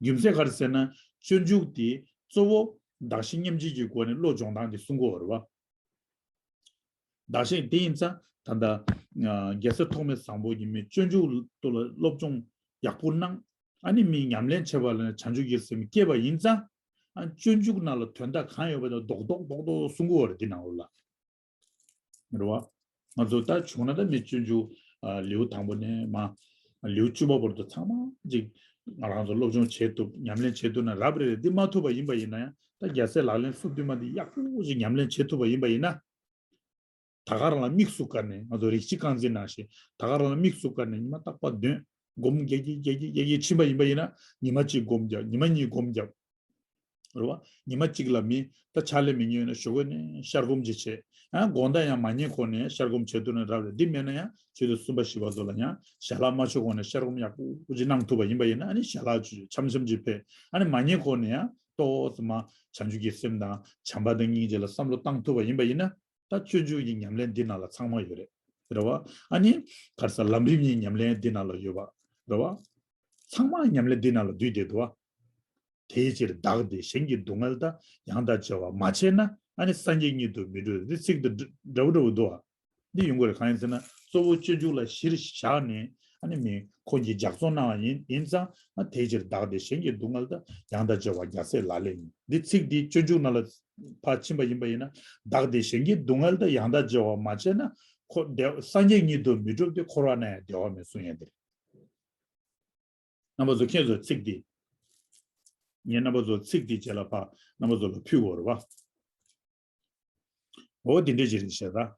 རྒྱུ་མཚན་ག་རེ་ཟེར་ན་སྤྱོད་འཇུག་འདི་གཙོ་བོ་བདག་གཞན་མཉམ་བརྗེ་གི་སྒོ་ནས་བློ་སྦྱོང་སྟངས་འདི་གསུང་གི་ཡོད་རེད་བ། བདག་གཞན་དེ་ཡིན་ཙང་ད་ལྟ་རྒྱལ་སྲས་ཐོགས་མེད་བཟང་པོ་ཡིན་མིན་སྤྱོད་འཇུག་ཏུ་ལ་སློབ་སྦྱོང་ཡག་པོ་གནང་། ཨ་ནི་མི་ཉམས་ལེན་བྱེད་པ་ལ་བྱང་ཆུབ་ཀྱི་སེམས་སྐྱེས་པ་ཡིན་ཙང་། ཨ་སྤྱོད་འཇུག་ནང་ལ་དོན་དག་གང་ཡོད་པ་དང་རྡོག་རྡོག་རྡོག་རྡོག་གསུང་གི་ཡོད་རེད་འདི་ནང་ལོགས་ལ། རེད་བ། ང་ཚོ་ད་བྱུང་ན་ད་མི་སྤྱོད་འཇུག་ཨ་ལེའུ་དང་པོ་ནས་མ། ལེའུ་བཅུ་པ་བར་དུ་ཚང་མ་ཅིག་ང་རང་ཚོ་སློབ་སྦྱོང་བྱེད་ཐུབ་ཉམས་ལེན་བྱེད་ཐུབ་ན་རབ་རེད་རེད། འདི་མ་ཐུབ་པ་ཡིན་པ་ཡིན་ན་ཡང་ད་རྒྱལ་སྲས་ལག་ལེན་སུ་བསྟུན་མ་འདི་ཡག་པོ་ཞིག་ཉམས་ལེན་བྱེད་ཐུབ་པ་ཡིན་པ་ཡིན་ན། ད་ག་རང་ལ་དམིགས་སུ་བཀར་ནས་ང་ཚོ་རིགས་གཅིག་རྐང་འཛིན་ནང་བཞིན་ད་ག་རང་ལ་དམིགས་སུ་བཀར་ནས་ཉི་མ་རྟག་པར་འདོན་སྒོམ་རྒྱག་གི་རྒྱག་གི་རྒྱག་གི་ཕྱིན་པ་ཡིན་པ་ཡིན་ན་ཉི་མ་གཅིག་སྒོམ་རྒྱག་ཉི་མ་གཉིས་སྒོམ་རྒྱག་རེད་བ། ཉི་མ་གཅིག་ལ་མི་ད་ཕྱག་ལས་མི་ཉན་ན་ཞོགས་ཀས་ནས་ཤར་སྒོམ་ཅིག་བྱེད། ཡང་དགོང་དག་ཡང་མ་ཉལ་གོང་ནས་ཤར་སྒོམ་བྱེད་ཐུབ་ན་རབ་རེད། འདི་མེད་ན་ཡང་ཆུ་ཚོད་གསུམ་པ་བཞི་པ་ཚོ་ལ་ཡང་ཞལ་ལག་མ་མཆོད་གོང་ནས་ཤར་སྒོམ་ཡག་པོ་ཅིག་གནང་ཐུབ་པ་ཡིན་པ་ཡིན་ན་ཨ་ནི་ཞལ་ལག་ཆུ་ཆམ་ཆམ་ཅིག་ཕེབས། ཨ་ནི་མ་ཉལ་གོང་ནས་ཡང་ཏོག་ཙམ་མ་བྱང་ཆུབ་ཀྱི་སེམས་དང་བྱམས་པ་དང་སྙིང་རྗེ་ལ་བསམ་བློ་བཏང་ཐུབ་པ་ཡིན་པ་ཡིན་ན། ད་སྤྱོད་འཇུག་གི་ཉམས་ལེན་འདི་ནང་ལ་ཚང་མ་ཡོད་རེད། རེད་བ། ཨ་ནི་ག་རེ་ཟེར་ལམ་རིམ་གྱི་ཉམས་ལེན་འདི་ནང་ལ་ཡོད་པ། རེད་བ། ཚང་མ་ཉམས་ལེན་འདི་ནང་ལ་འདུས་བསྡད་འདུག་བ། དེའི་ཕྱིར་བདག་བདེ་གཞན་གྱི་སྡུག་བསྔལ་དང་། ཡང་དག་བརྗེ་བ་མ་བྱས་ན། ཨ་ནི་སངས་རྒྱས་ཉིད་དུ་མི་འགྲུབ། འདི་ཚིག་དང་འདྲ་འདྲ་བོ་འདྲ་བོ་འདུག་བ། འདི་ཡོང་གི་རེད། གང་ཡིན་ཟེར་ན་གཙོ་བོ་སྤྱོད་འཇུག་ལ་གཞིར་བཞག་ནས་ཨ་ནི་མི་ཁོང་གིས་ལྗགས་རྩོམ་གནང་བ་ཡིན། ཡིན་ཙང་ཨ་དེའི་ཕྱིར་བདག་བདེ་གཞན་གྱི་སྡུག་བསྔལ་དང་། ཡང་དག་བརྗེ་བ་རྒྱལ་སྲས་ལག་ལེན་ཡིན། འདི་ཚིག་འདི་སྤྱོད་འཇུག་ནང་ལ་ཕར་ཕྱིན་པ་ཡིན་པ་ཡིན་ན། བདག་བདེ་གཞན་གྱི་སྡུག་བསྔལ་དང་། ཡང་དག་བརྗེ་བ་མ་བྱས་ན། ཁོ་བདེ་སངས་རྒྱས་ཉིད་དུ་མི་འགྲུབ་སྟེ། འཁོར་བ་ན་ཡང་བདེ་བ་མེད་གསུང་ཡས་འདི་རེད། རྣམ་པ་ཚོ་མཁྱེན་སོང་། ཚིག་འདི། ངས་རྣམ་པ་ཚོ་ཚིག་འདི་རྗེས་ལ་ཕར་རྣམ་པ་ཚོ་ལ་ཕུལ་དགོས་རེད་བ། འོ་འདི་འདྲས་ཅིག་རེད་ཤག་ད།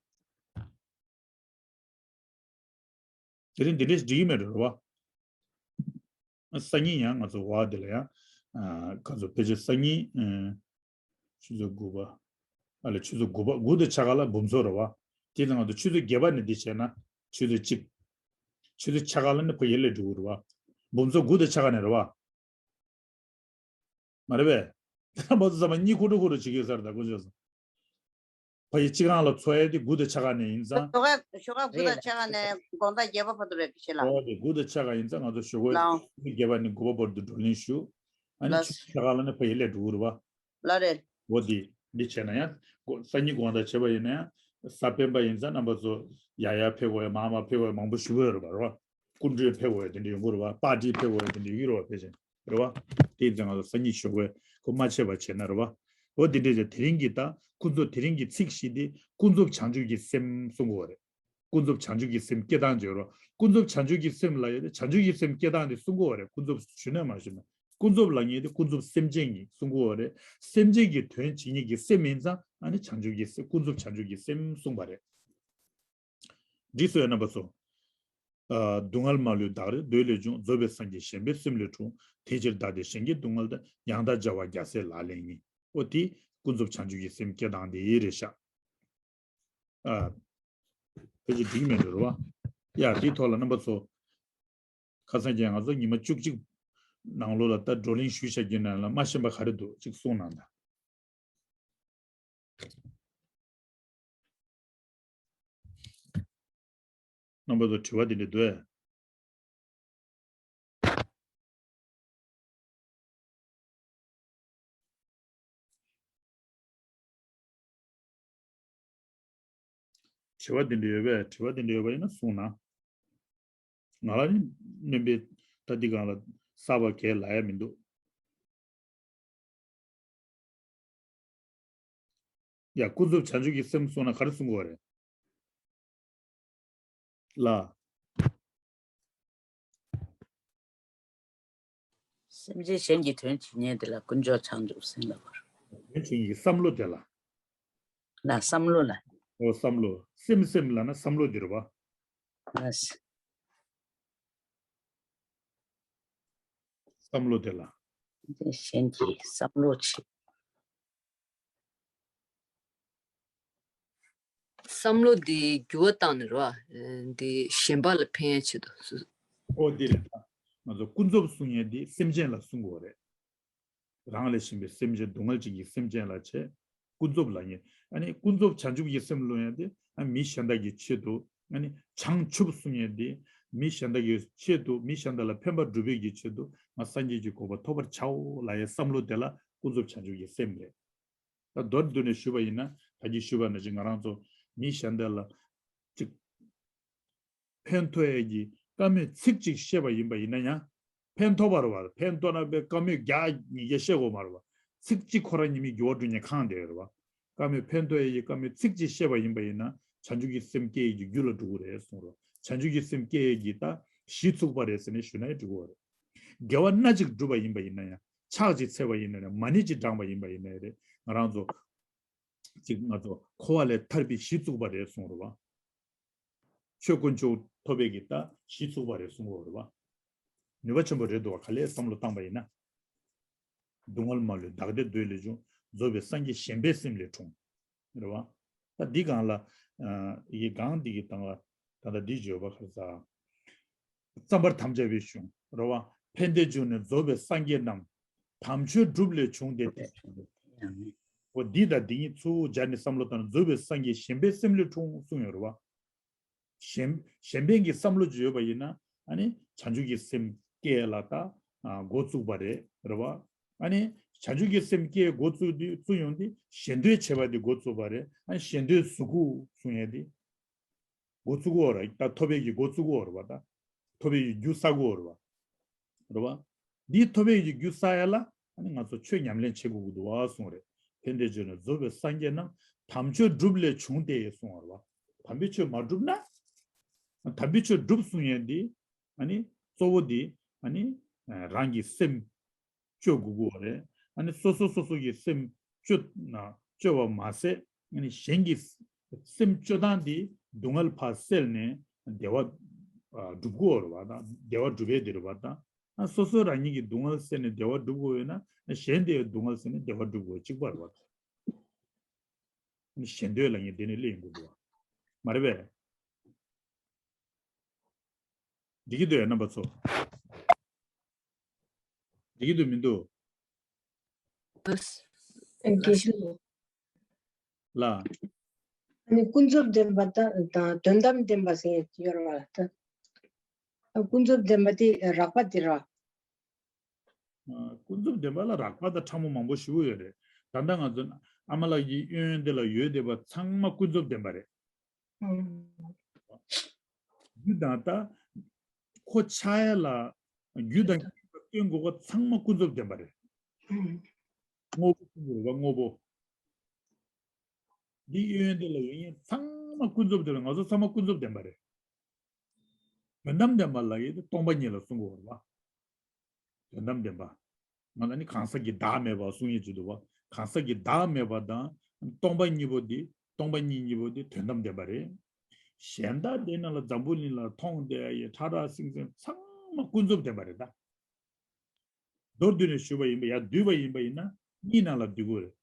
དེ་རིང་འདི་འདྲས་འགྲིག་གི་མེད་འགྲོ་རེད་བ། སང་ཉིན་ཡང་ང་ཚོ་བ་འདི་ལ་ཡང་། ཨ། ཁ་ཚོ་ཕལ་ཆེར་སང་ཉིན། ཨ། ཆུ་ཚོད་དགུ་པ། ཨ་ལས་ཆུ་ཚོད་དགུ་པ་དགུ་དང་ཕྱེད་ཀ་ལ་འབུམ་ཚོགས་རེད་བ། དེ་ལ་ང་ཚོ་ཆུ་ཚོད་བརྒྱད་པ་ནས་འདི་བྱས་ན་ཆུ་ཚོད་གཅིག་ཆུ་ཚོད་ཕྱེད་ཀ་ལ་ནི་ཕ་ཡུལ་ལ་འགྲོ་གི་རེད་བ། འབུམ་ཚོགས་དགུ་དང་ཕྱེད་ཀ་ནས་རེད་བ། མ་རེད་པས། ད་མ་ཚོ་ཚང་མ་གཉིད་ཁུག་འགྲོ་ཁུག་འགྲོ་བྱེད་ཀྱི་ཡོད་ས་རེད། ད་དཀོན་མཆོག་གསུམ། ཕ་ཡི་སྤྱི་ཁང་ལ་འཚོགས་ཡས་དེ་དགུ་དང་ཕྱེད་ཀ་ནས་ཡིན་ཙང་། ཞོགས་ཀ་ཞོགས་ཀ་དགུ་དང་ཕྱེད་ཀ་ནས་དགོང་དག་བརྒྱད་པ་བར་དུ་རེད་ཤེས་ལ། ཨོ་དེ་དགུ་དང་ཕྱེད་ཀ་ཡིན་ཙང་ང་ཚོ་ཞོགས་ཀ་ལའོ། བརྒྱད་པ་ནས་དགུ་པ་བར་དུ་བགྲོ་གླེང་ཞུ། ཨ་ནི་ལགས། ཆུ་ཕྱེད་ཀ་ལ་ནི་ཕ་ཡི་སླེབས་འགྲོ་གི་རེད་བ། ལགས་རེད། འོ་དེ། འདི་བྱས་ན་ཡང་། སང་ཉིན་དགོང་དག་བྱས་པ་ཡིན་ན་ཡང་། གཟའ་སྤེན་པ་ཡིན་ཙང་རྣམ་པ་ཚོ་ཡར་ཡར་ཕེབས་དགོས་ཡ་མར་མར་ཕེབས་དགོས་ཡ་མང་པོ་ཞེ་པོ་ཡོད་རེད་བ། རེད་བ། སྐུ་མགྲོན་ཕེབས་དགོས་ཡ་དེ་འདྲ་ཡོང་གི་རེད་བ། པར་ཊི་ཕེབས་དགོས་ཡ་དེ་འདྲ་ཡོང་གི་རེད་བ། ཕལ་ཆེར། རེད་བ། དེ་ཡིན་ཙང་ང་ཚོ་སང་ཉིན་ཞོགས་པ་གོ་མ་ཆད་པ་བྱས་ན་རེད་བ། འོ་དེ་འདྲས་ཀྱང་དེ་རིང་གི་ད་ཀུན་རྫོབ། དེ་རིང་གི་ཚིག་བཞི་དེ་ཀུན་རྫོབ་བྱང་ཆུབ་ཀྱི་སེམས་གསུང་གི་ཡོད་རེད། ཀུན་རྫོབ་བྱང་ཆུབ་ཀྱི་སེམས་སྐྱེ་སྟངས་བརྗོད་རོགས། ཀུན་རྫོབ་བྱང་ཆུབ་ཀྱི་སེམས་ལ་ཡོད་དེ་བྱང་ཆུབ་ཀྱི་སེམས་སྐྱེ་སྟངས་དེ་གསུང་གི་ཡོད་རེད། ཀུན་རྫོབ་ཞུས་ན་མ་ཞུས་ན། ཀུན་རྫོབ་ལབ་མཁན་དེ་ཀུན་རྫོབ་སེམས་ཅན་གྱི་གསུང་གི་ཡོད་རེད། སེམས་ཅན་གྱི་དོན་བྱེད་མཁན་གྱི་སེམས་ཡིན་ཙང་ཨ་ནི་བྱང་ཆུབ་ཀྱི་སེམས། ཀུན་རྫོབ་བྱང་ཆུབ་ཀྱི་སེམས་གསུངས་པ་རེད། འདི་གསོལ་བའི་རྣམ་པ་ཚོ། ཨ། སྡུག་བསྔལ་མ་ལུས་བདག་རེ་འདོད་ལས་བྱུང་། རྫོགས་པའི་སངས་རྒྱས་གཞན་ཕན་སེམས་ལས་འཁྲུངས། དེ་ཕྱིར་བདག་བདེ་གཞན་གྱི་སྡུག་བསྔལ་དང་། ཡང་དག་བརྗེ་བ་རྒྱལ་སྲས་ལག་ལེན་ཡིན། ཨོ་དེ་ཀུན་རྫོབ་བྱང་ཆུབ་ཀྱི་སེམས་སྐྱེ་སྟངས་དེ་རེད་ཤག་ཨ། ཕལ་ཆེར་འགྲིག་མེད་འགྲོ་རེད་བ། ཡ་དེའི་ཐོག་ལ་རྣམ་པ་ཚོ། ཁ་སང་ཀྱང་ང་ཚོ་ཉི་མ་བཅུ་གཅིག་ནང་ལོགས་ལ་ད་བགྲོ་གླེང་ཞུས་བཞག་རྒྱུ་ནང་ལ་མ་ཤེས་པ་ག་རེ་འདུག་ཅིག་གསུངས་གནང་དང་། རྣམ་པ་ཚོ་དྲི་བ་དེ་འདྲ་འདུག་ཨེ། དྲི་བ་དེ་འདྲ་ཡོད་པས། དྲི་བ་དེ་འདྲ་ཡོད་པ་ཡིན་ན་གསུངས་ན། ང་ལ་ནི་སྣོན་པའི་ད་འདི་སྒང་ལ་གསར་པ་གས་ལབ་ཡ་མི་འདུག་ཡ། ཀུན་རྫོབ་བྱང་ཆུབ་ཀྱི་སེམས་གསུངས་ན་ག་རེ་གསུང་དགོས་རེད། ལ། སེམས་ཅན་གཞན་གྱི་དོན་བྱེད་མཁན་དེ་ལ་ཀུན་རྫོབ་བྱང་ཆུབ་སེམས་ལབ་པ་རེད། དོན་བྱེད་མཁན་གྱི་བསམ་བློ་དེ་ལ། ལ་བསམ་བློ་ལ། ཨོ་བསམ་བློ། སེམས་སེམས་ལབ་ན་བསམ་བློ་དེ་རེད་བ། ལ། བསམ་བློ་དེ་ལ། གཞན་གྱི་བསམ་བློ་བྱེད། བསམ་བློ་འདི་འགྱུར་བ་བཏང་ནས་རེད་བ། འདི་གཞན་པ་ལ་ཕན་ཡ་ཆེད་དུ། ཨོ་འདི་རེད་ད། ང་ཚོ་ཀུན་རྫོབ་གསུང་ཡས་འདི་སེམས་ཅན་ལ་གསུང་དགོས་རེད། རང་ལས་གཞན་པའི་སེམས་ཅན་སྡུག་བསྔལ་ཅན་གྱི་སེམས་ཅན་ལ་བྱས། ཀུན་རྫོབ་ལབ་མཁན། ཨ་ནི་ཀུན་རྫོབ་བྱང་ཆུབ་ཀྱི་སེམས་སློང་ཡས་འདི་ཨ་མི་གཞན་དག་གི་ཆེད་དུ། ཨ་ནི་བྱང་ཆུབ་གསུང་ཡས་འདི་མི་གཞན་དག་གི་ཆེད་དུ། མི་གཞན་དག་ལ་ཕན་པ་སྒྲུབ་པའི་གི་ཆེད་དུ་ང་སངས་རྒྱས་ཀྱི་གོ་འཕང་ཐོབ་པར་བྱའོ་ལབ་ཡས་བསམ་བློ་དེ་ལ་ཀུན་རྫོབ་བྱང་ཆུབ་ཀྱི་སེམས་རེད། ད་མདོར་བསྡུས་ནས་ཞུས་པ་ཡིན་ན། ད་གིན་ཞུས་པ་ནང་བཞིན་ང་རང་ཚོ་མི་གཞན་དག་ལ་ཅིག་ཕན་ཐོགས་ཡས་ཀྱི་བཀའ་མོལ་ཚིག་གཅིག་བཤད་པ་ཡིན་པ་ཡིན་ན་ཡང་། ཕན་ཐོགས་པ་རེད་བ། ཕན་ཐོགས་ན་པའི་བཀའ་མོལ་བརྒྱ་ཉིས་བརྒྱ་བཤད་དགོས་མ་རེད་བ། ཚིག་གཅིག་ཁོ་རང་ཉིད་མི་འགྱུར་བ་འགྲོ་མཁན་གང་དེ་རེད་བ། བཀའ་མོལ་ཕན་ཐོགས་ཡས་ཀྱི་བཀའ་མོལ་ཚིག་གཅིག་བཤད་པ་ཡིན་པ་ཡིན་ན་བྱང་ཆུབ་ཀྱི་སེམས་སྐྱེ་ཡས་ཀྱི་རྒྱུ་ལ་འགྲོ་གི་རེད་གསུངས་རོགས། བྱང་ཆུབ་ཀྱི་སེམས་སྐྱེ་ཡས་ཀྱི་ད་གཞི་ཚུགས་པ་རེད་ཟེར་ནས་ཞུ་ན་ཡང་འགྲིག་གི་རེད། དགེ་བ་སྣ་གཅིག་བསྒྲུབས་པ་ཡིན་པ་ཡིན་ན་ཡང་ཕྱག་གཅིག་འཚལ་བ་ཡིན་ན་ཡང་མ་ཎི་གཅིག་བགྲངས་པ་ཡིན་པ་ཡིན་ན་ཡང་རེད། ང་རང་ཚོ་ཅིག་ང་ཚོ་འཁོར་བ་ལས་ཐར་པའི་གཞི་བཙུགས་པ་རེད་གསུངས་རེད་བ། ཆོས་དཀོན་མཆོག་ཐོབ་པའི་གི་ད་གཞི་བཙུགས་པ་རེད་གསུངས་རེད་བ། ནུས་པ་ཆེན་པོ་རེད་འདུག་བ། ག་ལེར་བསམ་བློ་བཏང་པ་ཡིན་ན། སྡུག་བསྔལ་མ་ལུས་བདག་བདེ་འདོད་ལས་བྱུང་། རྫོགས་པའི་སངས་རྒྱས་ཞེན་པའི་སེམས་ལས་འཁྲུངས། རེད་བ། ད་འདི་སྒང་ལ་ཡི་སྒང་འདི་གི་སྟེང་ལ་ད་ལྟ་འདི་བརྗོད་པ་ཁར་ས། བརྩམ་པར་དམ་བཅའ་བས་བྱུང་། རེད་བ། ཕན་བདེ་འབྱུང་གནས་རྫོགས་པའི་སངས་རྒྱས་རྣམས། དམ་ཆོས་སྒྲུབ་ལས་བྱུང་སྟེ། འོ་འདི་དང་འདི་གཉིས་ཚུར་སྦྱར་ནས་བསམ་བློ་བཏང་ན་རྫོགས་པའི་སངས་རྒྱས་ཞེན་པའི་སེམས་ལས་འཁྲུངས་གསུངས་ཡོད་རེད་བ། གཞན་གཞན་ཕན་གྱི་བསམ་བློ་ཅིག་ཡོད་པ་ཡིན་ན་ཨ་ནི་བྱང་ཆུབ་ཀྱི་སེམས་སྐྱེ་ལ་ད་འགོ་བཙུགས་པ་རེད་རེད་བ། ཨ་ནི་བྱང་ཆུབ་ཀྱི་སེམས་སྐྱེ་འགོ་བཙུགས་དུས་བཙུགས་ཡོང་དུས་ཞེ་འདོད་བྱེད་པ་དེ་འགོ་བཙུགས་པ་རེད། ཨ་ནི་ཞེ་འདོད་གཟུགས་སྐུ་གསུང་ཡས་དེ་འགོ་བཙུགས་འོ་ར། ད་ཐོབ་པའི་གི་འགོ་བཙུགས་འོ་ར་བ། ད་ཐོབ་པའི་གི་རྒྱུ་བསགས་འོ་ར་བ། རེད་བ། འདིའི་ཐོབ་པའི་གི་རྒྱུ་བསགས་ཡ་ལ་ཨ་ནི་ང་ཚོ་ཆོས་ཉམས་ལེན་བྱེད་དགོས་ཀྱི་འདུག་བ་གསུངས་རེད། ཕན་བདེ་འབྱུང་གནས་རྫོགས་པའི་སངས་རྒྱས་རྣམས། དམ་ཆོས་སྒྲུབ་ལས་བྱུང་སྟེ་གསུངས་པ་རེད་བ། དམ་པའི་ཆོས་མ་བསྒྲུབ་ན། དམ་པའི་ཆོས་སྒྲུབ་གསུང་ཡས་འདི་ཨ་ནི་གཙོ་བོ་འདི་ཨ་ནི་རང་གི་སེམས་བཅོས་དགོས་ཀྱི་ཡོད་རེད། ཨ་ནི་སོ་སོ་སོ་སོ་གི་སེམས་བཅོས་ན་བཅོས་པ་མ་ཟད་ཨ་ནི་གཞན་གྱི་སེམས་བཅོས་སྟངས་འདི་སྡུག་བསྔལ་ཕར་སེལ་ནས་བདེ་བ་སྒྲུབ་ཀྱི་ཡོད་རེད་བ་དང་བདེ་བ་སྒྲུབ་ཡས་དེ་རེད་བ་དང་། ཨ་སོ་སོ་རང་ཉིད་ཀྱི་སྡུག་བསྔལ་སེལ་ནས་བདེ་བ་སྒྲུབ་དགོས་ཡོད་ན་གཞན་དེའི་སྡུག་བསྔལ་སེལ་ནས་བདེ་བ་སྒྲུབ་དགོས་གཅིག་པ་རེད་བ། ཞེ་འདོད་ལ་ངས་དེ་ནས་སླེབས་ཡོང་གི་འདུག་བ། མ་རེད་པས། འགྲིག་གི་འདུག་ཡ་རྣམ་པ་ཚོ། འགྲིག་གི་འདུག་མི་འདུག་ཨ་དགེ་བཤེས། ལ། ཨ་ནི་ཀུན་རྫོབ་བདེན་པ་དང་དང་དོན་དམ་བདེན་པ་ཟེར་ཡོད་རེད་བ་ད། ཨ་ཀུན་རྫོབ་བདེན་པ་དེ་རགས་པ་དེ་རེད་བ། ཨ་ཀུན་རྫོབ་བདེན་པ་ལ་རགས་པ་དང་ཕྲ་མོ་མང་པོ་ཞེ་པོ་ཡོད་རེད། ད་ལྟ་ང་ཚོ་ཨ་མ་ལགས་ཀྱི་གཡས་གཡོན་དེ་ལ་ཡོད་བསྡད་པ་ཚང་མ་ཀུན་རྫོབ་བདེན་པ་རེད། ཨང་། རྒྱུ་དང་ད་ཁོ་ཆགས་ཡ་ལ་རྒྱུ་དང་རྐྱེན་པ་སྟོན་དགོས་པ་ཚང་མ་ཀུན་རྫོབ་བདེན་པ་རེད། ཨང་། དངོས་པོ་ཀུན་རྫོབ་རེད་བ་དངོས་པོ། འདི་གཡས་གཡོན་དེ་ལ་ཡོད་མཁན་ཚང་མ་ཀུན་རྫོབ་བདེན་པ་རེད། ང་ཚོ་ཚང་མ་ཀུན་རྫོབ་བདེན་པ་རེད། དོན་དམ་བདེན་པ་ལབ་ཡས་དེ་སྟོང་པ་ཉིད་ལ་གསུང་དགོས་རེད་བ། དོན་དམ་བདེན་པ། ང་ལ་ནི་གང་ཟག་གི་བདག་མེད་པ་གསུང་ཡས་ཅིག་འདུག་བ། གང་ཟག་གི་བདག་མེད་པ་དང་སྟོང་པ་གཉིས་པོ་འདི་སྟོང་པ་ཉིད་གཉིས་པོ་འདི་དོན་དམ་བདེན་པ་རེད། གཞན་དག་དེ་རྣམས་ལ་འཛམ་བུ་གླིང་ལ་མཐོང་བསྡད་ཡས་ཁྲ་ཁྲ་སིང་སིང་ཚང་མ་ཀུན་རྫོབ་བདེན་པ་རེད་ད། མདོར་བསྡུས་ནས་ཞུས་པ་ཡིན་པ་ཡ་བསྡུས་པ་ཡིན་པ་ཡིན་ན་གཉིས་ནང་ལ་འདུས་དགོས་རེད།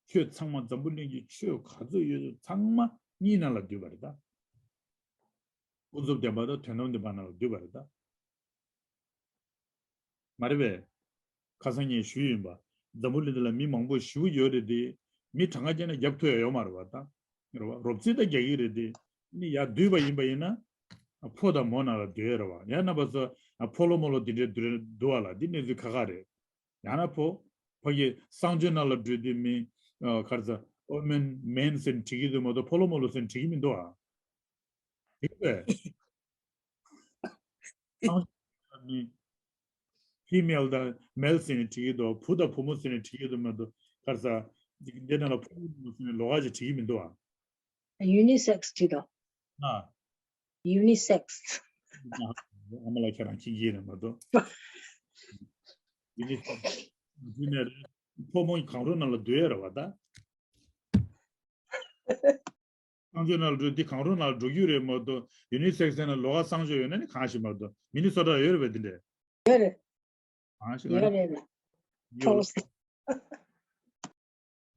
ཆོས་ཚང་མ་འཛམ་བུ་གླིང་གི་ཆོས་ག་ཚོད་ཡོད་ཚང་མ་གཉིས་ནང་ལ་འདུས་པ་རེད་ད། ཀུན་རྫོབ་བདེན་པ་དང་དོན་དམ་བདེན་པ་ནང་ལ་འདུས་པ་རེད་ད། མ་རེད་པས། ཁ་སང་ངས་ཞུས་ཡིན་པ། འཛམ་བུ་གླིང་འདི་ལ་མི་མང་པོ་ཞེ་པོ་ཡོད་རེད་དེ། མི་གྲངས་ཀ་བརྒྱབ་ན་རྒྱབ་ཐུབ་ཡ་ཡོད་མ་རེད་བ་ད། རེད་བ། རོབ་རྩིས་ད་རྒྱག་གི་རེད་དེ། ནི་ཡར་བསྡུས་པ་ཡིན་པ་ཡིན་ན། ཕོ་དང་མོ་ནང་ལ་འདུས་ཡ་རེད་བ། ཡང་རྣམ་པ་ཚོ་ཕོ་ལོ་མོ་ལོ་དེ་འདྲའི་འདུ་རེད་འདུག་བ་ལ་འདི་གནས་ཚུལ་ཁག་ཁག་རེད། ཡང་ན་ཕོ། ཕ་གི་གསང་སྤྱོད་ནང་ལ་འགྲོ་དུས་མི། ཨ་ག་རེ་ཟ། ཨོ་མེན་མེན་ཟེར་ནས་བྲིས་ཀྱི་འདུག་མ་གཏོགས་ཕོ་ལོ་མོ་ལོ་ཟེར་ནས་བྲིས་ཀྱི་མི་འདུག་ཨ། དེ་བས། གསང་སྤྱོད་ནང་ལ་མི། ཕི་མེལ་དང་མེལ་ཟེར་ནས་བྲིས་ཀྱི་འདུག་བུ་དང་བུ་མོ་ཟེར་ནས་བྲིས་ཀྱི་འདུག་མ་གཏོགས་ག་རེ་ཟ། འདི་ནང་ལ་ཕོ་མོ་ཟེར་ནས་ལོགས་ཀ་ཅིག་བྲིས་ཀྱི་མི་འདུག་ཨ། ཡུ་ནི་སེག་སི་བྲིས་འདུག་ཨ། ཡུ་ནི་སེག་སི། ཨ་མ་ལགས་ཁྱེད་རང་མཁྱེན་གྱི་ཡིན་ན་མ་གཏོགས། ཡུ་ནི་སེག་སི། ཕོ་མོ་གང་རུང་ནང་ལ་འདུས་ཡ་རེད་བ་ད། གསང་སྤྱོད་ནང་ལ་འགྲོ་འདི་གང་རུང་ནང་ལ་འགྲོ་རྒྱུ་རེད་མ་གཏོགས་ཡུ་ནི་སེག་སི་ཟེར་ན་ལོགས་ཀ་གསང་སྤྱོད་ཡོད་ན་ནི་གང་ཞིག་མ་གཏོགས་མི་ནི་སོ་ཊ་ཡོད་རེད་པས་འདི་འདྲས། ཡོད་རེད། གང་ཞིག་ཡོད་རེད། ཡོད་ལ།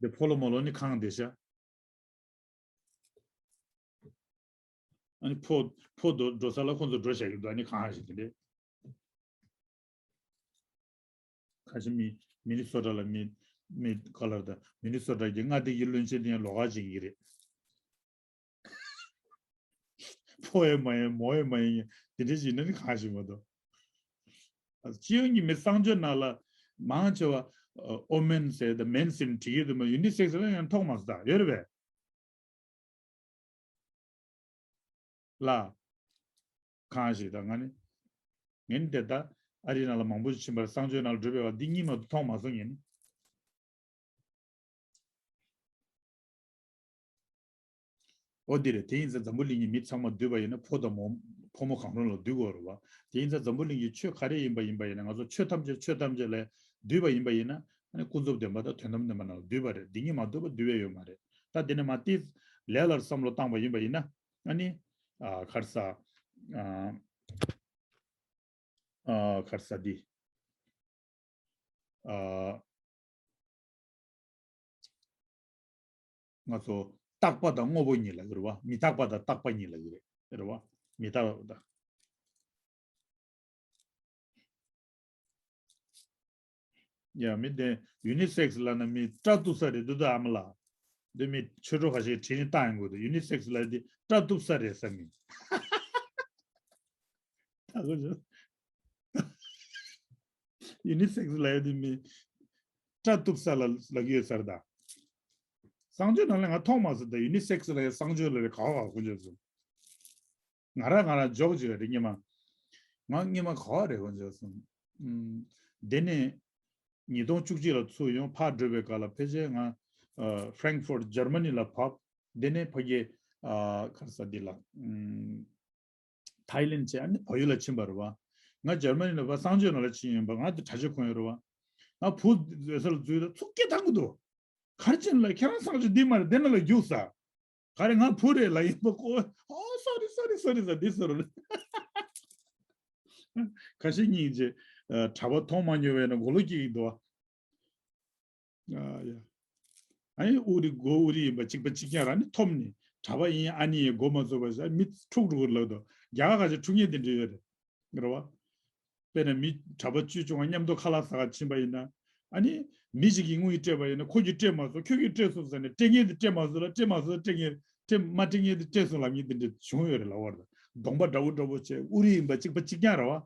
འདི་ཕོ་ལོ་མོ་ལོ་ནི་གང་བསྡད་ཤག་ཨ་ནི་ཕོ་ཕོ་འགྲོ་འགྲོ་ས་ལ་ཁོང་ཚོ་འགྲོ་བཞག་གི་འདུག་ཨ་ནི་གང་ཞིག་དེ་འདྲས། ཁ་ཤས་མི་མི་ནི་སོ་ཊ་ལ་མི་མི་ག་ལར་དང་མི་ནི་སོ་ཊ་གི་མངའ་སྡེ་གི་བློན་ཆེན་དེ་ཡང་ལོགས་ཀ་ཅིག་ཡིན་གྱི་རེད། ཕོ་ཡང་མ་ཡིན་མོ་ཡང་མ་ཡིན་དེ་འདྲས་ཞིག་ཡིན་ན་ནི་གང་ཞིག་མ་གཏོགས། སྤྱི་ཡོངས་ཀྱི་མི་གསང་སྤྱོད་ནང་ལ་མང་ཆེ་བ་ཨོ་མེན་ཟེར་དང་མེན་ཟེར་ནས་བྲིས་ཀྱི་འདུག་མ་ཡུ་ནི་སེག་སི་ལ་ཡང་མཐོང་མ་སོང་ད་ཡོད་རེད་པས། ལ། གང་ཞིག་ད་ང་ནི། ངས་ནི་དེ་ད་ ཨ་རིའི་ནང་ལ་མང་པོ་ཕྱིན་པར་གསང་སྤྱོད་ནང་ལ་འགྲོ་བའི་བ་འདི་གཉིས་མ་གཏོགས་མཐོང་མ་སོང་ངས་ནི། ཨོ་འདི་རེད། དེ་ཡིན་ཙང་འཛམ་བུ་གླིང་གི་མི་ཚང་མ་འདུས་པ་ཡིན་ན་ཕོ་དང་མོ་ཕོ་མོ་གང་རུང་ལ་འདུས་དགོས་རེད་བ། དེ་ཡིན་ཙང་འཛམ་བུ་གླིང་གི་ཆོས་ག་རེ་ཡིན་པ་ཡིན་པ་ཡིན་ན་ང་ཚོ་ཆོས་ཐམས་ཅད་ཆོས་ཐམས་ཅད་ལ་འདུས་པ་ཡིན་པ་ཡིན་ན་ཨ་ནི་ཀུན་རྫོབ་བདེན་པ་དང་དོན་དམ་བདེན་པ་ནང་ལ་འདུས་པ་རེད། འདི་གཉིས་མ་འདུས་པ་འདུས་པ་ཡོད་མ་རེད། ད་དེ་ནས་མ་ཏིས་ལས་ལ་བསམ་བློ་བཏང་བ་ཡིན་པ་ཡིན་ན་ཨ་ནི་ཨ་ག་རེ་ཟ་ཨ་ཨ་ག་རེ་ཟ་འདི་ཨ་ང་ཚོ་རྟག་པ་དང་དངོས་པོ་གཉིས་ལ་གི་རེད་བ། མི་རྟག་པ་དང་རྟག་པ་གཉིས་ལ་གི་རེད་རེད་བ། མི་རྟག་པ་དང་། ཡ་མི་དེ་ཡུ་ནི་སེག་སི་ལབ་ན་མི་སྐྲ་གཏུབ་ས་རེད་འདུག་ད་ཨ་མ་ལགས། འདི་མི་ཆོས་གྲོགས་ཁ་ཤས་དྲིས་ནས་བཏང་ཡོང་གི་འདུག་ཡུ་ནི་སེག་སི་ལབ་དེ་སྐྲ་གཏུབ་ས་རེད་ཟེར་མི། ད་གོ་ཆོག་ཡུ་ནི་སེག་སི་ལབ་ཡ་དེ་མི་སྐྲ་གཏུབ་ས་ལ་ལབ་ཀྱི་ཡོད་ས་རེད་ད། གསང་སྤྱོད་ནང་ལ་ང་མཐོང་མ་སོང་ད། ཡུ་ནི་སེག་སི་ལབ་ཡ་གསང་སྤྱོད་ལབ་རེད་ག་བ་ག་གོ་ཆོག་སོང་། ང་རང་ང་རང་འཇོག་ཅིག་རེད་སྙེ་མ། ང་སྙེ་མ་ག་བ་རེད་གོ་ཆོག་སོང་། ཨུམ། དེ་ནས་ཉིས་སྟོང་བཅུ་གཅིག་ལ་ཚུར་ཡོང་ཕར་འགྲོ་བའི་སྐབས་ལ་ཕལ་ཆེར་ང་ཨ་Frankfurt Germany ལ་བབས། དེ་ནས་ཕ་གི་ཨ་ག་རེ་ཟ་འདི་ལ་ཨུམ། ཐའི་ལེན་བྱས་ཨ་ནི་བལ་ཡུལ་ལ་ཕྱིན་པ་རེད་བ། ང་འཇར་མ་ནི་ལ་བ་གསང་སྤྱོད་ནང་ལ་ཕྱིན་ཡིན་པ་ང་དེ་གྲྭ་ཆས་གོན་ཡོད་རེད་བ། ང་བུ་བཟོད་ས་ལ་འཛུལ་ད་ཚུགས་སྐད་བཏང་གི་འདུག་ག་རེ་བྱས་ན་ལ་ཁྱེད་རང་གསང་སྤྱོད་འདི་མ་རེད་འདི་ན་ལ་རྒྱུགས་ས། ག་རེ་ང་བུ་རེད་ལ་ཡིན་པ་ཀོ། ཨོ་sorry sorry sorry ཟ་འདི་ཟེར་རོ། ཁ་ཤས་གཉིས་རྗེས་གྲྭ་པ་མཐོང་མ་མྱོང་བས་ན་མགོ་ལོག་སྐྱེ་གི་འདུག་བ། ཨ་ཡ། ཨ་ནི་ཨུ་རི་མགོ་ཨུ་རི་ཡིན་པ་གཅིག་པ་གཅིག་རྐྱང་རང་ནི་ཐོབ་ནི་གྲྭ་པ་ཡིན་ཨ་ནི་ཡིན་མགོ་མ་ཚོས་པ་ཟེར་མི་འཁྲུག་འགྲོ་གི་ལབ་དོ། རྒྱ་གར་ཁ་ཆེ་འཁྲུག་ཉེན་དེ་འདྲ་ཡོད་རེད། རེད་བ། དཔེར་ན་མི་གྲྭ་པ་བཅུ་བཅོ་ལྔ་མཉམ་དུ་ཁ་ལག་ཟ་ག་ཕྱིན་པ་ཡིན་ན། ཨ་ནི་མི་ཞིག་གིས་དངུལ་སྤྲད་པ་ཡིན་ན་ཁོ་གིས་སྤྲད་མ་སོང་ཁྱོད་ཀྱིས་སྤྲད་སོང་ཟེར་ནས་སྤྲད་ཉེན་དེ་སྤྲད་མ་སོང་ལ་སྤྲད་མ་སོང་སྤྲད་ཉེན་སྤྲད་མ་སྤྲད་ཉེན་དེ་སྤྲད་སོང་ལབ་ཉེན་དེ་འདྲ་བྱུང་ཡོད་རེད་ལབ་བར་དང་གདོང་པ་འདྲ་བོ་འདྲ་བོ་བྱས་ཨུ་རི་ཡིན་པ་གཅིག་པ་གཅིག་རྐྱང་རེད་བ།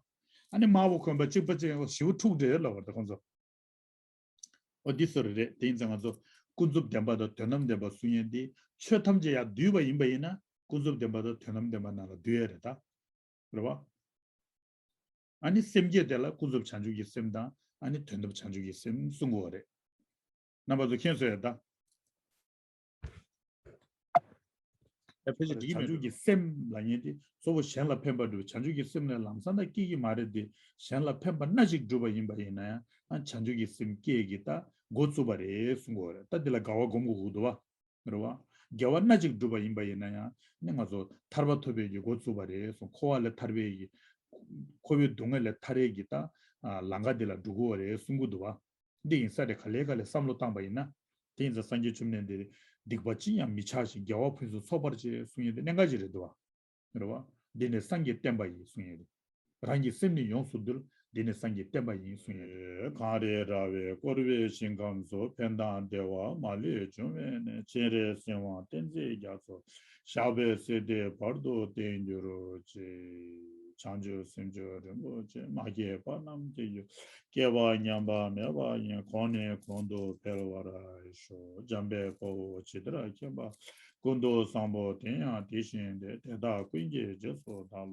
ཨ་ནི་དམར་པོ་གོན་པ་གཅིག་པ་གཅིག་རྐྱང་ཞེ་པོ་འཁྲུག་འདྲ་ལབ་བར་དང་ཁོང་ཚོ། ཨོ་འདི་ཚོ་རེད་རེད། དེ་ཡིན་ཙང་ང་ཚོ་ཀུན་རྫོབ་བདེན་པ་དང་དོན་དམ་བདེན་པ་གསུང་ཡས་འདི་ཆོས་ཐམས་ཅད་ཡར་བསྡུས་པ་ཡིན་པ་ཡིན་ན་ཀུན་རྫོབ་བདེན་པ་དང་དོན་དམ་བདེན་པ་ནང་ལ་བསྡུས་ཡས་རེད་ད། རེད་བ། ཨ་ནི་སེམས་བསྐྱེད་དེ་ལ་ཀུན་རྫོབ་བྱང་ཆུབ་ཀྱི་སེམས་དང་ཨ་ནི་དོན་དམ་བྱང་ཆུབ་ཀྱི་སེམས་གསུང་དགོས་པ་རེད། རྣམ་པ་ཚོ་མཁྱེན་སོང་ཡས་ད། ཡ་ཕལ་ཆེར་འགྲིག་གི་མེད། བྱང་ཆུབ་ཀྱི་སེམས་ལབ་མཁན་དེ་གཙོ་བོ་གཞན་ལ་ཕན་པ་སྒྲུབ་བྱང་ཆུབ་ཀྱི་སེམས་ལ་ལམ་སང་ད་སྐྱེ་གི་མ་རེད་དེ་གཞན་ལ་ཕན་པ་སྣ་གཅིག་སྒྲུབ་པ་ཡིན་པ་ཡིན་ན་ཡང་ཨ་བྱང་ཆུབ་ཀྱི་སེམས་སྐྱེ་གི་ད་འགོ་བཙུགས་པ་རེད་གསུང་གི་ཡོད་རེད། ད་འདི་ལ་དགའ་བ་སྒོམ་དགོས་ཀྱི་འདུག་བ། རེད་བ། དགེ་བ་སྣ་གཅིག་བསྒྲུབས་པ་ཡིན་པ་ཡིན་ན་ཡང་ནི་ང་ཚོ་ཐར་པ་ཐོབ་པའི་གི་འགོ་བཙུགས་པ་རེད་གསུངས། འཁོར་བ་ལས་ཐར་པའི་གི། འཁོར་བའི་སྡུག་བསྔལ་ལས་ཐར་ཡས་ཀྱི་ད་ལམ་ཁ་འདི་ལ་འགྲོ་དགོས་པ་རེད་གསུང་གི་འདུག་བ། འདི་ཡིན་ས་རེད། ག་ལེ་ག་ལེ་བསམ་བློ་བཏང་པ་ཡིན་ན། དེ་ཡིན་ཙང་སངས་རྒྱས་བཅོམ་ལྡན་འདས་སྡིག་པ་ཅི་ཡང་མི་བྱ་ཞིང་དགེ་བ་ཕུན་སུམ་ཚོགས་པར་བྱེད་གསུང་ཡས་དེ་གནད་འགག་ཅིག་རེད་འདུག་བ། རེད་བ། འདི་ནི་སངས་རྒྱས་བསྟན་པ་ཡིན་གསུང་ཡས་རེད། རང་གི་སེམས་ནི་ཡོངས་སུ་འདུལ། འདི་ནི་སངས་རྒྱས་བསྟན་པ་ཡིན་གསུང་ཡས་རེད། གངས་རི་ར་བས་བསྐོར་བའི་ཞིང་ཁམས་སུ། ཕན་དང་བདེ་བ་མ་ལུས་འབྱུང་བའི་གནས། སྤྱན་རས་གཟིགས་དབང་བསྟན་འཛིན་རྒྱ་མཚོ། ཞབས་པད་སྲིད་མཐའི་བར་དུ་བརྟན་གྱུར་ཅིག་བྱང་ཆུབ་སེམས་མཆོག་རིན་པོ་ཆེ། མ་སྐྱེས་པ་རྣམས་སྐྱེ་གྱུར། སྐྱེས་པ་ཉམས་པ་མེད་པ་ཡིན། གོང་ནས་གོང་དུ་འཕེལ་བར་ཤོག་འཇམ་དཔལ་དཔའ་བོས་ཇི་ལྟར་མཁྱེན་པ། ཀུན་ཏུ་བཟང་པོ་དེ་ཡང་དེ་བཞིན་ཏེ། དེ་དག་ཀུན་གྱི་རྗེས་སུ་བདག་སློབ།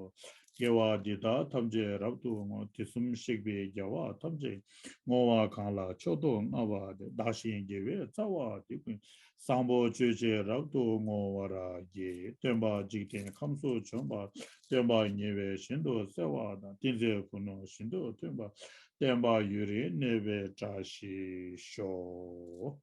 དགེ་བ་འདི་དག་ཐམས་ཅད་རབ་ཏུ་བསྔོ། དུས་གསུམ་གཤེགས་པའི་རྒྱལ་བ་ཐམས་ཅད། བསྔོ་བ་གང་ལ་མཆོག་ཏུ་བསྔགས་པ་དེ། བདག་གཞན་དགེ་བའི་རྩ་བ་འདི་ཀུན། བཟང་པོ་སྤྱོད་ཕྱིར་རབ་ཏུ་བསྔོ་བར་བགྱི། སྟོན་པ་འཇིག་རྟེན་ཁམས་སུ་བྱོན་པ། སྟོན་པ་ཉེ་བའི་ཞིང་དུ་གསལ་བ་དང་། ཏིང་འཛིན་ཕུང་ནུ་ཞིང་དུ་ཐིམ་པ། བསྟན་པ་ཡུན་རིང་གནས་པའི་བཀྲ་ཤིས་ཤོག